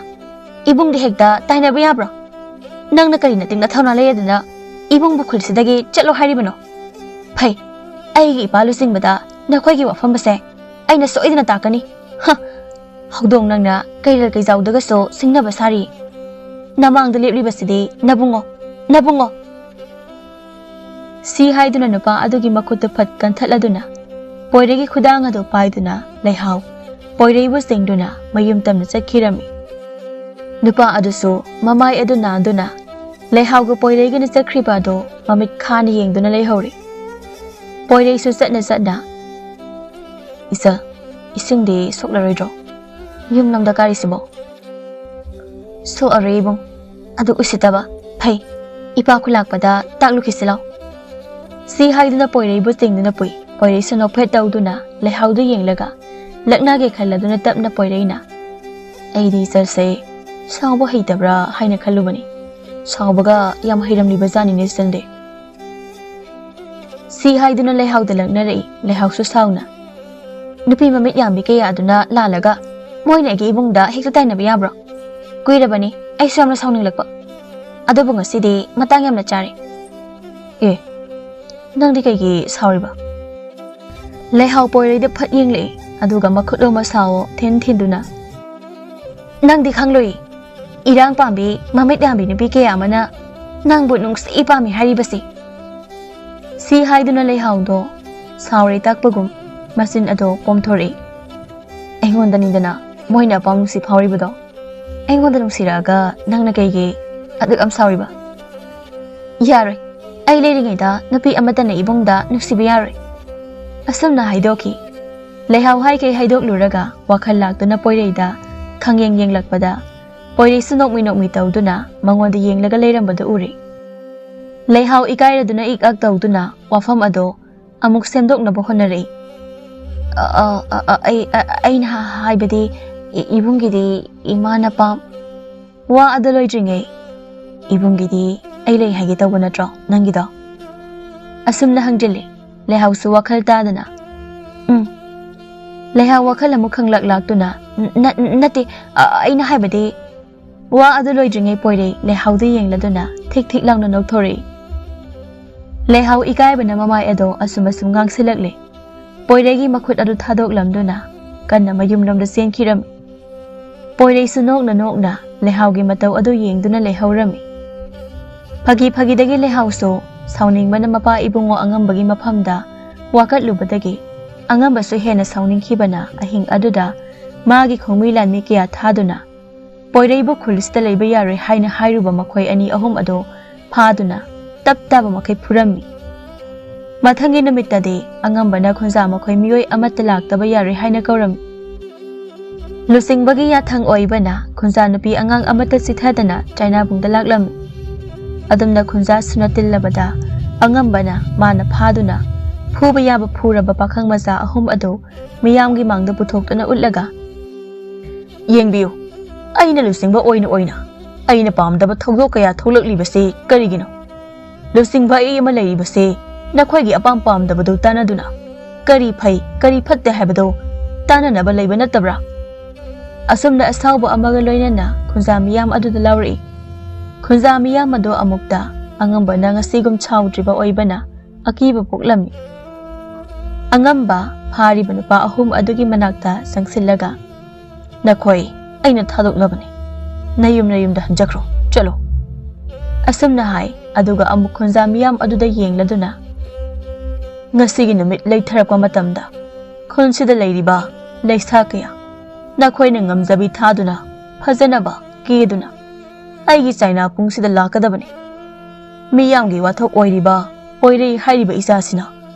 ꯏꯕꯨꯡꯗꯤ ꯍꯦꯛꯇ ꯇꯥꯏꯅꯕ ꯌꯥꯕ꯭ꯔꯣ? ꯅꯪꯅ ꯀꯔꯤ ꯅꯇꯤꯛ ꯅꯊꯧꯅꯥ ꯂꯩ ꯑꯗꯨꯅ ꯏꯕꯨꯡꯕꯨ ꯈꯨꯜꯁꯤꯗꯒꯤ ꯆꯠꯂꯣ ꯍꯥꯏꯔꯤꯕꯅꯣ? ꯐꯩ, ꯑꯩꯒꯤ ꯏꯄꯥ ꯂꯨꯆꯤꯡꯕꯗ ꯅꯈꯣꯏꯒꯤ ꯋꯥꯐꯝ ꯑꯁꯦ ꯑꯩꯅ ꯁꯣꯏꯗꯅ ꯇꯥꯛꯀꯅꯤ꯫ ꯍ! ꯍꯧꯗꯣꯡ ꯅꯪꯅ ꯀꯩꯔꯦꯜ ꯀꯩꯖꯥꯎꯗꯒꯁꯨ ꯁꯤꯡꯅꯕ ꯁꯥꯔꯤ꯫ ꯅꯃꯥꯡꯗ ꯂꯦꯞꯂꯤꯕꯁꯤꯗꯤ ꯅꯕꯨꯡꯉꯣ, ꯅꯕꯨꯡꯉꯣ!" ꯁꯤ ꯍꯥꯏꯗꯨꯅ ꯅꯨꯄꯥ ꯑꯗꯨꯒꯤ ꯃꯈꯨꯠꯇꯨ ꯐꯠ ꯀꯟꯊꯠꯂꯗꯨꯅ ꯄꯣꯏꯔꯩꯒꯤ ꯈꯨꯗꯥꯡ ꯑꯗꯨ ꯄꯥꯏꯗꯨꯅ ꯂꯩꯍꯥꯎ ꯄꯣꯏꯔꯩꯕꯨ ꯆꯤꯡꯗꯨꯅ ꯃꯌꯨꯝ ꯇꯝꯅ ꯆꯠꯈꯤꯔꯝꯃꯤ꯫ ꯅꯨꯄꯥ ꯑꯗꯨꯁꯨ ꯃꯃꯥꯏ ꯑꯗꯨ ꯅꯥꯟꯗꯨꯅ ꯂꯩꯍꯥꯎꯒ ꯄꯣꯏꯔꯩꯒꯅ ꯆꯠꯈ꯭ꯔꯤꯕ ꯑꯗꯨ ꯃꯃꯤꯠ ꯈꯥꯅ ꯌꯦꯡꯗꯨꯅ ꯂꯩꯍꯧꯔꯤ꯫ ꯄꯣꯏꯔꯩꯁꯨ ꯆꯠꯅ ꯆꯠꯅ, "ꯏꯆꯜ, ꯏꯁꯤꯡꯗꯤ ꯁꯣꯛꯂꯔꯣꯏꯗ꯭ꯔꯣ? ꯌꯨꯝ ꯂꯣꯝꯗ ꯀꯥꯔꯤꯁꯤꯕꯣ?" "ꯁꯣꯛꯑꯔꯣꯏ ꯏꯕꯨꯡ, ꯑꯗꯨ ꯎꯁꯤꯠꯇꯕ꯫ ꯐꯩ, ꯏꯄꯥ ꯈꯨꯂꯥꯛꯄꯗ ꯇꯥꯛꯂꯨꯈꯤꯁꯤ ꯂꯥꯎ꯫" ꯁꯤ ꯍꯥꯏꯗꯨꯅ ꯄꯣꯏꯔꯩꯕꯨ ꯆꯤꯡꯗꯨꯅ ꯄꯨꯏ꯫ ꯄꯣꯏꯔꯩꯁꯨ ꯅꯣꯛꯐꯦꯠ ꯇꯧꯗꯨꯅ ꯂꯩꯍꯥꯎꯗꯨ ꯌꯦꯡꯂꯒ ꯂꯛꯅꯒꯦ ꯈꯜꯂꯗꯨꯅ ꯇꯞꯅ ꯄꯣꯏꯔꯩꯅ, "ꯑꯩꯗꯤ ꯏꯆꯜꯁꯦ ꯁꯥꯎꯕ ꯍꯩꯇꯕ꯭ꯔꯥ ꯍꯥꯏꯅ ꯈꯜꯂꯨꯕꯅꯤ꯫ ꯁꯥꯎꯕꯒ ꯌꯥꯝ ꯍꯩꯔꯝꯂꯤꯕ ꯖꯥꯠꯅꯤꯅꯦ ꯏꯆꯜꯗꯤ꯫" ꯁꯤ ꯍꯥꯏꯗꯨꯅ ꯂꯩꯍꯥꯎꯗ ꯂꯛꯅꯔꯛꯏ꯫ ꯂꯩꯍꯥꯎꯁꯨ ꯁꯥꯎꯅ, "ꯅꯨꯄꯤ ꯃꯃꯤꯠ ꯌꯥꯝꯕꯤ ꯀꯌꯥ ꯑꯗꯨꯅ ꯂꯥꯜꯂꯒ ꯃꯣꯏꯅ ꯑꯩꯒꯤ ꯏꯕꯨꯡꯗ ꯍꯦꯛꯇ ꯇꯥꯏꯅꯕ ꯌꯥꯕ꯭ꯔꯣ? ꯀꯨꯏꯔꯕꯅꯤ ꯑꯩꯁꯨ ꯌꯥꯝꯅ ꯁꯥꯎꯅꯤꯡꯂꯛꯄ꯫ ꯑꯗꯨꯕꯨ ꯉꯁꯤꯗꯤ ꯃꯇꯥꯡ ꯌꯥꯝꯅ ꯆꯥꯔꯦ꯫ ꯑꯦ, ꯅꯪꯗꯤ ꯀꯩꯒꯤ ꯁꯥꯎꯔꯤꯕ? ꯂꯩꯍꯥꯎ ꯄꯣꯏꯔꯩꯗ ꯐꯠ ꯌꯦꯡꯂꯛꯏ, ꯑꯗꯨꯒ ꯃꯈꯨꯠꯂꯣꯝ ꯑꯁꯥꯎ ꯊꯤꯟ ꯊꯤꯟꯗꯨꯅ, "ꯅꯪꯗꯤ ꯈꯪꯂꯣꯏ, ꯏꯔꯥꯡ ꯄꯥꯝꯕꯤ, ꯃꯃꯤꯠ ꯌꯥꯝꯕꯤ ꯅꯨꯄꯤ ꯀꯌꯥ ꯑꯃꯅ ꯅꯪꯕꯨ ꯅꯨꯡꯁꯤ ꯄꯥꯝꯃꯤ ꯍꯥꯏꯔꯤꯕꯁꯤ꯫" ꯁꯤ ꯍꯥꯏꯗꯨꯅ ꯂꯩꯍꯥꯎꯗꯣ ꯁꯥꯎꯔꯦ ꯇꯥꯛꯄꯒꯨꯝ ꯃꯆꯤꯟ ꯑꯗꯣ ꯄꯣꯝꯊꯣꯔꯛꯏ꯫ "ꯑꯩꯉꯣꯟꯗꯅꯤꯗꯅ ꯃꯣꯏꯅ ꯑꯄꯥꯝ ꯅꯨꯡꯁꯤ ꯐꯥꯎꯔꯤꯕꯗꯣ꯫ ꯑꯩꯉꯣꯟꯗ ꯅꯨꯡꯁꯤꯔꯛꯑꯒ ꯅꯪꯅ ꯀꯩꯒꯤ ꯑꯗꯨꯛ ꯌꯥꯝ ꯁꯥꯎꯔꯤꯕ?" "ꯌꯥꯔꯣꯏ, ꯑꯩ ꯂꯩꯔꯤꯉꯩꯗ ꯅꯨꯄꯤ ꯑꯃꯠꯇꯅ ꯏꯕꯨꯡꯗ ꯅꯨꯡꯁꯤꯕ ꯌꯥꯔꯣꯏ꯫" ꯑꯁꯨꯝꯅ ꯍꯥꯏꯗꯣꯛꯈꯤ꯫ ꯂꯩꯍꯥꯎ ꯍꯥꯏꯈꯩ ꯍꯥꯏꯗꯣꯛꯂꯨꯔꯒ ꯋꯥꯈꯜ ꯂꯥꯛꯇꯨꯅ ꯄꯣꯏꯔꯩꯗ ꯈꯪꯌꯦꯡ ꯌꯦꯡꯂꯛꯄꯗ, ꯄꯣꯏꯔꯩꯁꯨ ꯅꯣꯛꯃꯤ ꯅꯣꯛꯃꯤ ꯇꯧꯗꯨꯅ ꯃꯉꯣꯟꯗ ꯌꯦꯡꯂꯒ ꯂꯩꯔꯝꯕꯗꯨ ꯎꯔꯦ꯫ ꯂꯩꯍꯥꯎ ꯏꯀꯥꯏꯔꯗꯨꯅ ꯏꯛ ꯑꯛ ꯇꯧꯗꯨꯅ ꯋꯥꯐꯝ ꯑꯗꯣ ꯑꯃꯨꯛ ꯁꯦꯝꯗꯣꯛꯅꯕ ꯍꯣꯠꯅꯔꯛꯏ꯫ "ꯑ, ꯑ, ꯑ, ꯑ, ꯑꯩ, ꯑ, ꯑꯩꯅ ꯍꯥꯏꯕꯗꯤ, ꯏ-, ꯏꯕꯨꯡꯒꯤꯗꯤ ꯏꯃꯥꯅ ꯄꯥꯝ-" ꯋꯥ ꯑꯗꯨ ꯂꯣꯏꯗ꯭ꯔꯤꯉꯩ, "ꯏꯕꯨꯡꯒꯤꯗꯤ ꯑꯩ ꯂꯩ ꯍꯥꯏꯒꯦ ꯇꯧꯕ ꯅꯠꯇ꯭ꯔꯣ ꯅꯪꯒꯤꯗꯣ?" ꯑꯁꯨꯝꯅ ꯍꯪꯖꯤꯜꯂꯤ꯫ ꯂꯩꯍꯥꯎꯁꯨ ꯋꯥꯈꯜ ꯇꯥꯗꯅ, "ꯎꯝ꯫" ꯂꯩꯍꯥꯎ ꯋꯥꯈꯜ ꯑꯃꯨꯛ ꯈꯪꯂꯛ ꯂꯥꯛꯇꯨꯅ, "ꯅ-, ꯅꯠꯇꯦ, ꯑ-, ꯑꯩꯅ ꯍꯥꯏꯕꯗꯤ꯫" ꯋꯥ ꯑꯗꯨ ꯂꯣꯏꯗ꯭ꯔꯤꯉꯩ ꯄꯣꯏꯔꯩ ꯂꯩꯍꯥꯎꯗ ꯌꯦꯡꯂꯗꯨꯅ ꯊꯤꯛ ꯊꯤꯛ ꯂꯥꯎꯅ ꯅꯣꯛꯊꯣꯔꯛꯏ꯫ ꯂꯩꯍꯥꯎ ꯏꯀꯥꯏꯕꯅ ꯃꯃꯥꯏ ꯑꯗꯣ ꯑꯁꯨꯝ ꯑꯁꯨꯝ ꯉꯥꯡꯁꯤꯜꯂꯛꯂꯦ꯫ ꯄꯣꯏꯔꯩꯒꯤ ꯃꯈꯨꯠ ꯑꯗꯨ ꯊꯥꯗꯣꯛꯂꯝꯗꯨꯅ ꯀꯟꯅ ꯃꯌꯨꯝꯂꯣꯝꯗ ꯆꯦꯟꯈꯤꯔꯝꯃꯤ꯫ ꯄꯣꯏꯔꯩꯁꯨ ꯅꯣꯛꯅ ꯅꯣꯛꯅ ꯂꯩꯍꯥꯎꯒꯤ ꯃꯇꯧ ꯑꯗꯨ ꯌꯦꯡꯗꯨꯅ ꯂꯩꯍꯧꯔꯝꯃꯤ꯫ ꯐꯥꯒꯤ ꯐꯥꯒꯤꯗꯒꯤ ꯂꯩꯍꯥꯎꯁꯨ ꯁꯥꯎꯅꯤꯡꯕꯅ ꯃꯄꯥ ꯏꯕꯨꯡꯉꯣ ꯑꯉꯝꯕꯒꯤ ꯃꯐꯝꯗ ꯋꯥꯀꯠꯂꯨꯕꯗꯒꯤ ꯑꯉꯝꯕꯁꯨ ꯍꯦꯟꯅ ꯁꯥꯎꯅꯤꯡꯈꯤꯕꯅ ꯑꯍꯤꯡ ꯑꯗꯨꯗ ꯃꯥꯒꯤ ꯈꯣꯡꯃꯤ ꯂꯥꯟꯃꯤ ꯀꯌꯥ ꯊꯥꯗꯨꯅ ꯄꯣꯏꯔꯩꯕꯨ ꯈꯨꯜꯁꯤꯗ ꯂꯩꯕ ꯌꯥꯔꯣꯏ ꯍꯥꯏꯅ ꯍꯥꯏꯔꯨꯕ ꯃꯈꯣꯏ ꯑꯅꯤ ꯑꯍꯨꯝ ꯑꯗꯨ ꯐꯥꯗꯨꯅ ꯇꯞ ꯇꯥꯕ ꯃꯈꯩ ꯐꯨꯔꯝꯃꯤ꯫ ꯃꯊꯪꯒꯤ ꯅꯨꯃꯤꯠꯇꯗꯤ ꯑꯉꯝꯕꯅ ꯈꯨꯟꯖꯥ ꯃꯈꯣꯏ ꯃꯤꯑꯣꯏ ꯑꯃꯠꯇ ꯂꯥꯛꯇꯕ ꯌꯥꯔꯣꯏ ꯍꯥꯏꯅ ꯀꯧꯔꯝꯃꯤ꯫ ꯂꯨꯆꯤꯡꯕꯒꯤ ꯌꯥꯊꯪ ꯑꯣꯏꯕꯅ ꯈꯨꯟꯖꯥ ꯅꯨꯄꯤ ꯑꯉꯥꯡ ꯑꯃꯠꯇ ꯆꯤꯊꯗꯅ ꯆꯥꯏꯅꯥꯕꯨꯡꯗ ꯂꯥꯛꯂꯝꯃꯤ꯫ ꯑꯗꯨꯝꯅ ꯈꯨꯟꯖꯥ ꯁꯨꯅ ꯇꯤꯜꯂꯕꯗ ꯑꯉꯝꯕꯅ ꯃꯥꯅ ꯐꯥꯗꯨꯅ ꯐꯨꯕ ꯌꯥꯕ ꯐꯨꯔꯕ ꯄꯥꯈꯪ ꯃꯆꯥ ꯑꯍꯨꯝ ꯑꯗꯨ ꯃꯤꯌꯥꯝꯒꯤ ꯃꯥꯡꯗ ꯄꯨꯊꯣꯛꯇꯨꯅ ꯎꯠꯂꯒ, "ꯌꯦꯡꯕꯤꯌꯨ, ꯑꯩꯅ ꯂꯨꯆꯤꯡꯕ ꯑꯣꯏꯅ ꯑꯣꯏꯅ ꯑꯩꯅ ꯄꯥꯝꯗꯕ ꯊꯧꯗꯣꯛ ꯀꯌꯥ ꯊꯣꯛꯂꯛꯂꯤꯕꯁꯤ ꯀꯔꯤꯒꯤꯅꯣ? ꯂꯨꯆꯤꯡꯕ ꯑꯩ ꯑꯃ ꯂꯩꯔꯤꯕꯁꯤ ꯅꯈꯣꯏꯒꯤ ꯑꯄꯥꯝ ꯄꯥꯝꯗꯕꯗꯨ ꯇꯥꯟꯅꯗꯨꯅ ꯀꯔꯤ ꯐꯩ, ꯀꯔꯤ ꯐꯠꯇꯦ ꯍꯥꯏꯕꯗꯨ ꯇꯥꯟꯅꯅꯕ ꯂꯩꯕ ꯅꯠꯇꯕ꯭ꯔꯥ?" ꯑꯁꯨꯝꯅ ꯑꯁꯥꯎꯕ ꯑꯃꯒ ꯂꯣꯏꯅꯅ ꯈꯨꯟꯖꯥ ꯃꯤꯌꯥꯝ ꯑꯗꯨꯗ ꯂꯥꯎꯔꯛꯏ꯫ ꯈꯨꯟꯖꯥ ꯃꯤꯌꯥꯝ ꯑꯗꯨ ꯑꯃꯨꯛꯇ ꯑꯉꯝꯕꯅ ꯉꯁꯤꯒꯨꯝ ꯁꯥꯎꯗ꯭ꯔꯤꯕ ꯑꯣꯏꯕꯅ ꯑꯀꯤꯕ ꯄꯣꯛꯂꯝꯃꯤ꯫ ꯑꯉꯝꯕ ꯐꯥꯔꯤꯕ ꯅꯨꯄꯥ ꯑꯍꯨꯝ ꯑꯗꯨꯒꯤ ꯃꯅꯥꯛꯇ ꯆꯪꯁꯤꯜꯂꯒ, "ꯅꯈꯣꯏ ꯑꯩꯅ ꯊꯥꯗꯣꯛꯂꯕꯅꯤ꯫ ꯅꯌꯨꯝ ꯅꯌꯨꯝꯗ ꯍꯟꯖꯈ꯭ꯔꯣ꯫ ꯆꯠꯂꯣ꯫" ꯑꯁꯨꯝꯅ ꯍꯥꯏ꯫ ꯑꯗꯨꯒ ꯑꯃꯨꯛ ꯈꯨꯟꯖꯥ ꯃꯤꯌꯥꯝ ꯑꯗꯨꯗ ꯌꯦꯡꯂꯗꯨꯅ, "ꯉꯁꯤꯒꯤ ꯅꯨꯃꯤꯠ ꯂꯩꯊꯔꯛꯄ ꯃꯇꯝꯗ ꯈꯨꯟꯁꯤꯗ ꯂꯩꯔꯤꯕ ꯂꯩꯁꯥ ꯀꯌꯥ ꯅꯈꯣꯏꯅ ꯉꯝꯖꯕꯤ ꯊꯥꯗꯨꯅ, ꯐꯖꯅꯕ ꯀꯦꯗꯨꯅ ꯑꯩꯒꯤ ꯆꯥꯏꯅꯥꯄꯨꯡꯁꯤꯗ ꯂꯥꯛꯀꯗꯕꯅꯤ꯫ ꯃꯤꯌꯥꯝꯒꯤ ꯋꯥꯊꯣꯛ ꯑꯣꯏꯔꯤꯕ ꯄꯣꯏꯔꯩ ꯍꯥꯏꯔꯤꯕ ꯏꯆꯥꯁꯤꯅ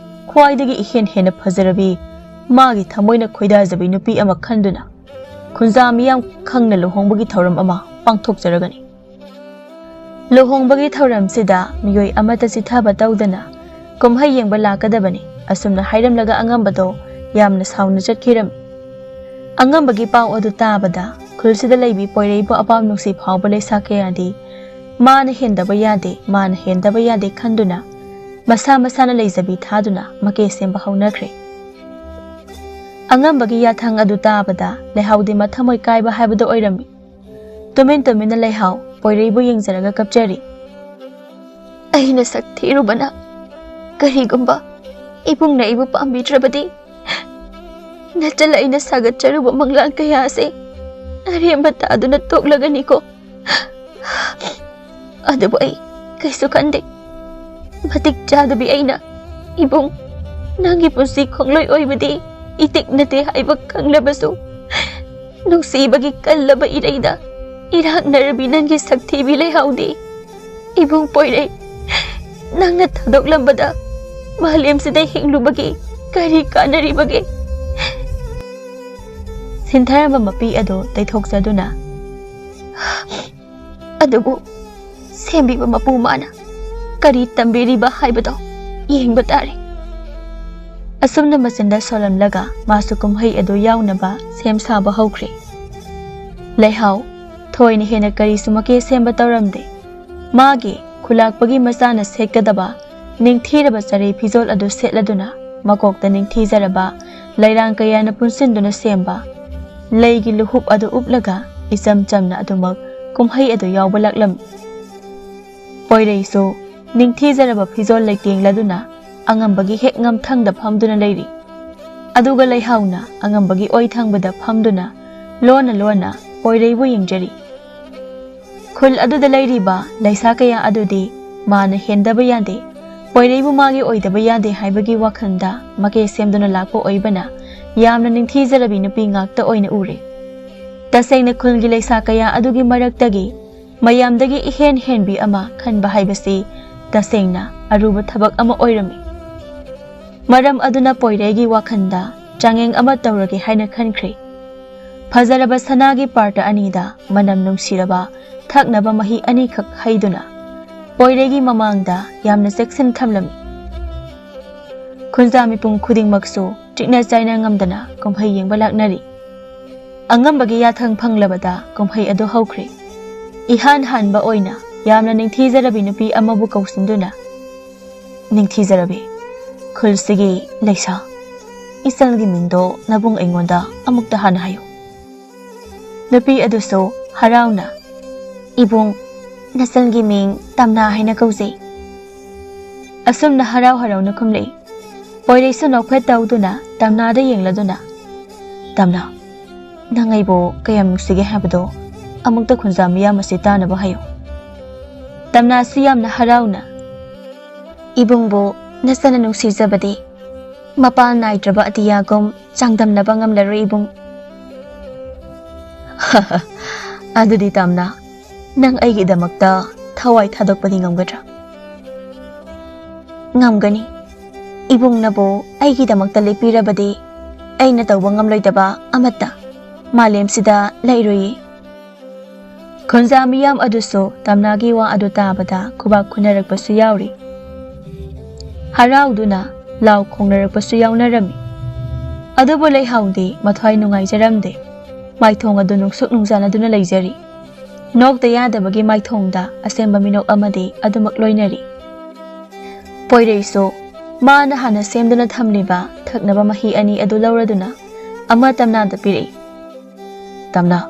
ꯈ꯭ꯋꯥꯏꯗꯒꯤ ꯏꯍꯦꯟ ꯍꯦꯟꯅ ꯐꯖꯔꯕꯤ, ꯃꯥꯒꯤ ꯊꯃꯣꯏꯅ ꯈꯣꯏꯗꯥꯖꯕꯤ ꯅꯨꯄꯤ ꯑꯃ ꯈꯟꯗꯨꯅ ꯈꯨꯟꯖꯥ ꯃꯤꯌꯥꯝ ꯈꯪꯅ ꯂꯨꯍꯣꯡꯕꯒꯤ ꯊꯧꯔꯝ ꯑꯃ ꯄꯥꯡꯊꯣꯛꯆꯔꯒꯅꯤ꯫ ꯂꯨꯍꯣꯡꯕꯒꯤ ꯊꯧꯔꯝꯁꯤꯗ ꯃꯤꯑꯣꯏ ꯑꯃꯠꯇ ꯆꯤꯊꯕ ꯇꯧꯗꯅ ꯀꯨꯝꯍꯩ ꯌꯦꯡꯕ ꯂꯥꯛꯀꯗꯕꯅꯤ꯫" ꯑꯁꯨꯝꯅ ꯍꯥꯏꯔꯝꯂꯒ ꯑꯉꯝꯕꯗꯣ ꯌꯥꯝꯅ ꯁꯥꯎꯅ ꯆꯠꯈꯤꯔꯝꯃꯤ꯫ ꯑꯉꯝꯕꯒꯤ ꯄꯥꯎ ꯑꯗꯨ ꯇꯥꯕꯗ ꯈꯨꯜꯁꯤꯗ ꯂꯩꯕꯤ ꯄꯣꯏꯔꯩꯕꯨ ꯑꯄꯥꯝ ꯅꯨꯡꯁꯤ ꯐꯥꯎꯕ ꯂꯩꯁꯥ ꯀꯌꯥꯗꯤ "ꯃꯥꯅ ꯍꯦꯟꯗꯕ ꯌꯥꯗꯦ, ꯃꯥꯅ ꯍꯦꯟꯗꯕ ꯌꯥꯗꯦ" ꯈꯟꯗꯨꯅ ꯃꯁꯥ ꯃꯁꯥꯅ ꯂꯩꯖꯕꯤ ꯊꯥꯗꯨꯅ ꯃꯀꯦ ꯁꯦꯝꯕ ꯍꯧꯅꯈ꯭ꯔꯦ꯫ ꯑꯉꯝꯕꯒꯤ ꯌꯥꯊꯪ ꯑꯗꯨ ꯇꯥꯕꯗ ꯂꯩꯍꯥꯎꯗꯤ ꯃꯊꯃꯣꯏ ꯀꯥꯏꯕ ꯍꯥꯏꯕꯗꯨ ꯑꯣꯏꯔꯝꯃꯤ꯫ "ꯇꯨꯃꯤꯟ ꯇꯨꯃꯤꯟꯅ ꯂꯩꯍꯥꯎ, ꯄꯣꯏꯔꯩꯕꯨ ꯌꯦꯡꯖꯔꯒ ꯀꯞꯆꯔꯤ꯫ ꯑꯩꯅ ꯁꯛ ꯊꯤꯔꯨꯕꯅ ꯀꯔꯤꯒꯨꯝꯕ ꯏꯕꯨꯡꯅ ꯑꯩꯕꯨ ꯄꯥꯝꯕꯤꯗ꯭ꯔꯕꯗꯤ, ꯅꯆꯜ ꯑꯩꯅ ꯁꯥꯒꯠꯆꯔꯨꯕ ꯃꯪꯂꯥꯟ ꯀꯌꯥ ꯑꯁꯤ ꯑꯔꯦꯝꯕ ꯇꯥꯗꯨꯅ ꯇꯣꯛꯂꯒꯅꯤꯀꯣ꯫ ꯑꯗꯨꯕꯨ ꯑꯩ ꯀꯩꯁꯨ ꯈꯟꯗꯦ꯫ ꯃꯇꯤꯛ ꯆꯥꯗꯕꯤ ꯑꯩꯅ, ꯏꯕꯨꯡ, ꯅꯪꯒꯤ ꯄꯨꯟꯁꯤ ꯈꯣꯡꯂꯣꯏ ꯑꯣꯏꯕꯗꯤ ꯏꯇꯤꯛ ꯅꯠꯇꯦ ꯍꯥꯏꯕ ꯈꯪꯂꯕꯁꯨ, ꯅꯨꯡꯁꯤꯕꯒꯤ ꯀꯜꯂꯕ ꯏꯔꯩꯗ ꯏꯔꯥꯛꯅꯔꯕꯤ ꯅꯪꯒꯤ ꯁꯛꯊꯤꯕꯤ ꯂꯩꯍꯥꯎꯗꯤ, ꯏꯕꯨꯡ ꯄꯣꯏꯔꯩ, ꯅꯪꯅ ꯊꯥꯗꯣꯛꯂꯝꯕꯗ ꯃꯥꯂꯦꯝꯁꯤꯗ ꯍꯤꯡꯂꯨꯕꯒꯤ ꯀꯔꯤ ꯀꯥꯟꯅꯔꯤꯕꯒꯦ?" ꯁꯤꯟꯊꯔꯝꯕ ꯃꯄꯤ ꯑꯗꯨ ꯇꯩꯊꯣꯛꯆꯗꯨꯅ, "ꯑꯗꯨꯕꯨ ꯁꯦꯝꯕꯤꯕ ꯃꯄꯨ ꯃꯥꯅ ꯀꯔꯤ ꯇꯝꯕꯤꯔꯤꯕ ꯍꯥꯏꯕꯗꯣ ꯌꯦꯡꯕ ꯇꯥꯔꯦ꯫" ꯑꯁꯨꯝꯅ ꯃꯆꯤꯟꯗ ꯁꯣꯜꯂꯝꯂꯒ ꯃꯥꯁꯨ ꯀꯨꯝꯍꯩ ꯑꯗꯨ ꯌꯥꯎꯅꯕ ꯁꯦꯝ ꯁꯥꯕ ꯍꯧꯈ꯭ꯔꯦ꯫ ꯂꯩꯍꯥꯎ ꯊꯣꯏꯅ ꯍꯦꯟꯅ ꯀꯔꯤꯁꯨ ꯃꯀꯦ ꯁꯦꯝꯕ ꯇꯧꯔꯝꯗꯦ꯫ ꯃꯥꯒꯤ ꯈꯨꯂꯥꯛꯄꯒꯤ ꯃꯆꯥꯅ ꯁꯦꯠꯀꯗꯕ ꯅꯤꯡꯊꯤꯔꯕ ꯆꯔꯩ ꯐꯤꯖꯣꯜ ꯑꯗꯨ ꯁꯦꯠꯂꯗꯨꯅ, ꯃꯀꯣꯛꯇ ꯅꯤꯡꯊꯤꯖꯔꯕ ꯂꯩꯔꯥꯡ ꯀꯌꯥꯅ ꯄꯨꯟꯁꯤꯟꯗꯨꯅ ꯁꯦꯝꯕ ꯂꯩꯒꯤ ꯂꯨꯍꯨꯞ ꯑꯗꯨ ꯎꯞꯂꯒ, ꯏꯆꯝ ꯆꯝꯅ ꯑꯗꯨꯃꯛ ꯀꯨꯝꯍꯩ ꯑꯗꯨ ꯌꯥꯎꯕ ꯂꯥꯛꯂꯝꯃꯤ꯫ ꯄꯣꯏꯔꯩꯁꯨ ꯅꯤꯡꯊꯤꯖꯔꯕ ꯐꯤꯖꯣꯜ ꯂꯩꯇꯦꯡꯂꯗꯨꯅ ꯑꯉꯝꯕꯒꯤ ꯍꯦꯛ ꯉꯝꯊꯪꯗ ꯐꯝꯗꯨꯅ ꯂꯩꯔꯤ꯫ ꯑꯗꯨꯒ ꯂꯩꯍꯥꯎꯅ ꯑꯉꯝꯕꯒꯤ ꯑꯣꯏ ꯊꯪꯕꯗ ꯐꯝꯗꯨꯅ ꯂꯣꯟꯅ ꯂꯣꯟꯅ ꯄꯣꯏꯔꯩꯕꯨ ꯌꯦꯡꯖꯔꯤ꯫ ꯈꯨꯜ ꯑꯗꯨꯗ ꯂꯩꯔꯤꯕ ꯂꯩꯁꯥ ꯀꯌꯥ ꯑꯗꯨꯗꯤ ꯃꯥꯅ ꯍꯦꯟꯗꯕ ꯌꯥꯗꯦ, ꯄꯣꯏꯔꯩꯕꯨ ꯃꯥꯒꯤ ꯑꯣꯏꯗꯕ ꯌꯥꯗꯦ ꯍꯥꯏꯕꯒꯤ ꯋꯥꯈꯜꯗ ꯃꯀꯦ ꯁꯦꯝꯗꯨꯅ ꯂꯥꯛꯄ ꯑꯣꯏꯕꯅ ꯌꯥꯝꯅ ꯅꯤꯡꯊꯤꯖꯔꯕꯤ ꯅꯨꯄꯤ ꯉꯥꯛꯇ ꯑꯣꯏꯅ ꯎꯔꯦ꯫ ꯇꯁꯦꯡꯅ ꯈꯨꯜꯒꯤ ꯂꯩꯁꯥ ꯀꯌꯥ ꯑꯗꯨꯒꯤ ꯃꯔꯛꯇꯒꯤ ꯃꯌꯥꯝꯗꯒꯤ ꯏꯍꯦꯟ ꯍꯦꯟꯕꯤ ꯑꯃ ꯈꯟꯕ ꯍꯥꯏꯕꯁꯤ ꯇꯁꯦꯡꯅ ꯑꯔꯨꯕ ꯊꯕꯛ ꯑꯃ ꯑꯣꯏꯔꯝꯃꯤ꯫ ꯃꯔꯝ ꯑꯗꯨꯅ ꯄꯣꯏꯔꯩꯒꯤ ꯋꯥꯈꯜꯗ ꯆꯥꯡꯌꯦꯡ ꯑꯃ ꯇꯧꯔꯒꯦ ꯍꯥꯏꯅ ꯈꯟꯈ꯭ꯔꯦ꯫ ꯐꯖꯔꯕ ꯁꯅꯥꯒꯤ ꯄꯥꯔꯇ ꯑꯅꯤꯗ ꯃꯅꯝ ꯅꯨꯡꯁꯤꯔꯕ ꯊꯛꯅꯕ ꯃꯍꯤ ꯑꯅꯤꯈꯛ ꯍꯩꯗꯨꯅ ꯄꯣꯏꯔꯩꯒꯤ ꯃꯃꯥꯡꯗ ꯌꯥꯝꯅ ꯆꯦꯛꯁꯤꯟ ꯊꯝꯂꯝꯃꯤ꯫ ꯈꯨꯟꯖꯥ ꯃꯤꯄꯨꯝ ꯈꯨꯗꯤꯡꯃꯛꯁꯨ ꯆꯤꯛꯅ ꯆꯥꯏꯅ ꯉꯝꯗꯅ ꯀꯨꯝꯍꯩ ꯌꯦꯡꯕ ꯂꯥꯛꯅꯔꯤ꯫ ꯑꯉꯝꯕꯒꯤ ꯌꯥꯊꯪ ꯐꯪꯂꯕꯗ ꯀꯨꯝꯍꯩ ꯑꯗꯨ ꯍꯧꯈ꯭ꯔꯦ꯫ ꯏꯍꯥꯟ ꯍꯥꯟꯕ ꯑꯣꯏꯅ ꯌꯥꯝꯅ ꯅꯤꯡꯊꯤꯖꯔꯕꯤ ꯅꯨꯄꯤ ꯑꯃꯕꯨ ꯀꯧꯁꯤꯟꯗꯨꯅ, "ꯅꯤꯡꯊꯤꯖꯔꯕꯤ, ꯈꯨꯜꯁꯤꯒꯤ ꯂꯩꯁꯥ, ꯏꯆꯜꯒꯤ ꯃꯤꯡꯗꯣ ꯅꯕꯨꯡ ꯑꯩꯉꯣꯟꯗ ꯑꯃꯨꯛꯇ ꯍꯥꯟꯅ ꯍꯥꯏꯌꯨ꯫" ꯅꯨꯄꯤ ꯑꯗꯨꯁꯨ ꯍꯔꯥꯎꯅ, "ꯏꯕꯨꯡ, ꯅꯆꯜꯒꯤ ꯃꯤꯡ ꯇꯝꯅꯥ ꯍꯥꯏꯅ ꯀꯧꯖꯩ꯫" ꯑꯁꯨꯝꯅ ꯍꯔꯥꯎ ꯍꯔꯥꯎꯅ ꯈꯨꯝꯂꯛꯏ꯫ ꯄꯣꯏꯔꯩꯁꯨ ꯅꯣꯛꯐꯦꯠ ꯇꯧꯗꯨꯅ ꯇꯝꯅꯥꯗ ꯌꯦꯡꯂꯗꯨꯅ, "ꯇꯝꯅꯥ, ꯅꯪ ꯑꯩꯕꯨ ꯀꯌꯥꯝ ꯅꯨꯡꯁꯤꯒꯦ ꯍꯥꯏꯕꯗꯣ ꯑꯃꯨꯛꯇ ꯈꯨꯟꯖꯥ ꯃꯤꯌꯥꯝ ꯑꯁꯤ ꯇꯥꯅꯕ ꯍꯥꯏꯌꯨ꯫" ꯇꯝꯅꯥꯁꯨ ꯌꯥꯝꯅ ꯍꯔꯥꯎꯅ, "ꯏꯕꯨꯡꯕꯨ ꯅꯆꯟꯅ ꯅꯨꯡꯁꯤꯖꯕꯗꯤ ꯃꯄꯥꯜ ꯅꯥꯏꯗ꯭ꯔꯕ ꯑꯇꯤꯌꯥꯒꯨꯝ ꯆꯥꯡꯗꯝꯅꯕ ꯉꯝꯂꯔꯣꯏ ꯏꯕꯨꯡ꯫" "ꯑꯗꯨꯗꯤ ꯇꯝꯅꯥ, ꯅꯪ ꯑꯩꯒꯤꯗꯃꯛꯇ ꯊꯋꯥꯏ ꯊꯥꯗꯣꯛꯄꯗꯤ ꯉꯝꯒꯗ꯭ꯔꯥ?" "ꯉꯝꯒꯅꯤ꯫ ꯏꯕꯨꯡꯅꯕꯨ ꯑꯩꯒꯤꯗꯃꯛꯇ ꯂꯦꯞꯄꯤꯔꯕꯗꯤ ꯑꯩꯅ ꯇꯧꯕ ꯉꯝꯂꯣꯏꯗꯕ ꯑꯃꯠꯇ ꯃꯥꯂꯦꯝꯁꯤꯗ ꯂꯩꯔꯣꯏꯌꯦ꯫" ꯈꯨꯟꯖꯥ ꯃꯤꯌꯥꯝ ꯑꯗꯨꯁꯨ ꯇꯝꯅꯥꯒꯤ ꯋꯥ ꯑꯗꯨ ꯇꯥꯕꯗ ꯈꯨꯕꯥꯛ ꯈꯨꯅꯔꯛꯄꯁꯨ ꯌꯥꯎꯔꯤ꯫ ꯍꯔꯥꯎꯗꯨꯅ ꯂꯥꯎ ꯈꯣꯡꯅꯔꯛꯄꯁꯨ ꯌꯥꯎꯅꯔꯝꯃꯤ꯫ ꯑꯗꯨꯕꯨ ꯂꯩꯍꯥꯎꯗꯤ ꯃꯊ꯭ꯋꯥꯏ ꯅꯨꯡꯉꯥꯏꯖꯔꯝꯗꯦ꯫ ꯃꯥꯏꯊꯣꯡ ꯑꯗꯨ ꯅꯨꯡꯁꯨꯛ ꯅꯨꯡꯖꯥꯅꯗꯨꯅ ꯂꯩꯖꯔꯤ꯫ ꯅꯣꯛꯇ ꯌꯥꯗꯕꯒꯤ ꯃꯥꯏꯊꯣꯡꯗ ꯑꯁꯦꯡꯕ ꯃꯤꯅꯣꯛ ꯑꯃꯗꯤ ꯑꯗꯨꯃꯛ ꯂꯣꯏꯅꯔꯤ꯫ ꯄꯣꯏꯔꯩꯁꯨ ꯃꯥꯅ ꯍꯥꯟꯅ ꯁꯦꯝꯗꯨꯅ ꯊꯝꯂꯤꯕ ꯊꯛꯅꯕ ꯃꯍꯤ ꯑꯅꯤ ꯑꯗꯨ ꯂꯧꯔꯗꯨꯅ ꯑꯃ ꯇꯝꯅꯥꯗ ꯄꯤꯔꯛꯏ꯫ "ꯇꯝꯅꯥ,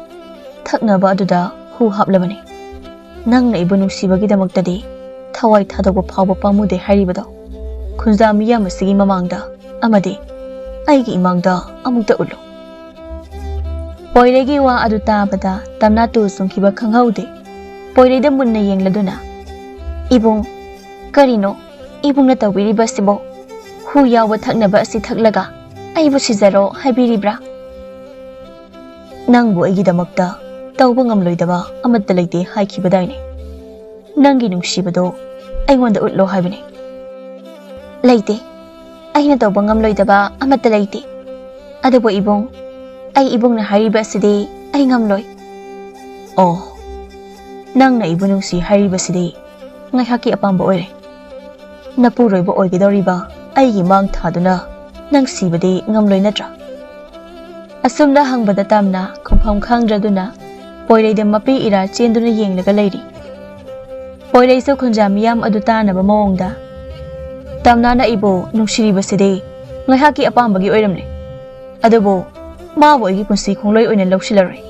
ꯊꯛꯅꯕ ꯑꯗꯨꯗ ꯍꯨ ꯍꯥꯞꯂꯕꯅꯤ꯫ ꯅꯪꯅ ꯑꯩꯕꯨ ꯅꯨꯡꯁꯤꯕꯒꯤꯗꯃꯛꯇꯗꯤ ꯊꯋꯥꯏ ꯊꯥꯗꯣꯛꯄ ꯐꯥꯎꯕ ꯄꯥꯝꯃꯨꯗꯦ ꯍꯥꯏꯔꯤꯕꯗꯣ ꯈꯨꯟꯖꯥ ꯃꯤꯌꯥꯝ ꯑꯁꯤꯒꯤ ꯃꯃꯥꯡꯗ ꯑꯃꯗꯤ ꯑꯩꯒꯤ ꯏꯃꯥꯡꯗ ꯑꯃꯨꯛꯇ ꯎꯠꯂꯨ꯫ ꯄꯣꯏꯔꯩꯒꯤ ꯋꯥ ꯑꯗꯨ ꯇꯥꯕꯗ ꯇꯝꯅꯥ ꯇꯨ ꯆꯨꯡꯈꯤꯕ ꯈꯪꯍꯧꯗꯦ꯫ ꯄꯣꯏꯔꯩꯗ ꯃꯨꯟꯅ ꯌꯦꯡꯂꯗꯨꯅ, "ꯏꯕꯨꯡ, ꯀꯔꯤꯅꯣ ꯏꯕꯨꯡꯅ ꯇꯧꯕꯤꯔꯤꯕꯁꯤꯕꯣ? ꯍꯨ ꯌꯥꯎꯕ ꯊꯛꯅꯕ ꯑꯁꯤ ꯊꯛꯂꯒ ꯑꯩꯕꯨ ꯁꯤꯖꯔꯣ ꯍꯥꯏꯕꯤꯔꯤꯕ꯭ꯔꯥ? ꯅꯪꯕꯨ ꯑꯩꯒꯤꯗꯃꯛꯇ ꯇꯧꯕ ꯉꯝꯂꯣꯏꯗꯕ ꯑꯃꯠꯇ ꯂꯩꯇꯦ ꯍꯥꯏꯈꯤꯕꯗꯥꯏꯅꯦ? ꯅꯪꯒꯤ ꯅꯨꯡꯁꯤꯕꯗꯣ ꯑꯩꯉꯣꯟꯗ ꯎꯠꯂꯣ ꯍꯥꯏꯕꯅꯦ꯫" "ꯂꯩꯇꯦ, ꯑꯩꯅ ꯇꯧꯕ ꯉꯝꯂꯣꯏꯗꯕ ꯑꯃꯠꯇ ꯂꯩꯇꯦ꯫ ꯑꯗꯨꯕꯨ ꯏꯕꯨꯡ, ꯑꯩ ꯏꯕꯨꯡꯅ ꯍꯥꯏꯔꯤꯕ ꯑꯁꯤꯗꯤ ꯑꯩ ꯉꯝꯂꯣꯏ꯫" "ꯑꯣ, ꯅꯪꯅ ꯑꯩꯕꯨ ꯅꯨꯡꯁꯤ ꯍꯥꯏꯔꯤꯕꯁꯤꯗꯤ ꯉꯥꯏꯍꯥꯛꯀꯤ ꯑꯄꯥꯝꯕ ꯑꯣꯏꯔꯦ꯫ ꯅꯄꯨꯔꯣꯏꯕ ꯑꯣꯏꯒꯗꯧꯔꯤꯕ ꯑꯩꯒꯤ ꯃꯥꯡ ꯊꯥꯗꯨꯅ ꯅꯪ ꯁꯤꯕꯗꯤ ꯉꯝꯂꯣꯏ ꯅꯠꯇ꯭ꯔꯥ?" ꯑꯁꯨꯝꯅ ꯍꯪꯕꯗ ꯇꯝꯅ ꯈꯨꯝꯐꯝ ꯈꯪꯗ꯭ꯔꯗꯨꯅ ꯄꯣꯏꯔꯩꯗ ꯃꯄꯤ ꯏꯔꯥ ꯆꯦꯟꯗꯨꯅ ꯌꯦꯡꯂꯒ ꯂꯩꯔꯤ꯫ ꯄꯣꯏꯔꯩꯁꯨ ꯈꯨꯟꯖꯥ ꯃꯤꯌꯥꯝ ꯑꯗꯨ ꯇꯥꯅꯕ ꯃꯑꯣꯡꯗ, "ꯇꯝꯅꯥꯅ ꯑꯩꯕꯨ ꯅꯨꯡꯁꯤꯔꯤꯕꯁꯤꯗꯤ ꯉꯥꯏꯍꯥꯛꯀꯤ ꯑꯄꯥꯝꯕꯒꯤ ꯑꯣꯏꯔꯝꯂꯦ꯫ ꯑꯗꯨꯕꯨ ꯃꯥꯕꯨ ꯑꯩꯒꯤ ꯄꯨꯟꯁꯤ ꯈꯣꯡꯂꯣꯏ ꯑꯣꯏꯅ ꯂꯧꯁꯤꯜꯂꯔꯣꯏ꯫"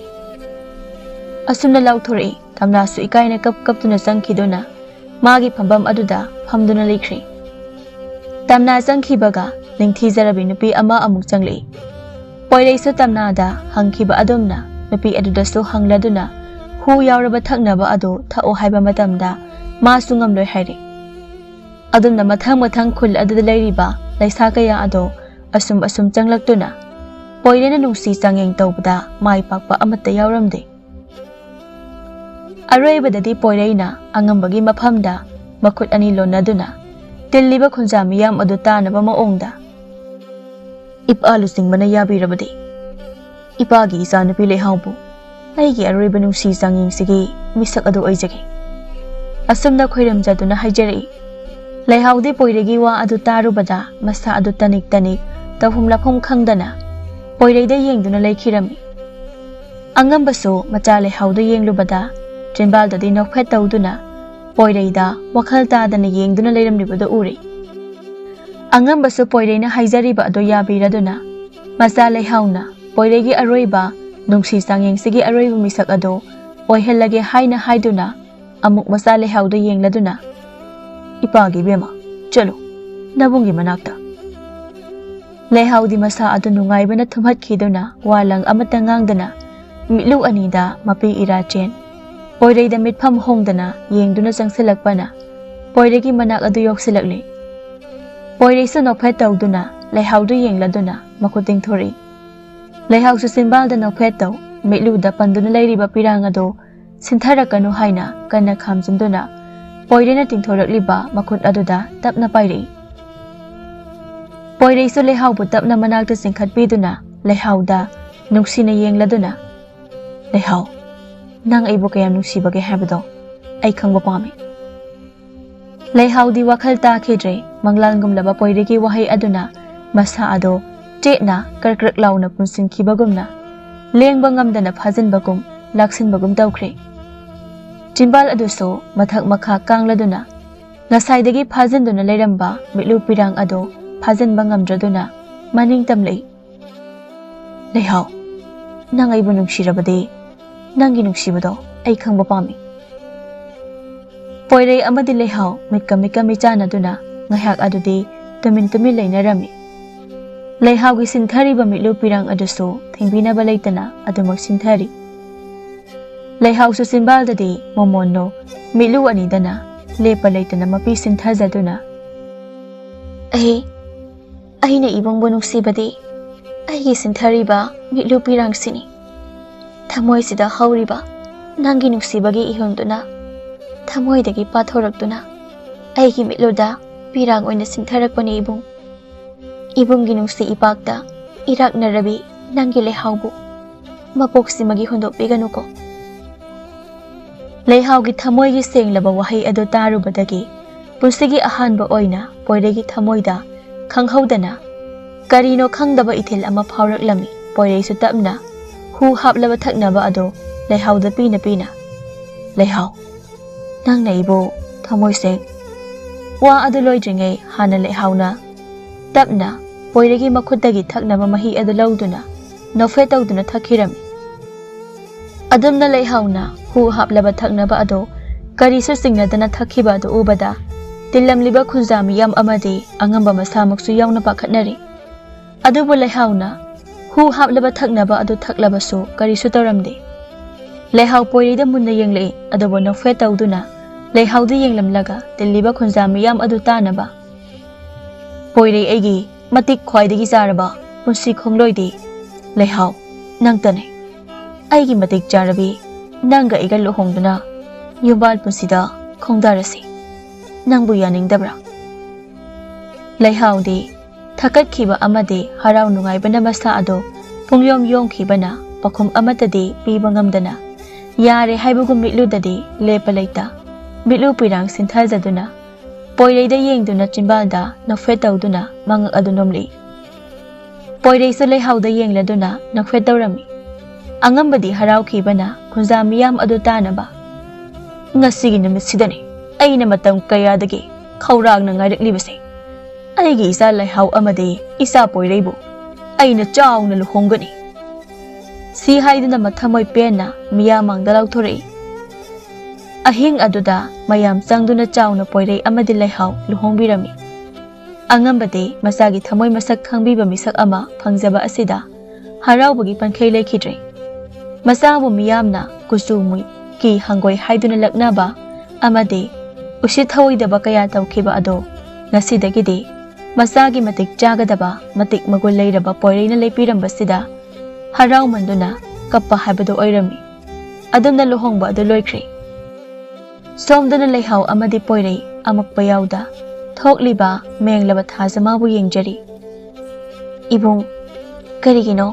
ꯑꯁꯨꯝꯅ ꯂꯥꯎꯊꯣꯔꯛꯏ꯫ ꯇꯝꯅꯥꯁꯨ ꯏꯀꯥꯏꯅ ꯀꯞ ꯀꯞꯇꯨꯅ ꯆꯪꯈꯤꯗꯨꯅ ꯃꯥꯒꯤ ꯐꯝꯐꯝ ꯑꯗꯨꯗ ꯐꯝꯗꯨꯅ ꯂꯩꯈ꯭ꯔꯦ꯫ ꯇꯝꯅꯥ ꯆꯪꯈꯤꯕꯒ ꯅꯤꯡꯊꯤꯖꯔꯕꯤ ꯅꯨꯄꯤ ꯑꯃ ꯑꯃꯨꯛ ꯆꯪꯂꯛꯏ꯫ ꯄꯣꯏꯔꯩꯁꯨ ꯇꯝꯅꯥꯗ ꯍꯪꯈꯤꯕ ꯑꯗꯨꯝꯅ ꯅꯨꯄꯤ ꯑꯗꯨꯗꯁꯨ ꯍꯪꯂꯗꯨꯅ ꯍꯨ ꯌꯥꯎꯔꯕ ꯊꯛꯅꯕ ꯑꯗꯨ ꯊꯛꯑꯣ ꯍꯥꯏꯕ ꯃꯇꯝꯗ ꯃꯥꯁꯨ ꯉꯝꯂꯣꯏ ꯍꯥꯏꯔꯦ꯫ ꯑꯗꯨꯝꯅ ꯃꯊꯪ ꯃꯊꯪ ꯈꯨꯜ ꯑꯗꯨꯗ ꯂꯩꯔꯤꯕ ꯂꯩꯁꯥ ꯀꯌꯥ ꯑꯗꯣ ꯑꯁꯨꯝ ꯑꯁꯨꯝ ꯆꯪꯂꯛꯇꯨꯅ ꯄꯣꯏꯔꯩꯅ ꯅꯨꯡꯁꯤ ꯆꯥꯡꯌꯦꯡ ꯇꯧꯕꯗ ꯃꯥꯏ ꯄꯥꯛꯄ ꯑꯃꯠꯇ ꯌꯥꯎꯔꯝꯗꯦ꯫ ꯑꯔꯣꯏꯕꯗꯗꯤ ꯄꯣꯏꯔꯩꯅ ꯑꯉꯝꯕꯒꯤ ꯃꯐꯝꯗ ꯃꯈꯨꯠ ꯑꯅꯤ ꯂꯣꯟꯅꯗꯨꯅ ꯇꯤꯜꯂꯤꯕ ꯈꯨꯟꯖꯥ ꯃꯤꯌꯥꯝ ꯑꯗꯨ ꯇꯥꯅꯕ ꯃꯑꯣꯡꯗ, "ꯏꯄꯥ ꯂꯨꯆꯤꯡꯕꯅ ꯌꯥꯕꯤꯔꯕꯗꯤ ꯏꯄꯥꯒꯤ ꯏꯆꯥꯅꯨꯄꯤ ꯂꯩꯍꯥꯎꯕꯨ ꯑꯩꯒꯤ ꯑꯔꯣꯏꯕ ꯅꯨꯡꯁꯤ ꯆꯥꯡꯌꯦꯡꯁꯤꯒꯤ ꯃꯤꯁꯛ ꯑꯗꯨ ꯑꯣꯏꯖꯒꯦ꯫" ꯑꯁꯨꯝꯅ ꯈꯣꯏꯔꯝꯖꯗꯨꯅ ꯍꯥꯏꯖꯔꯛꯏ꯫ ꯂꯩꯍꯥꯎꯗꯤ ꯄꯣꯏꯔꯩꯒꯤ ꯋꯥ ꯑꯗꯨ ꯇꯥꯔꯨꯕꯗ ꯃꯁꯥ ꯑꯗꯨ ꯇꯅꯤꯛ ꯇꯅꯤꯛ ꯇꯧꯐꯝ ꯂꯥꯛꯐꯝ ꯈꯪꯗꯅ ꯄꯣꯏꯔꯩꯗ ꯌꯦꯡꯗꯨꯅ ꯂꯩꯈꯤꯔꯝꯃꯤ꯫ ꯑꯉꯝꯕꯁꯨ ꯃꯆꯥ ꯂꯩꯍꯥꯎꯗ ꯌꯦꯡꯂꯨꯕꯗ ꯆꯤꯟꯕꯥꯜꯗꯗꯤ ꯅꯣꯛꯐꯦꯠ ꯇꯧꯗꯨꯅ ꯄꯣꯏꯔꯩꯗ ꯋꯥꯈꯜ ꯇꯥꯗꯅ ꯌꯦꯡꯗꯨꯅ ꯂꯩꯔꯝꯂꯤꯕꯗꯨ ꯎꯔꯦ꯫ ꯑꯉꯝꯕꯁꯨ ꯄꯣꯏꯔꯩꯅ ꯍꯥꯏꯖꯔꯤꯕ ꯑꯗꯨ ꯌꯥꯕꯤꯔꯗꯨꯅ ꯃꯆꯥ ꯂꯩꯍꯥꯎꯅ ꯄꯣꯏꯔꯩꯒꯤ ꯑꯔꯣꯏꯕ ꯅꯨꯡꯁꯤ ꯆꯥꯡꯌꯦꯡꯁꯤꯒꯤ ꯑꯔꯣꯏꯕ ꯃꯤꯁꯛ ꯑꯗꯨ ꯑꯣꯏꯍꯜꯂꯒꯦ ꯍꯥꯏꯅ ꯍꯥꯏꯗꯨꯅ ꯑꯃꯨꯛ ꯃꯆꯥ ꯂꯩꯍꯥꯎꯗ ꯌꯦꯡꯂꯗꯨꯅ, "ꯏꯄꯥꯒꯤ ꯏꯕꯦꯝꯃ, ꯆꯠꯂꯨ, ꯅꯕꯨꯡꯒꯤ ꯃꯅꯥꯛꯇ꯫" ꯂꯩꯍꯥꯎꯗꯤ ꯃꯁꯥ ꯑꯗꯨ ꯅꯨꯡꯉꯥꯏꯕꯅ ꯊꯨꯝꯍꯠꯈꯤꯗꯨꯅ ꯋꯥ ꯂꯪ ꯑꯃꯠꯇ ꯉꯥꯡꯗꯅ ꯃꯤꯠꯂꯨ ꯑꯅꯤꯗ ꯃꯄꯤ ꯏꯔꯥ ꯆꯦꯟ, ꯄꯣꯏꯔꯩꯗ ꯃꯤꯠꯐꯝ ꯍꯣꯡꯗꯅ ꯌꯦꯡꯗꯨꯅ ꯆꯪꯁꯤꯜꯂꯛꯄꯅ ꯄꯣꯏꯔꯩꯒꯤ ꯃꯅꯥꯛ ꯑꯗꯨ ꯌꯧꯁꯤꯜꯂꯛꯂꯤ꯫ ꯄꯣꯏꯔꯩꯁꯨ ꯅꯣꯛꯐꯦꯠ ꯇꯧꯗꯨꯅ ꯂꯩꯍꯥꯎꯗꯨ ꯌꯦꯡꯂꯗꯨꯅ ꯃꯈꯨꯠ ꯇꯤꯡꯊꯣꯔꯛꯏ꯫ ꯂꯩꯍꯥꯎꯁꯨ ꯆꯤꯟꯕꯥꯜꯗ ꯅꯣꯛꯐꯦꯠ ꯇꯧ, ꯃꯤꯠꯂꯨꯗ ꯄꯟꯗꯨꯅ ꯂꯩꯔꯤꯕ ꯄꯤꯔꯥꯡ ꯑꯗꯨ ꯁꯤꯟꯊꯔꯛꯀꯅꯨ ꯍꯥꯏꯅ ꯀꯟꯅ ꯈꯥꯝꯖꯤꯟꯗꯨꯅ ꯄꯣꯏꯔꯩꯅ ꯇꯤꯡꯊꯣꯔꯛꯂꯤꯕ ꯃꯈꯨꯠ ꯑꯗꯨꯗ ꯇꯞꯅ ꯄꯥꯏꯔꯛꯏ꯫ ꯄꯣꯏꯔꯩꯁꯨ ꯂꯩꯍꯥꯎꯕꯨ ꯇꯞꯅ ꯃꯅꯥꯛꯇ ꯆꯤꯡꯈꯠꯄꯤꯗꯨꯅ ꯂꯩꯍꯥꯎꯗ ꯅꯨꯡꯁꯤꯅ ꯌꯦꯡꯂꯗꯨꯅ, "ꯂꯩꯍꯥꯎ, ꯅꯪ ꯑꯩꯕꯨ ꯀꯌꯥꯝ ꯅꯨꯡꯁꯤꯕꯒꯦ ꯍꯥꯏꯕꯗꯣ ꯑꯩ ꯈꯪꯕ ꯄꯥꯝꯃꯤ꯫" ꯂꯩꯍꯥꯎꯗꯤ ꯋꯥꯈꯜ ꯇꯥꯈꯤꯗ꯭ꯔꯦ꯫ ꯃꯪꯂꯥꯟꯒꯨꯝꯂꯕ ꯄꯣꯏꯔꯩꯒꯤ ꯋꯥꯍꯩ ꯑꯗꯨꯅ ꯃꯁꯥ ꯑꯗꯣ ꯆꯦꯠꯅ ꯀ꯭ꯔꯛ ꯀ꯭ꯔꯛ ꯂꯥꯎꯅ ꯄꯨꯟꯁꯤꯟꯈꯤꯕꯒꯨꯝꯅ ꯂꯦꯡꯕ ꯉꯝꯗꯅ ꯐꯥꯖꯤꯟꯕꯒꯨꯝ ꯂꯥꯛꯁꯤꯟꯕꯒꯨꯝ ꯇꯧꯈ꯭ꯔꯦ꯫ ꯆꯤꯝꯕꯥꯜ ꯑꯗꯨꯁꯨ ꯃꯊꯛ ꯃꯈꯥ ꯀꯥꯡꯂꯗꯨꯅ ꯉꯁꯥꯏꯗꯒꯤ ꯐꯥꯖꯤꯟꯗꯨꯅ ꯂꯩꯔꯝꯕ ꯃꯤꯠꯂꯨ ꯄꯤꯔꯥꯡ ꯑꯗꯣ ꯐꯥꯖꯤꯟꯕ ꯉꯝꯗ꯭ꯔꯗꯨꯅ ꯃꯅꯤꯡ ꯇꯝꯂꯛꯏ꯫ "ꯂꯩꯍꯥꯎ, ꯅꯪ ꯑꯩꯕꯨ ꯅꯨꯡꯁꯤꯔꯕꯗꯤ ꯅꯪꯒꯤ ꯅꯨꯡꯁꯤꯕꯗꯣ ꯑꯩ ꯈꯪꯕ ꯄꯥꯝꯃꯤ꯫" ꯄꯣꯏꯔꯩ ꯑꯃꯗꯤ ꯂꯩꯍꯥꯎ ꯃꯤꯠꯀ ꯃꯤꯠꯀ ꯃꯤꯆꯥꯟꯅꯗꯨꯅ ꯉꯥꯏꯍꯥꯛ ꯑꯗꯨꯗꯤ ꯇꯨꯃꯤꯟ ꯇꯨꯃꯤꯟ ꯂꯩꯅꯔꯝꯃꯤ꯫ ꯂꯩꯍꯥꯎꯒꯤ ꯁꯤꯟꯊꯔꯤꯕ ꯃꯤꯠꯂꯨ ꯄꯤꯔꯥꯡ ꯑꯗꯨꯁꯨ ꯊꯤꯡꯕꯤꯅꯕ ꯂꯩꯇꯅ ꯑꯗꯨꯃꯛ ꯁꯤꯟꯊꯔꯤ꯫ ꯂꯩꯍꯥꯎꯁꯨ ꯆꯤꯝꯕꯥꯜꯗꯗꯤ ꯃꯣꯃꯣꯟꯅꯣ ꯃꯤꯠꯂꯨ ꯑꯅꯤꯗꯅ ꯂꯦꯞꯄ ꯂꯩꯇꯅ ꯃꯄꯤ ꯁꯤꯟꯊꯖꯗꯨꯅ, "ꯑꯩ, ꯑꯩꯅ ꯏꯕꯨꯡꯕꯨ ꯅꯨꯡꯁꯤꯕꯗꯤ ꯑꯩꯒꯤ ꯁꯤꯟꯊꯔꯤꯕ ꯃꯤꯠꯂꯨ ꯄꯤꯔꯥꯡꯁꯤꯅꯤ꯫ ꯊꯃꯣꯏꯁꯤꯗ ꯍꯧꯔꯤꯕ ꯅꯪꯒꯤ ꯅꯨꯡꯁꯤꯕꯒꯤ ꯏꯍꯨꯜꯗꯨꯅ ꯊꯃꯣꯏꯗꯒꯤ ꯄꯥꯊꯣꯔꯛꯇꯨꯅ ꯑꯩꯒꯤ ꯃꯤꯠꯂꯨꯗ ꯄꯤꯔꯥꯡ ꯑꯣꯏꯅ ꯁꯤꯟꯊꯔꯛꯄꯅꯤ ꯏꯕꯨꯡ꯫ ꯏꯕꯨꯡꯒꯤ ꯅꯨꯡꯁꯤ ꯏꯄꯥꯛꯇ ꯏꯔꯥꯛꯅꯔꯕꯤ ꯅꯪꯒꯤ ꯂꯩꯍꯥꯎꯕꯨ ꯃꯄꯣꯛꯁꯤꯃꯒꯤ ꯍꯨꯟꯗꯣꯛꯄꯤꯒꯅꯨꯀꯣ꯫" ꯂꯩꯍꯥꯎꯒꯤ ꯊꯃꯣꯏꯒꯤ ꯁꯦꯡꯂꯕ ꯋꯥꯍꯩ ꯑꯗꯨ ꯇꯥꯔꯨꯕꯗꯒꯤ ꯄꯨꯟꯁꯤꯒꯤ ꯑꯍꯥꯟꯕ ꯑꯣꯏꯅ ꯄꯣꯏꯔꯩꯒꯤ ꯊꯃꯣꯏꯗ ꯈꯪꯍꯧꯗꯅ ꯀꯔꯤꯅꯣ ꯈꯪꯗꯕ ꯏꯊꯤꯜ ꯑꯃ ꯐꯥꯎꯔꯛꯂꯝꯃꯤ꯫ ꯄꯣꯏꯔꯩꯁꯨ ꯇꯞꯅ ꯍꯨ ꯍꯥꯞꯂꯕ ꯊꯛꯅꯕ ꯑꯗꯨ ꯂꯩꯍꯥꯎꯗ ꯄꯤꯅ ꯄꯤꯅ, "ꯂꯩꯍꯥꯎ, ꯅꯪꯅ ꯑꯩꯕꯨ ꯊꯃꯣꯏ ꯁꯦꯡ꯫" ꯋꯥ ꯑꯗꯨ ꯂꯣꯏꯗ꯭ꯔꯤꯉꯩ ꯍꯥꯟꯅ ꯂꯩꯍꯥꯎꯅ ꯇꯞꯅ ꯄꯣꯏꯔꯩꯒꯤ ꯃꯈꯨꯠꯇꯒꯤ ꯊꯛꯅꯕ ꯃꯍꯤ ꯑꯗꯨ ꯂꯧꯗꯨꯅ ꯅꯣꯛꯐꯦꯠ ꯇꯧꯗꯨꯅ ꯊꯛꯈꯤꯔꯝꯃꯤ꯫ ꯑꯗꯨꯝꯅ ꯂꯩꯍꯥꯎꯅ ꯍꯨ ꯍꯥꯞꯂꯕ ꯊꯛꯅꯕ ꯑꯗꯨ ꯀꯔꯤꯁꯨ ꯆꯤꯡꯅꯗꯅ ꯊꯛꯈꯤꯕ ꯑꯗꯨ ꯎꯕꯗ, ꯇꯤꯜꯂꯝꯂꯤꯕ ꯈꯨꯟꯖꯥ ꯃꯤꯌꯥꯝ ꯑꯃꯗꯤ ꯑꯉꯝꯕ ꯃꯁꯥꯃꯛꯁꯨ ꯌꯥꯎꯅ ꯄꯥꯈꯠꯅꯔꯤ꯫ ꯑꯗꯨꯕꯨ ꯂꯩꯍꯥꯎꯅ ꯍꯨ ꯍꯥꯞꯂꯕ ꯊꯛꯅꯕ ꯑꯗꯨ ꯊꯛꯂꯕꯁꯨ ꯀꯔꯤꯁꯨ ꯇꯧꯔꯝꯗꯦ꯫ ꯂꯩꯍꯥꯎ ꯄꯣꯏꯔꯩꯗ ꯃꯨꯟꯅ ꯌꯦꯡꯂꯛꯏ, ꯑꯗꯨꯕꯨ ꯅꯣꯛꯐꯦꯠ ꯇꯧꯗꯨꯅ ꯂꯩꯍꯥꯎꯗ ꯌꯦꯡꯂꯝꯂꯒ ꯇꯤꯜꯂꯤꯕ ꯈꯨꯟꯖꯥ ꯃꯤꯌꯥꯝ ꯑꯗꯨ ꯇꯥꯅꯕ, "ꯄꯣꯏꯔꯩ ꯑꯩꯒꯤ ꯃꯇꯤꯛ ꯈ꯭ꯋꯥꯏꯗꯒꯤ ꯆꯥꯔꯕ ꯄꯨꯟꯁꯤ ꯈꯣꯡꯂꯣꯏꯗꯤ ꯂꯩꯍꯥꯎ ꯅꯪꯇꯅꯤ꯫ ꯑꯩꯒꯤ ꯃꯇꯤꯛ ꯆꯥꯔꯕꯤ, ꯅꯪꯒ ꯑꯩꯒ ꯂꯨꯍꯣꯡꯗꯨꯅ ꯌꯨꯝꯕꯥꯜ ꯄꯨꯟꯁꯤꯗ ꯈꯣꯡꯗꯥꯔꯁꯤ꯫ ꯅꯪꯕꯨ ꯌꯥꯅꯤꯡꯗꯕ꯭ꯔꯥ?" ꯂꯩꯍꯥꯎꯗꯤ ꯊꯀꯠꯈꯤꯕ ꯑꯃꯗꯤ ꯍꯔꯥꯎ ꯅꯨꯡꯉꯥꯏꯕꯅ ꯃꯁꯥ ꯑꯗꯨ ꯄꯨꯡꯌꯣꯝ ꯌꯣꯝꯈꯤꯕꯅ ꯄꯥꯎꯈꯨꯝ ꯑꯃꯠꯇꯗꯤ ꯄꯤꯕ ꯉꯝꯗꯅ, ꯌꯥꯔꯦ ꯍꯥꯏꯕꯒꯨꯝ ꯃꯤꯠꯂꯨꯗꯗꯤ ꯂꯦꯞꯄ ꯂꯩꯇ, ꯃꯤꯠꯂꯨ ꯄꯤꯔꯥꯡ ꯁꯤꯟꯊꯖꯗꯨꯅ, ꯄꯣꯏꯔꯩꯗ ꯌꯦꯡꯗꯨꯅ ꯆꯤꯝꯕꯥꯜꯗ ꯅꯣꯛꯐꯦꯠ ꯇꯧꯗꯨꯅ ꯃꯉꯛ ꯑꯗꯨ ꯅꯣꯝꯂꯛꯏ꯫ ꯄꯣꯏꯔꯩꯁꯨ ꯂꯩꯍꯥꯎꯗ ꯌꯦꯡꯂꯗꯨꯅ ꯅꯣꯛꯐꯦꯠ ꯇꯧꯔꯝꯃꯤ꯫ ꯑꯉꯝꯕꯗꯤ ꯍꯔꯥꯎꯈꯤꯕꯅ ꯈꯨꯟꯖꯥ ꯃꯤꯌꯥꯝ ꯑꯗꯨ ꯇꯥꯅꯕ, "ꯉꯁꯤꯒꯤ ꯅꯨꯃꯤꯠꯁꯤꯗꯅꯤ ꯑꯩꯅ ꯃꯇꯝ ꯀꯌꯥꯗꯒꯤ ꯈꯧꯔꯥꯡꯅ ꯉꯥꯏꯔꯛꯂꯤꯕꯁꯦ꯫ ꯑꯩꯒꯤ ꯏꯆꯥ ꯂꯩꯍꯥꯎ ꯑꯃꯗꯤ ꯏꯆꯥ ꯄꯣꯏꯔꯩꯕꯨ ꯑꯩꯅ ꯆꯥꯎꯅ ꯂꯨꯍꯣꯡꯒꯅꯤ" ꯁꯤ ꯍꯥꯏꯗꯨꯅ ꯃꯊꯃꯣꯏ ꯄꯦꯟꯅ ꯃꯤꯌꯥꯝ ꯃꯥꯡꯗ ꯂꯥꯎꯊꯣꯔꯛꯏ꯫ ꯑꯍꯤꯡ ꯑꯗꯨꯗ ꯃꯌꯥꯝ ꯆꯪꯗꯨꯅ ꯆꯥꯎꯅ ꯄꯣꯏꯔꯩ ꯑꯃꯗꯤ ꯂꯩꯍꯥꯎ ꯂꯨꯍꯣꯡꯕꯤꯔꯝꯃꯤ꯫ ꯑꯉꯝꯕꯗꯤ ꯃꯆꯥꯒꯤ ꯊꯃꯣꯏ ꯃꯁꯛ ꯈꯪꯕꯤꯕ ꯃꯤꯁꯛ ꯑꯃ ꯐꯪꯖꯕ ꯑꯁꯤꯗ ꯍꯔꯥꯎꯕꯒꯤ ꯄꯟꯈꯩ ꯂꯩꯈꯤꯗ꯭ꯔꯦ꯫ ꯃꯆꯥꯕꯨ ꯃꯤꯌꯥꯝꯅ ꯀꯨꯆꯨ ꯃꯨꯏ, ꯀꯤ ꯍꯪꯒꯣꯏ ꯍꯥꯏꯗꯨꯅ ꯂꯛꯅꯕ ꯑꯃꯗꯤ ꯎꯁꯤꯠ ꯊꯑꯣꯏꯗꯕ ꯀꯌꯥ ꯇꯧꯈꯤꯕ ꯑꯗꯣ ꯉꯁꯤꯗꯒꯤꯗꯤ ꯃꯆꯥꯒꯤ ꯃꯇꯤꯛ ꯆꯥꯒꯗꯕ, ꯃꯇꯤꯛ ꯃꯒꯨꯟ ꯂꯩꯔꯕ ꯄꯣꯏꯔꯩꯅ ꯂꯦꯞꯄꯤꯔꯝꯕꯁꯤꯗ ꯍꯔꯥꯎꯃꯟꯗꯨꯅ ꯀꯞꯄ ꯍꯥꯏꯕꯗꯨ ꯑꯣꯏꯔꯝꯃꯤ꯫ ꯑꯗꯨꯝꯅ ꯂꯨꯍꯣꯡꯕ ꯑꯗꯨ ꯂꯣꯏꯈ꯭ꯔꯦ꯫ ꯁꯣꯝꯗꯅ ꯂꯩꯍꯥꯎ ꯑꯃꯗꯤ ꯄꯣꯏꯔꯩ ꯑꯃꯛꯄ ꯌꯥꯎꯗ ꯊꯣꯛꯂꯤꯕ ꯃꯦꯡꯂꯕ ꯊꯥꯖꯃꯥꯕꯨ ꯌꯦꯡꯖꯔꯤ꯫ "ꯏꯕꯨꯡ, ꯀꯔꯤꯒꯤꯅꯣ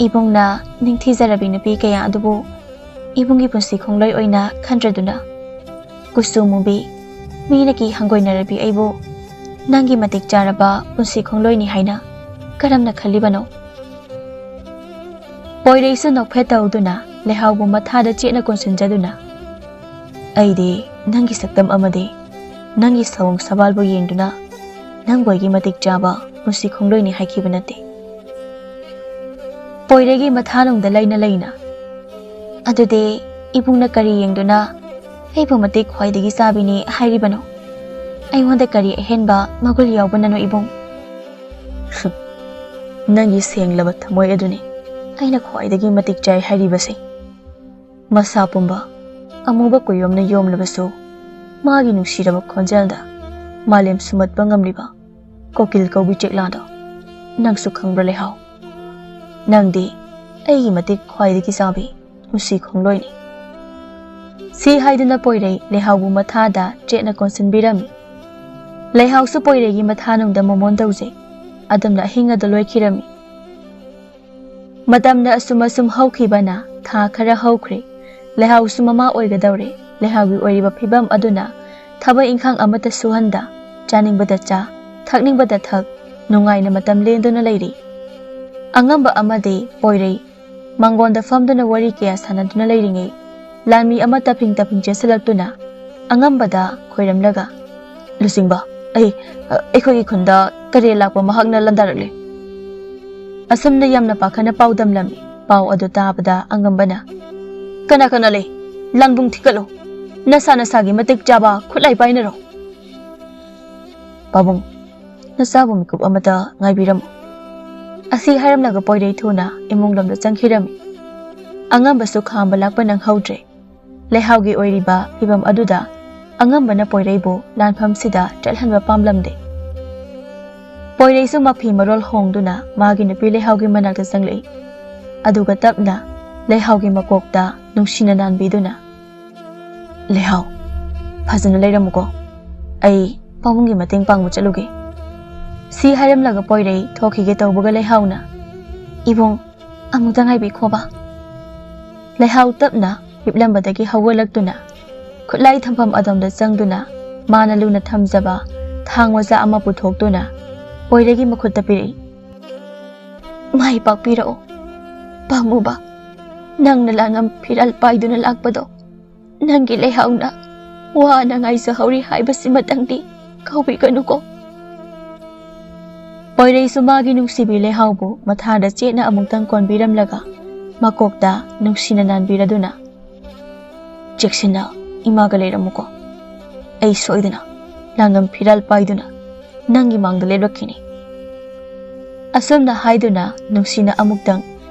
ꯏꯕꯨꯡꯅ ꯅꯤꯡꯊꯤꯖꯔꯕꯤ ꯅꯨꯄꯤ ꯀꯌꯥ ꯑꯗꯨꯕꯨ ꯏꯕꯨꯡꯒꯤ ꯄꯨꯟꯁꯤ ꯈꯣꯡꯂꯣꯏ ꯑꯣꯏꯅ ꯈꯟꯗ꯭ꯔꯗꯨꯅ, ꯀꯨꯆꯨ ꯃꯨꯕꯤ, ꯃꯤꯅ ꯀꯤ ꯍꯪꯒꯣꯏꯅꯔꯕꯤ ꯑꯩꯕꯨ ꯅꯪꯒꯤ ꯃꯇꯤꯛ ꯆꯥꯔꯕ ꯄꯨꯟꯁꯤ ꯈꯣꯡꯂꯣꯏꯅꯤ ꯍꯥꯏꯅ ꯀꯔꯝꯅ ꯈꯜꯂꯤꯕꯅꯣ?" ꯄꯣꯏꯔꯩꯁꯨ ꯅꯣꯛꯐꯦꯠ ꯇꯧꯗꯨꯅ ꯂꯩꯍꯥꯎꯕꯨ ꯃꯊꯥꯗ ꯆꯦꯠꯅ ꯀꯣꯟꯁꯤꯟꯖꯗꯨꯅ, "ꯑꯩꯗꯤ ꯅꯪꯒꯤ ꯁꯛꯇꯝ ꯑꯃꯗꯤ ꯅꯪꯒꯤ ꯁꯑꯣꯡ ꯁꯕꯥꯜꯕꯨ ꯌꯦꯡꯗꯨꯅ ꯅꯪꯕꯨ ꯑꯩꯒꯤ ꯃꯇꯤꯛ ꯆꯥꯕ ꯄꯨꯟꯁꯤ ꯈꯣꯡꯂꯣꯏꯅꯤ ꯍꯥꯏꯈꯤꯕ ꯅꯠꯇꯦ꯫" ꯄꯣꯏꯔꯩꯒꯤ ꯃꯊꯥꯅꯨꯡꯗ ꯂꯩꯅ ꯂꯩꯅ, "ꯑꯗꯨꯗꯤ ꯏꯕꯨꯡꯅ ꯀꯔꯤ ꯌꯦꯡꯗꯨꯅ ꯑꯩꯕꯨ ꯃꯇꯤꯛ ꯈ꯭ꯋꯥꯏꯗꯒꯤ ꯆꯥꯕꯤꯅꯤ ꯍꯥꯏꯔꯤꯕꯅꯣ? ꯑꯩꯉꯣꯟꯗ ꯀꯔꯤ ꯑꯍꯦꯟꯕ ꯃꯒꯨꯟ ꯌꯥꯎꯕꯅꯅꯣ ꯏꯕꯨꯡ? ꯅꯪꯒꯤ ꯁꯦꯡꯂꯕ ꯊꯃꯣꯏ ꯑꯗꯨꯅꯤ ꯑꯩꯅ ꯈ꯭ꯋꯥꯏꯗꯒꯤ ꯃꯇꯤꯛ ꯆꯥꯏ ꯍꯥꯏꯔꯤꯕꯁꯦ꯫ ꯃꯁꯥ ꯄꯨꯝꯕ ꯑꯃꯨꯕ ꯀꯨꯌꯣꯝꯅ ꯌꯣꯝꯂꯕꯁꯨ, ꯃꯥꯒꯤ ꯅꯨꯡꯁꯤꯔꯕ ꯈꯣꯟꯖꯦꯜꯗ ꯃꯥꯂꯦꯝ ꯁꯨꯝꯍꯠꯄ ꯉꯝꯂꯤꯕ ꯀꯣꯀꯤꯜ ꯀꯧꯕꯤ ꯆꯦꯛꯂꯥꯗꯣ ꯅꯪꯁꯨ ꯈꯪꯕ꯭ꯔꯥ ꯂꯩꯍꯥꯎ? ꯅꯪꯗꯤ ꯑꯩꯒꯤ ꯃꯇꯤꯛ ꯈ꯭ꯋꯥꯏꯗꯒꯤ ꯆꯥꯕꯤ ꯅꯨꯡꯁꯤ ꯈꯣꯡꯂꯣꯏꯅꯤ꯫ ꯁꯤ ꯍꯥꯏꯗꯨꯅ ꯄꯣꯏꯔꯩ ꯂꯩꯍꯥꯎꯕꯨ ꯃꯊꯥꯗ ꯆꯦꯠꯅ ꯀꯣꯟꯁꯤꯟꯕꯤꯔꯝꯃꯤ꯫ ꯂꯩꯍꯥꯎꯁꯨ ꯄꯣꯏꯔꯩꯒꯤ ꯃꯊꯥꯅꯨꯡꯗ ꯃꯣꯃꯣꯟ ꯇꯧꯖꯩ꯫ ꯑꯗꯨꯝꯅ ꯑꯍꯤꯡ ꯑꯗꯨ ꯂꯣꯏꯈꯤꯔꯝꯃꯤ꯫ ꯃꯇꯝꯅ ꯑꯁꯨꯝ ꯑꯁꯨꯝ ꯍꯧꯈꯤꯕꯅ ꯊꯥ ꯈꯔ ꯍꯧꯈ꯭ꯔꯦ꯫ ꯂꯩꯍꯥꯎꯁꯨ ꯃꯃꯥ ꯑꯣꯏꯒꯗꯧꯔꯦ꯫ ꯂꯩꯍꯥꯎꯒꯤ ꯑꯣꯏꯔꯤꯕ ꯐꯤꯕꯝ ꯑꯗꯨꯅ ꯊꯕꯛ ꯏꯪꯈꯥꯡ ꯑꯃꯠꯇ ꯁꯨꯍꯟꯗ, ꯆꯥꯅꯤꯡꯕꯗ ꯆꯥ, ꯊꯛꯅꯤꯡꯕꯗ ꯊꯛ, ꯅꯨꯡꯉꯥꯏꯅ ꯃꯇꯝ ꯂꯦꯟꯗꯨꯅ ꯂꯩꯔꯤ꯫ ꯑꯉꯝꯕ ꯑꯃꯗꯤ ꯄꯣꯏꯔꯩ ꯃꯥꯡꯒꯣꯟꯗ ꯐꯝꯗꯨꯅ ꯋꯥꯔꯤ ꯀꯌꯥ ꯁꯥꯟꯅꯗꯨꯅ ꯂꯩꯔꯤꯉꯩ, ꯂꯥꯟꯃꯤ ꯑꯃ ꯇꯞꯐꯤꯡ ꯇꯞꯐꯤꯡ ꯆꯦꯟꯁꯤꯜꯂꯛꯇꯨꯅ ꯑꯉꯝꯕꯗ ꯈꯣꯏꯔꯝꯂꯒ, "ꯂꯨꯆꯤꯡꯕ, ꯑꯩ, ꯑ, ꯑꯩꯈꯣꯏꯒꯤ ꯈꯨꯟꯗ ꯀꯔꯦꯜ ꯂꯥꯛꯄ ꯃꯍꯥꯛꯅ ꯂꯥꯟꯗꯥꯔꯛꯂꯦ꯫" ꯑꯁꯨꯝꯅ ꯌꯥꯝꯅ ꯄꯥꯈꯠꯅ ꯄꯥꯎꯗꯝꯂꯝꯃꯤ꯫ ꯄꯥꯎ ꯑꯗꯨ ꯇꯥꯕꯗ ꯑꯉꯝꯕꯅ, "ꯀꯅꯥ ꯀꯅꯥ ꯂꯩ? ꯂꯥꯡꯕꯨꯡ ꯊꯤꯀꯠꯂꯣ꯫ ꯅꯁꯥ ꯅꯁꯥꯒꯤ ꯃꯇꯤꯛ ꯆꯥꯕ ꯈꯨꯠꯂꯥꯏ ꯄꯥꯏꯅꯔꯣ꯫" "ꯄꯥꯕꯨꯡ, ꯅꯆꯥꯕꯨ ꯃꯤꯀꯨꯞ ꯑꯃꯇ ꯉꯥꯏꯕꯤꯔꯝꯃꯨ꯫" ꯑꯁꯤ ꯍꯥꯏꯔꯝꯂꯒ ꯄꯣꯏꯔꯩ ꯊꯨꯅ ꯏꯃꯨꯡ ꯂꯣꯝꯗ ꯆꯪꯈꯤꯔꯝꯃꯤ꯫ ꯑꯉꯝꯕꯁꯨ ꯈꯥꯝꯕ ꯂꯥꯛꯄ ꯅꯪꯍꯧꯗ꯭ꯔꯦ꯫ ꯂꯩꯍꯥꯎꯒꯤ ꯑꯣꯏꯔꯤꯕ ꯐꯤꯕꯝ ꯑꯗꯨꯗ ꯑꯉꯝꯕꯅ ꯄꯣꯏꯔꯩꯕꯨ ꯂꯥꯟꯐꯝꯁꯤꯗ ꯆꯠꯍꯟꯕ ꯄꯥꯝꯂꯝꯗꯦ꯫ ꯄꯣꯏꯔꯩꯁꯨ ꯃꯐꯤ ꯃꯔꯣꯜ ꯍꯣꯡꯗꯨꯅ ꯃꯥꯒꯤ ꯅꯨꯄꯤ ꯂꯩꯍꯥꯎꯒꯤ ꯃꯅꯥꯛꯇ ꯆꯪꯂꯛꯏ꯫ ꯑꯗꯨꯒ ꯇꯞꯅ ꯂꯩꯍꯥꯎꯒꯤ ꯃꯀꯣꯛꯇ ꯅꯨꯡꯁꯤꯅ ꯅꯥꯟꯕꯤꯗꯨꯅ, "ꯂꯩꯍꯥꯎ, ꯐꯖꯅ ꯂꯩꯔꯝꯃꯨꯀꯣ꯫ ꯑꯩ ꯄꯥꯕꯨꯡꯒꯤ ꯃꯇꯦꯡ ꯄꯥꯡꯕ ꯆꯠꯂꯨꯒꯦ꯫" ꯁꯤ ꯍꯥꯏꯔꯝꯂꯒ ꯄꯣꯏꯔꯩ ꯊꯣꯛꯈꯤꯒꯦ ꯇꯧꯕꯒ ꯂꯩꯍꯥꯎꯅ, "ꯏꯕꯨꯡ, ꯑꯃꯨꯛꯇ ꯉꯥꯏꯕꯤꯈꯣꯕ꯫" ꯂꯩꯍꯥꯎ ꯇꯞꯅ ꯍꯤꯞꯂꯝꯕꯗꯒꯤ ꯍꯧꯒꯠꯂꯛꯇꯨꯅ ꯈꯨꯠꯂꯥꯏ ꯊꯝꯐꯝ ꯑꯗꯣꯝꯗ ꯆꯪꯗꯨꯅ ꯃꯥꯅ ꯂꯨꯅ ꯊꯝꯖꯕ ꯊꯥꯡ ꯃꯆꯥ ꯑꯃ ꯄꯨꯊꯣꯛꯇꯨꯅ ꯄꯣꯏꯔꯩꯒꯤ ꯃꯈꯨꯠꯇ ꯄꯤꯔꯛꯏ꯫ "ꯃꯥꯏ ꯄꯥꯛꯄꯤꯔꯛꯑꯣ ꯄꯥꯝꯃꯨꯕ, ꯅꯪꯅ ꯂꯥꯡꯉꯝ ꯐꯤꯔꯥꯜ ꯄꯥꯏꯗꯨꯅ ꯂꯥꯛꯄꯗꯣ ꯅꯪꯒꯤ ꯂꯩꯍꯥꯎꯅ ꯋꯥꯅ ꯉꯥꯏꯖꯍꯧꯔꯤ ꯍꯥꯏꯕꯁꯤꯃꯇꯪꯗꯤ ꯀꯥꯎꯕꯤꯒꯅꯨꯀꯣ꯫" ꯄꯣꯏꯔꯩꯁꯨ ꯃꯥꯒꯤ ꯅꯨꯡꯁꯤꯕꯤ ꯂꯩꯍꯥꯎꯕꯨ ꯃꯊꯥꯗ ꯆꯦꯠꯅ ꯑꯃꯨꯛꯇꯪ ꯀꯣꯟꯕꯤꯔꯝꯂꯒ ꯃꯀꯣꯛꯇ ꯅꯨꯡꯁꯤꯅ ꯅꯥꯟꯕꯤꯔꯗꯨꯅ, "ꯆꯦꯛꯁꯤꯟꯅ ꯏꯃꯥꯒ ꯂꯩꯔꯝꯃꯨꯀꯣ꯫ ꯑꯩ ꯁꯣꯏꯗꯅ ꯂꯥꯡꯉꯝ ꯐꯤꯔꯥꯜ ꯄꯥꯏꯗꯨꯅ ꯅꯪꯒꯤ ꯃꯥꯡꯗ ꯂꯦꯞꯂꯛꯈꯤꯅꯤ꯫ ꯑꯁꯨꯝꯅ ꯍꯥꯏꯗꯨꯅ ꯅꯨꯡꯁꯤꯅ ꯑꯃꯨꯛꯇꯪ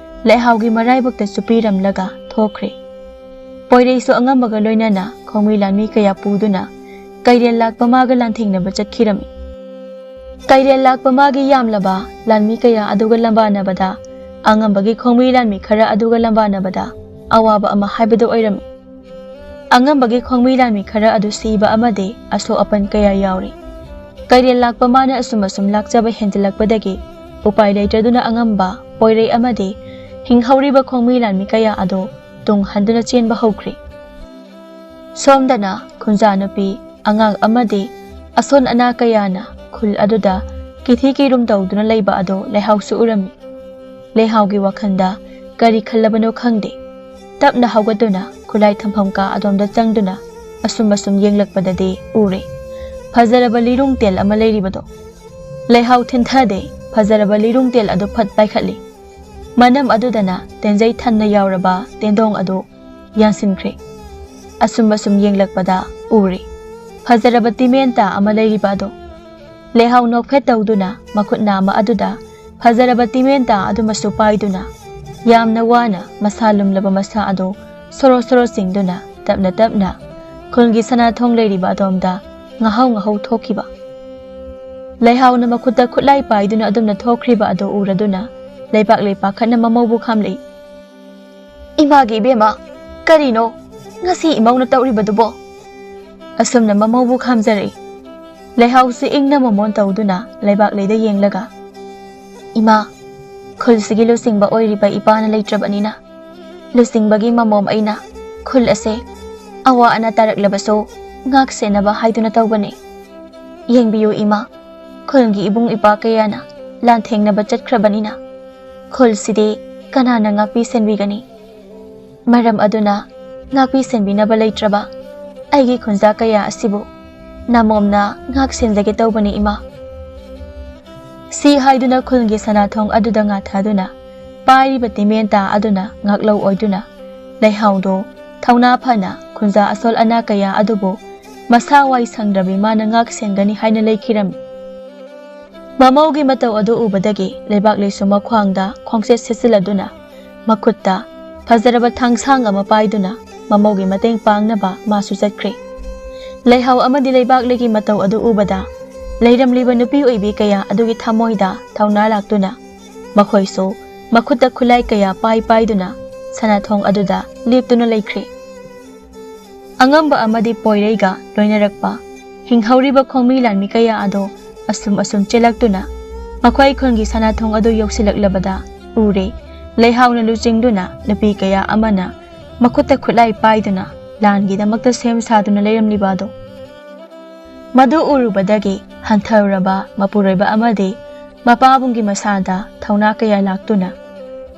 ꯂꯩꯍꯥꯎꯒꯤ ꯃꯔꯥꯏꯕꯛꯇ ꯆꯨꯞꯄꯤꯔꯝꯂꯒ ꯊꯣꯛꯈ꯭ꯔꯦ꯫ ꯄꯣꯏꯔꯩꯁꯨ ꯑꯉꯝꯕꯒ ꯂꯣꯏꯅꯅ ꯈꯣꯡꯃꯤ ꯂꯥꯟꯃꯤ ꯀꯌꯥ ꯄꯨꯗꯨꯅ ꯀꯩꯔꯦꯜ ꯂꯥꯛꯄ ꯃꯥꯒ ꯂꯥꯟꯊꯦꯡꯅꯕ ꯆꯠꯈꯤꯔꯝꯃꯤ꯫ ꯀꯩꯔꯦꯜ ꯂꯥꯛꯄ ꯃꯥꯒꯤ ꯌꯥꯝꯂꯕ ꯂꯥꯟꯃꯤ ꯀꯌꯥ ꯑꯗꯨꯒ ꯂꯝꯕꯥꯅꯕꯗ ꯑꯉꯝꯕꯒꯤ ꯈꯣꯡꯃꯤ ꯂꯥꯟꯃꯤ ꯈꯔ ꯑꯗꯨꯒ ꯂꯝꯕꯥꯅꯕꯗ ꯑꯋꯥꯕ ꯑꯃ ꯍꯥꯏꯕꯗꯨ ꯑꯣꯏꯔꯝꯃꯤ꯫ ꯑꯉꯝꯕꯒꯤ ꯈꯣꯡꯃꯤ ꯂꯥꯟꯃꯤ ꯈꯔ ꯑꯗꯨ ꯁꯤꯕ ꯑꯃꯗꯤ ꯑꯁꯣꯛ ꯑꯄꯟ ꯀꯌꯥ ꯌꯥꯎꯔꯤ꯫ ꯀꯩꯔꯦꯜ ꯂꯥꯛꯄ ꯃꯥꯅ ꯑꯁꯨꯝ ꯑꯁꯨꯝ ꯂꯥꯛꯆꯕ ꯍꯦꯟꯖꯤꯜꯂꯛꯄꯗꯒꯤ ꯎꯄꯥꯏ ꯂꯩꯇ꯭ꯔꯗꯨꯅ ꯑꯉꯝꯕ, ꯄꯣꯏꯔꯩ ꯑꯃꯗꯤ ꯍꯤꯡꯍꯧꯔꯤꯕ ꯈꯣꯡꯃꯤ ꯂꯥꯟꯃꯤ ꯀꯌꯥ ꯑꯗꯨ ꯇꯨꯡ ꯍꯟꯗꯨꯅ ꯆꯦꯟꯕ ꯍꯧꯈ꯭ꯔꯤ꯫ ꯁꯣꯝꯗꯅ ꯈꯨꯟꯖꯥ ꯅꯨꯄꯤ, ꯑꯉꯥꯡ ꯑꯃꯗꯤ ꯑꯁꯣꯟ ꯑꯅꯥ ꯀꯌꯥꯅ ꯈꯨꯜ ꯑꯗꯨꯗ ꯀꯤꯊꯤ ꯀꯤꯔꯨꯝ ꯇꯧꯗꯨꯅ ꯂꯩꯕ ꯑꯗꯨ ꯂꯩꯍꯥꯎꯁꯨ ꯎꯔꯝꯃꯤ꯫ ꯂꯩꯍꯥꯎꯒꯤ ꯋꯥꯈꯜꯗ ꯀꯔꯤ ꯈꯜꯂꯕꯅꯣ ꯈꯪꯗꯦ꯫ ꯇꯞꯅ ꯍꯧꯒꯠꯇꯨꯅ ꯈꯨꯠꯂꯥꯏ ꯊꯝꯐꯝ ꯀꯥ ꯑꯗꯣꯝꯗ ꯆꯪꯗꯨꯅ ꯑꯁꯨꯝ ꯑꯁꯨꯝ ꯌꯦꯡꯂꯛꯄꯗꯗꯤ ꯎꯔꯦ꯫ ꯐꯖꯔꯕ ꯂꯤꯔꯨꯡ ꯇꯦꯜ ꯑꯃ ꯂꯩꯔꯤꯕꯗꯣ꯫ ꯂꯩꯍꯥꯎ ꯊꯤꯟꯊꯗꯦ꯫ ꯐꯖꯔꯕ ꯂꯤꯔꯨꯡ ꯇꯦꯜ ꯑꯗꯨ ꯐꯠ ꯄꯥꯏꯈꯠꯂꯤ꯫ ꯃꯅꯝ ꯑꯗꯨꯗꯅ ꯇꯦꯟꯖꯩ ꯊꯟꯅ ꯌꯥꯎꯔꯕ ꯇꯦꯟꯗꯣꯡ ꯑꯗꯨ ꯌꯥꯟꯁꯤꯟꯈ꯭ꯔꯦ꯫ ꯑꯁꯨꯝ ꯑꯁꯨꯝ ꯌꯦꯡꯂꯛꯄꯗ ꯎꯔꯦ꯫ ꯐꯖꯔꯕ ꯇꯤꯃꯦꯟꯇꯥ ꯑꯃ ꯂꯩꯔꯤꯕ ꯑꯗꯨ꯫ ꯂꯩꯍꯥꯎ ꯅꯣꯛꯐꯦꯠ ꯇꯧꯗꯨꯅ ꯃꯈꯨꯠ ꯅꯥꯝꯃ ꯑꯗꯨꯗ ꯐꯖꯔꯕ ꯇꯤꯃꯦꯟꯇꯥ ꯑꯗꯨꯃꯁꯨ ꯄꯥꯏꯗꯨꯅ ꯌꯥꯝꯅ ꯋꯥꯅ ꯃꯁꯥ ꯂꯨꯝꯂꯕ ꯃꯁꯥ ꯑꯗꯨ ꯁꯣꯔꯣ ꯁꯣꯔꯣ ꯆꯤꯡꯗꯨꯅ ꯇꯞꯅ ꯇꯞꯅ ꯈꯨꯜꯒꯤ ꯁꯅꯥꯊꯣꯡ ꯂꯩꯔꯤꯕ ꯑꯗꯣꯝꯗ ꯉꯥꯍꯧ ꯉꯥꯍꯧ ꯊꯣꯛꯈꯤꯕ꯫ ꯂꯩꯍꯥꯎꯅ ꯃꯈꯨꯠꯇ ꯈꯨꯠꯂꯥꯏ ꯄꯥꯏꯗꯨꯅ ꯑꯗꯨꯝꯅ ꯊꯣꯛꯈ꯭ꯔꯤꯕ ꯑꯗꯨ ꯎꯔꯗꯨꯅ ꯂꯩꯕꯥꯛꯂꯩ ꯄꯥꯈꯠꯅ ꯃꯃꯧꯕꯨ ꯈꯥꯝꯂꯛꯏ꯫ "ꯏꯃꯥꯒꯤ ꯏꯕꯦꯝꯃ, ꯀꯔꯤꯅꯣ ꯉꯁꯤ ꯏꯃꯧꯅ ꯇꯧꯔꯤꯕꯗꯨꯕꯣ?" ꯑꯁꯨꯝꯅ ꯃꯃꯧꯕꯨ ꯈꯥꯝꯖꯔꯛꯏ꯫ ꯂꯩꯍꯥꯎꯁꯤ ꯏꯪꯅ ꯃꯃꯣꯟ ꯇꯧꯗꯨꯅ ꯂꯩꯕꯥꯛꯂꯩꯗ ꯌꯦꯡꯂꯒ, "ꯏꯃꯥ, ꯈꯨꯜꯁꯤꯒꯤ ꯂꯨꯆꯤꯡꯕ ꯑꯣꯏꯔꯤꯕ ꯏꯄꯥꯅ ꯂꯩꯇ꯭ꯔꯕꯅꯤꯅ, ꯂꯨꯆꯤꯡꯕꯒꯤ ꯃꯃꯣꯝ ꯑꯩꯅ ꯈꯨꯜ ꯑꯁꯦ ꯑꯋꯥ ꯑꯅꯥ ꯇꯥꯔꯛꯂꯕꯁꯨ ꯉꯥꯛ ꯁꯦꯟꯅꯕ ꯍꯥꯏꯗꯨꯅ ꯇꯧꯕꯅꯤ꯫ ꯌꯦꯡꯕꯤꯌꯨ ꯏꯃꯥ, ꯈꯨꯜꯒꯤ ꯏꯕꯨꯡ ꯏꯄꯥ ꯀꯌꯥꯅ ꯂꯥꯟꯊꯦꯡꯅꯕ ꯆꯠꯈ꯭ꯔꯕꯅꯤꯅ ꯈꯨꯜꯁꯤꯗꯤ ꯀꯅꯥꯅ ꯉꯥꯛꯄꯤ ꯁꯦꯟꯕꯤꯒꯅꯤ? ꯃꯔꯝ ꯑꯗꯨꯅ ꯉꯥꯛꯄꯤ ꯁꯦꯟꯕꯤꯅꯕ ꯂꯩꯇ꯭ꯔꯕ ꯑꯩꯒꯤ ꯈꯨꯟꯖꯥ ꯀꯌꯥ ꯑꯁꯤꯕꯨ ꯅꯃꯣꯝꯅ ꯉꯥꯛ ꯁꯦꯟꯖꯒꯦ ꯇꯧꯕꯅꯤ ꯏꯃꯥ꯫" ꯁꯤ ꯍꯥꯏꯗꯨꯅ ꯈꯨꯜꯒꯤ ꯁꯅꯥꯊꯣꯡ ꯑꯗꯨꯗ ꯉꯥꯊꯗꯨꯅ ꯄꯥꯏꯔꯤꯕ ꯇꯤꯃꯦꯟꯇꯥ ꯑꯗꯨꯅ ꯉꯥꯛꯂꯧ ꯑꯣꯏꯗꯨꯅ ꯂꯩꯍꯥꯎꯗꯨ ꯊꯧꯅꯥ ꯐꯅ ꯈꯨꯟꯖꯥ ꯑꯁꯣꯜ ꯑꯅꯥ ꯀꯌꯥ ꯑꯗꯨꯕꯨ ꯃꯁꯥ ꯋꯥꯏ ꯁꯪꯗ꯭ꯔꯕꯤ ꯃꯥꯅ ꯉꯥꯛ ꯁꯦꯟꯒꯅꯤ ꯍꯥꯏꯅ ꯂꯩꯈꯤꯔꯝꯃꯤ꯫ ꯃꯃꯧꯒꯤ ꯃꯇꯧ ꯑꯗꯨ ꯎꯕꯗꯒꯤ ꯂꯩꯕꯥꯛ ꯂꯩꯁꯨ ꯃꯈ꯭ꯋꯥꯡꯗ ꯈꯣꯡꯆꯦꯠ ꯁꯦꯠꯆꯤꯜꯂꯗꯨꯅ ꯃꯈꯨꯠꯇ ꯐꯖꯔꯕ ꯊꯥꯡꯁꯥꯡ ꯑꯃ ꯄꯥꯏꯗꯨꯅ ꯃꯃꯧꯒꯤ ꯃꯇꯦꯡ ꯄꯥꯡꯅꯕ ꯃꯥꯁꯨ ꯆꯠꯈ꯭ꯔꯦ꯫ ꯂꯩꯍꯥꯎ ꯑꯃꯗꯤ ꯂꯩꯕꯥꯛꯂꯩꯒꯤ ꯃꯇꯧ ꯑꯗꯨ ꯎꯕꯗ ꯂꯩꯔꯝꯂꯤꯕ ꯅꯨꯄꯤ ꯑꯣꯏꯕꯤ ꯀꯌꯥ ꯑꯗꯨꯒꯤ ꯊꯃꯣꯏꯗ ꯊꯧꯅꯥ ꯂꯥꯛꯇꯨꯅ ꯃꯈꯣꯏꯁꯨ ꯃꯈꯨꯠꯇ ꯈꯨꯠꯂꯥꯏ ꯀꯌꯥ ꯄꯥꯏ ꯄꯥꯏꯗꯨꯅ ꯁꯅꯥꯊꯣꯡ ꯑꯗꯨꯗ ꯂꯦꯞꯇꯨꯅ ꯂꯩꯈ꯭ꯔꯦ꯫ ꯑꯉꯝꯕ ꯑꯃꯗꯤ ꯄꯣꯏꯔꯩꯒ ꯂꯣꯏꯅꯔꯛꯄ ꯍꯤꯡꯍꯧꯔꯤꯕ ꯈꯣꯡꯃꯤ ꯂꯥꯟꯃꯤ ꯀꯌꯥ ꯑꯗꯣ ꯑꯁꯨꯝ ꯑꯁꯨꯝ ꯆꯦꯜꯂꯛꯇꯨꯅ ꯃꯈꯣꯏ ꯈꯨꯟꯒꯤ ꯁꯅꯥꯊꯣꯡ ꯑꯗꯨ ꯌꯧꯁꯤꯜꯂꯛꯂꯕꯗ ꯎꯔꯦ, ꯂꯩꯍꯥꯎꯅ ꯂꯨꯆꯤꯡꯗꯨꯅ ꯅꯨꯄꯤ ꯀꯌꯥ ꯑꯃꯅ ꯃꯈꯨꯠꯇ ꯈꯨꯠꯂꯥꯏ ꯄꯥꯏꯗꯨꯅ ꯂꯥꯟꯒꯤꯗꯃꯛꯇ ꯁꯦꯝ ꯁꯥꯗꯨꯅ ꯂꯩꯔꯝꯂꯤꯕ ꯑꯗꯣ꯫ ꯃꯗꯨ ꯎꯔꯨꯕꯗꯒꯤ ꯍꯟꯊꯔꯨꯔꯕ ꯃꯄꯨꯔꯣꯏꯕ ꯑꯃꯗꯤ ꯃꯄꯥꯕꯨꯡꯒꯤ ꯃꯁꯥꯗ ꯊꯧꯅꯥ ꯀꯌꯥ ꯂꯥꯛꯇꯨꯅ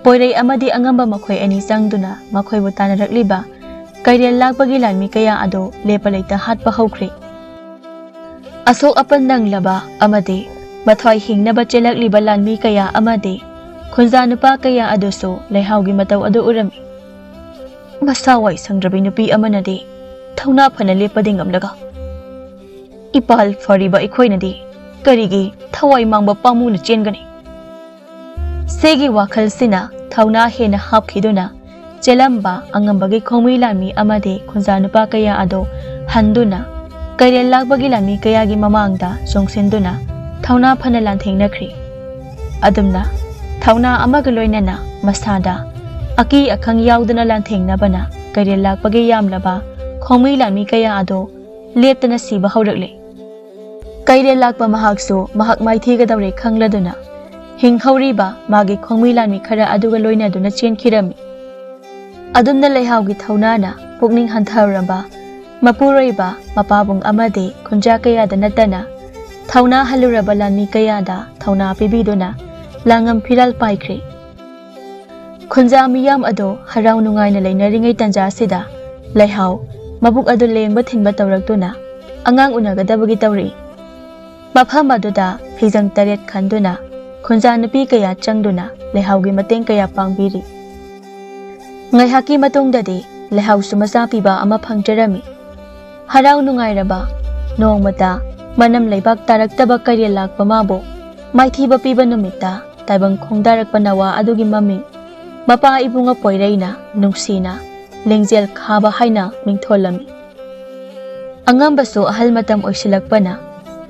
ꯄꯣꯏꯔꯩ ꯑꯃꯗꯤ ꯑꯉꯝꯕ ꯃꯈꯣꯏ ꯑꯅꯤ ꯆꯪꯗꯨꯅ ꯃꯈꯣꯏꯕꯨ ꯇꯥꯟꯅꯔꯛꯂꯤꯕ ꯀꯩꯔꯦꯜ ꯂꯥꯛꯄꯒꯤ ꯂꯥꯟꯃꯤ ꯀꯌꯥ ꯑꯗꯨ ꯂꯦꯞꯄ ꯂꯩꯇ ꯍꯥꯠꯄ ꯍꯧꯈ꯭ꯔꯦ꯫ ꯑꯁꯣꯛ ꯑꯄꯟ ꯅꯪꯂꯕ ꯑꯃꯗꯤ ꯃꯊ꯭ꯋꯥꯏ ꯍꯤꯡꯅꯕ ꯆꯦꯜꯂꯛꯂꯤꯕ ꯂꯥꯟꯃꯤ ꯀꯌꯥ ꯑꯃꯗꯤ ꯈꯨꯟꯖꯥ ꯅꯨꯄꯥ ꯀꯌꯥ ꯑꯗꯨꯁꯨ ꯂꯩꯍꯥꯎꯒꯤ ꯃꯇꯧ ꯑꯗꯨ ꯎꯔꯝꯃꯤ꯫ ꯃꯁꯥ ꯋꯥꯏ ꯁꯪꯗ꯭ꯔꯕꯤ ꯅꯨꯄꯤ ꯑꯃꯅꯗꯤ ꯊꯧꯅꯥ ꯐꯅ ꯂꯦꯞꯄꯗꯤ ꯉꯝꯂꯒ, ꯏꯄꯥꯜ ꯐꯔꯤꯕ ꯑꯩꯈꯣꯏꯅꯗꯤ ꯀꯔꯤꯒꯤ ꯊꯋꯥꯏ ꯃꯥꯡꯕ ꯄꯥꯝꯃꯨꯅ ꯆꯦꯟꯒꯅꯤ? ꯁꯤꯒꯤ ꯋꯥꯈꯜꯁꯤꯅ ꯊꯧꯅꯥ ꯍꯦꯟꯅ ꯍꯥꯞꯈꯤꯗꯨꯅ ꯆꯦꯜꯂꯝꯕ ꯑꯉꯝꯕꯒꯤ ꯈꯣꯡꯃꯤ ꯂꯥꯟꯃꯤ ꯑꯃꯗꯤ ꯈꯨꯟꯖꯥ ꯅꯨꯄꯥ ꯀꯌꯥ ꯑꯗꯨ ꯍꯟꯗꯨꯅ ꯀꯩꯔꯦꯜ ꯂꯥꯛꯄꯒꯤ ꯂꯥꯟꯃꯤ ꯀꯌꯥꯒꯤ ꯃꯃꯥꯡꯗ ꯆꯣꯡꯁꯤꯟꯗꯨꯅ ꯊꯧꯅꯥ ꯐꯅ ꯂꯥꯟꯊꯦꯡꯅꯈ꯭ꯔꯤ꯫ ꯑꯗꯨꯝꯅ ꯊꯧꯅꯥ ꯑꯃꯒ ꯂꯣꯏꯅꯅ ꯃꯁꯥꯗ ꯑꯀꯤ ꯑꯈꯪ ꯌꯥꯎꯗꯅ ꯂꯥꯟꯊꯦꯡꯅꯕꯅ ꯀꯩꯔꯦꯜ ꯂꯥꯛꯄꯒꯤ ꯌꯥꯝꯂꯕ ꯈꯣꯡꯃꯤ ꯂꯥꯟꯃꯤ ꯀꯌꯥ ꯑꯗꯨ ꯂꯦꯞꯇꯅ ꯁꯤꯕ ꯍꯧꯔꯛꯂꯦ꯫ ꯀꯩꯔꯦꯜ ꯂꯥꯛꯄ ꯃꯍꯥꯛꯁꯨ ꯃꯍꯥꯛ ꯃꯥꯏꯊꯤꯒꯗꯧꯔꯦ ꯈꯪꯂꯗꯨꯅ ꯍꯤꯡꯍꯧꯔꯤꯕ ꯃꯥꯒꯤ ꯈꯣꯡꯃꯤ ꯂꯥꯟꯃꯤ ꯈꯔ ꯑꯗꯨꯒ ꯂꯣꯏꯅꯗꯨꯅ ꯆꯦꯟꯈꯤꯔꯝꯃꯤ꯫ ꯑꯗꯨꯝꯅ ꯂꯩꯍꯥꯎꯒꯤ ꯊꯧꯅꯥꯅ ꯄꯨꯛꯅꯤꯡ ꯍꯟꯊꯔꯕ ꯃꯄꯨꯔꯣꯏꯕ ꯃꯄꯥꯕꯨꯡ ꯑꯃꯗꯤ ꯈꯨꯟꯖꯥ ꯀꯌꯥꯗ ꯅꯠꯇꯅ ꯊꯧꯅꯥ ꯍꯜꯂꯨꯔꯕ ꯂꯥꯟꯃꯤ ꯀꯌꯥꯗ ꯊꯧꯅꯥ ꯄꯤꯕꯤꯗꯨꯅ ꯂꯥꯡꯉꯝ ꯐꯤꯔꯥꯜ ꯄꯥꯏꯈ꯭ꯔꯦ꯫ ꯈꯨꯟꯖꯥ ꯃꯤꯌꯥꯝ ꯑꯗꯨ ꯍꯔꯥꯎ ꯅꯨꯡꯉꯥꯏꯅ ꯂꯩꯅꯔꯤꯉꯩ ꯇꯟꯖꯥꯁꯤꯗ ꯂꯩꯍꯥꯎ ꯃꯕꯨꯛ ꯑꯗꯨ ꯂꯦꯡꯕ ꯊꯤꯟꯕ ꯇꯧꯔꯛꯇꯨꯅ ꯑꯉꯥꯡ ꯎꯅꯒꯗꯕꯒꯤ ꯇꯧꯔꯛꯏ꯫ ꯃꯐꯝ ꯑꯗꯨꯗ ꯐꯤꯖꯪ ꯇꯔꯦꯠ ꯈꯟꯗꯨꯅ ꯈꯨꯟꯖꯥ ꯅꯨꯄꯤ ꯀꯌꯥ ꯆꯪꯗꯨꯅ ꯂꯩꯍꯥꯎꯒꯤ ꯃꯇꯦꯡ ꯀꯌꯥ ꯄꯥꯡꯕꯤꯔꯤ꯫ ꯉꯥꯏꯍꯥꯛꯀꯤ ꯃꯇꯨꯡꯗꯗꯤ ꯂꯩꯍꯥꯎꯁꯨ ꯃꯆꯥ ꯄꯤꯕ ꯑꯃ ꯐꯪꯖꯔꯝꯃꯤ꯫ ꯍꯔꯥꯎ ꯅꯨꯡꯉꯥꯏꯔꯕ ꯅꯣꯡꯃꯇ ꯃꯅꯝ ꯂꯩꯕꯥꯛ ꯇꯥꯔꯛꯇꯕ ꯀꯩꯔꯦꯜ ꯂꯥꯛꯄ ꯃꯥꯕꯨ ꯃꯥꯏꯊꯤꯕ ꯄꯤꯕ ꯅꯨꯃꯤꯠꯇ ꯇꯥꯏꯕꯪ ꯈꯣꯡꯗꯥꯔꯛꯄ ꯅꯋꯥ ꯑꯗꯨꯒꯤ ꯃꯃꯤꯡ ꯃꯄꯥ ꯏꯕꯨꯡꯉꯣ ꯄꯣꯏꯔꯩꯅ ꯅꯨꯡꯁꯤꯅ ꯂꯦꯡꯖꯦꯜ ꯈꯥꯕ ꯍꯥꯏꯅ ꯃꯤꯡꯊꯣꯜꯂꯝꯃꯤ꯫ ꯑꯉꯝꯕꯁꯨ ꯑꯍꯜ ꯃꯇꯝ ꯑꯣꯏꯁꯤꯜꯂꯛꯄꯅ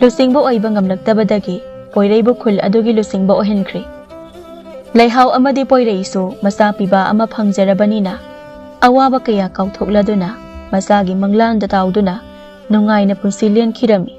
ꯂꯨꯆꯤꯡꯕ ꯑꯣꯏꯕ ꯉꯝꯂꯛꯇꯕꯗꯒꯤ ꯄꯣꯏꯔꯩꯕꯨ ꯈꯨꯜ ꯑꯗꯨꯒꯤ ꯂꯨꯆꯤꯡꯕ ꯑꯣꯏꯍꯟꯈ꯭ꯔꯦ꯫ ꯂꯩꯍꯥꯎ ꯑꯃꯗꯤ ꯄꯣꯏꯔꯩꯁꯨ ꯃꯆꯥ ꯄꯤꯕ ꯑꯃ ꯐꯪꯖꯔꯕꯅꯤꯅ ꯑꯋꯥꯕ ꯀꯌꯥ ꯀꯥꯎꯊꯣꯛꯂꯗꯨꯅ ꯃꯆꯥꯒꯤ ꯃꯪꯂꯥꯟꯗ ꯇꯥꯎꯗꯨꯅ ꯅꯨꯡꯉꯥꯏꯅ ꯄꯨꯟꯁꯤ ꯂꯦꯟꯈꯤꯔꯝꯃꯤ꯫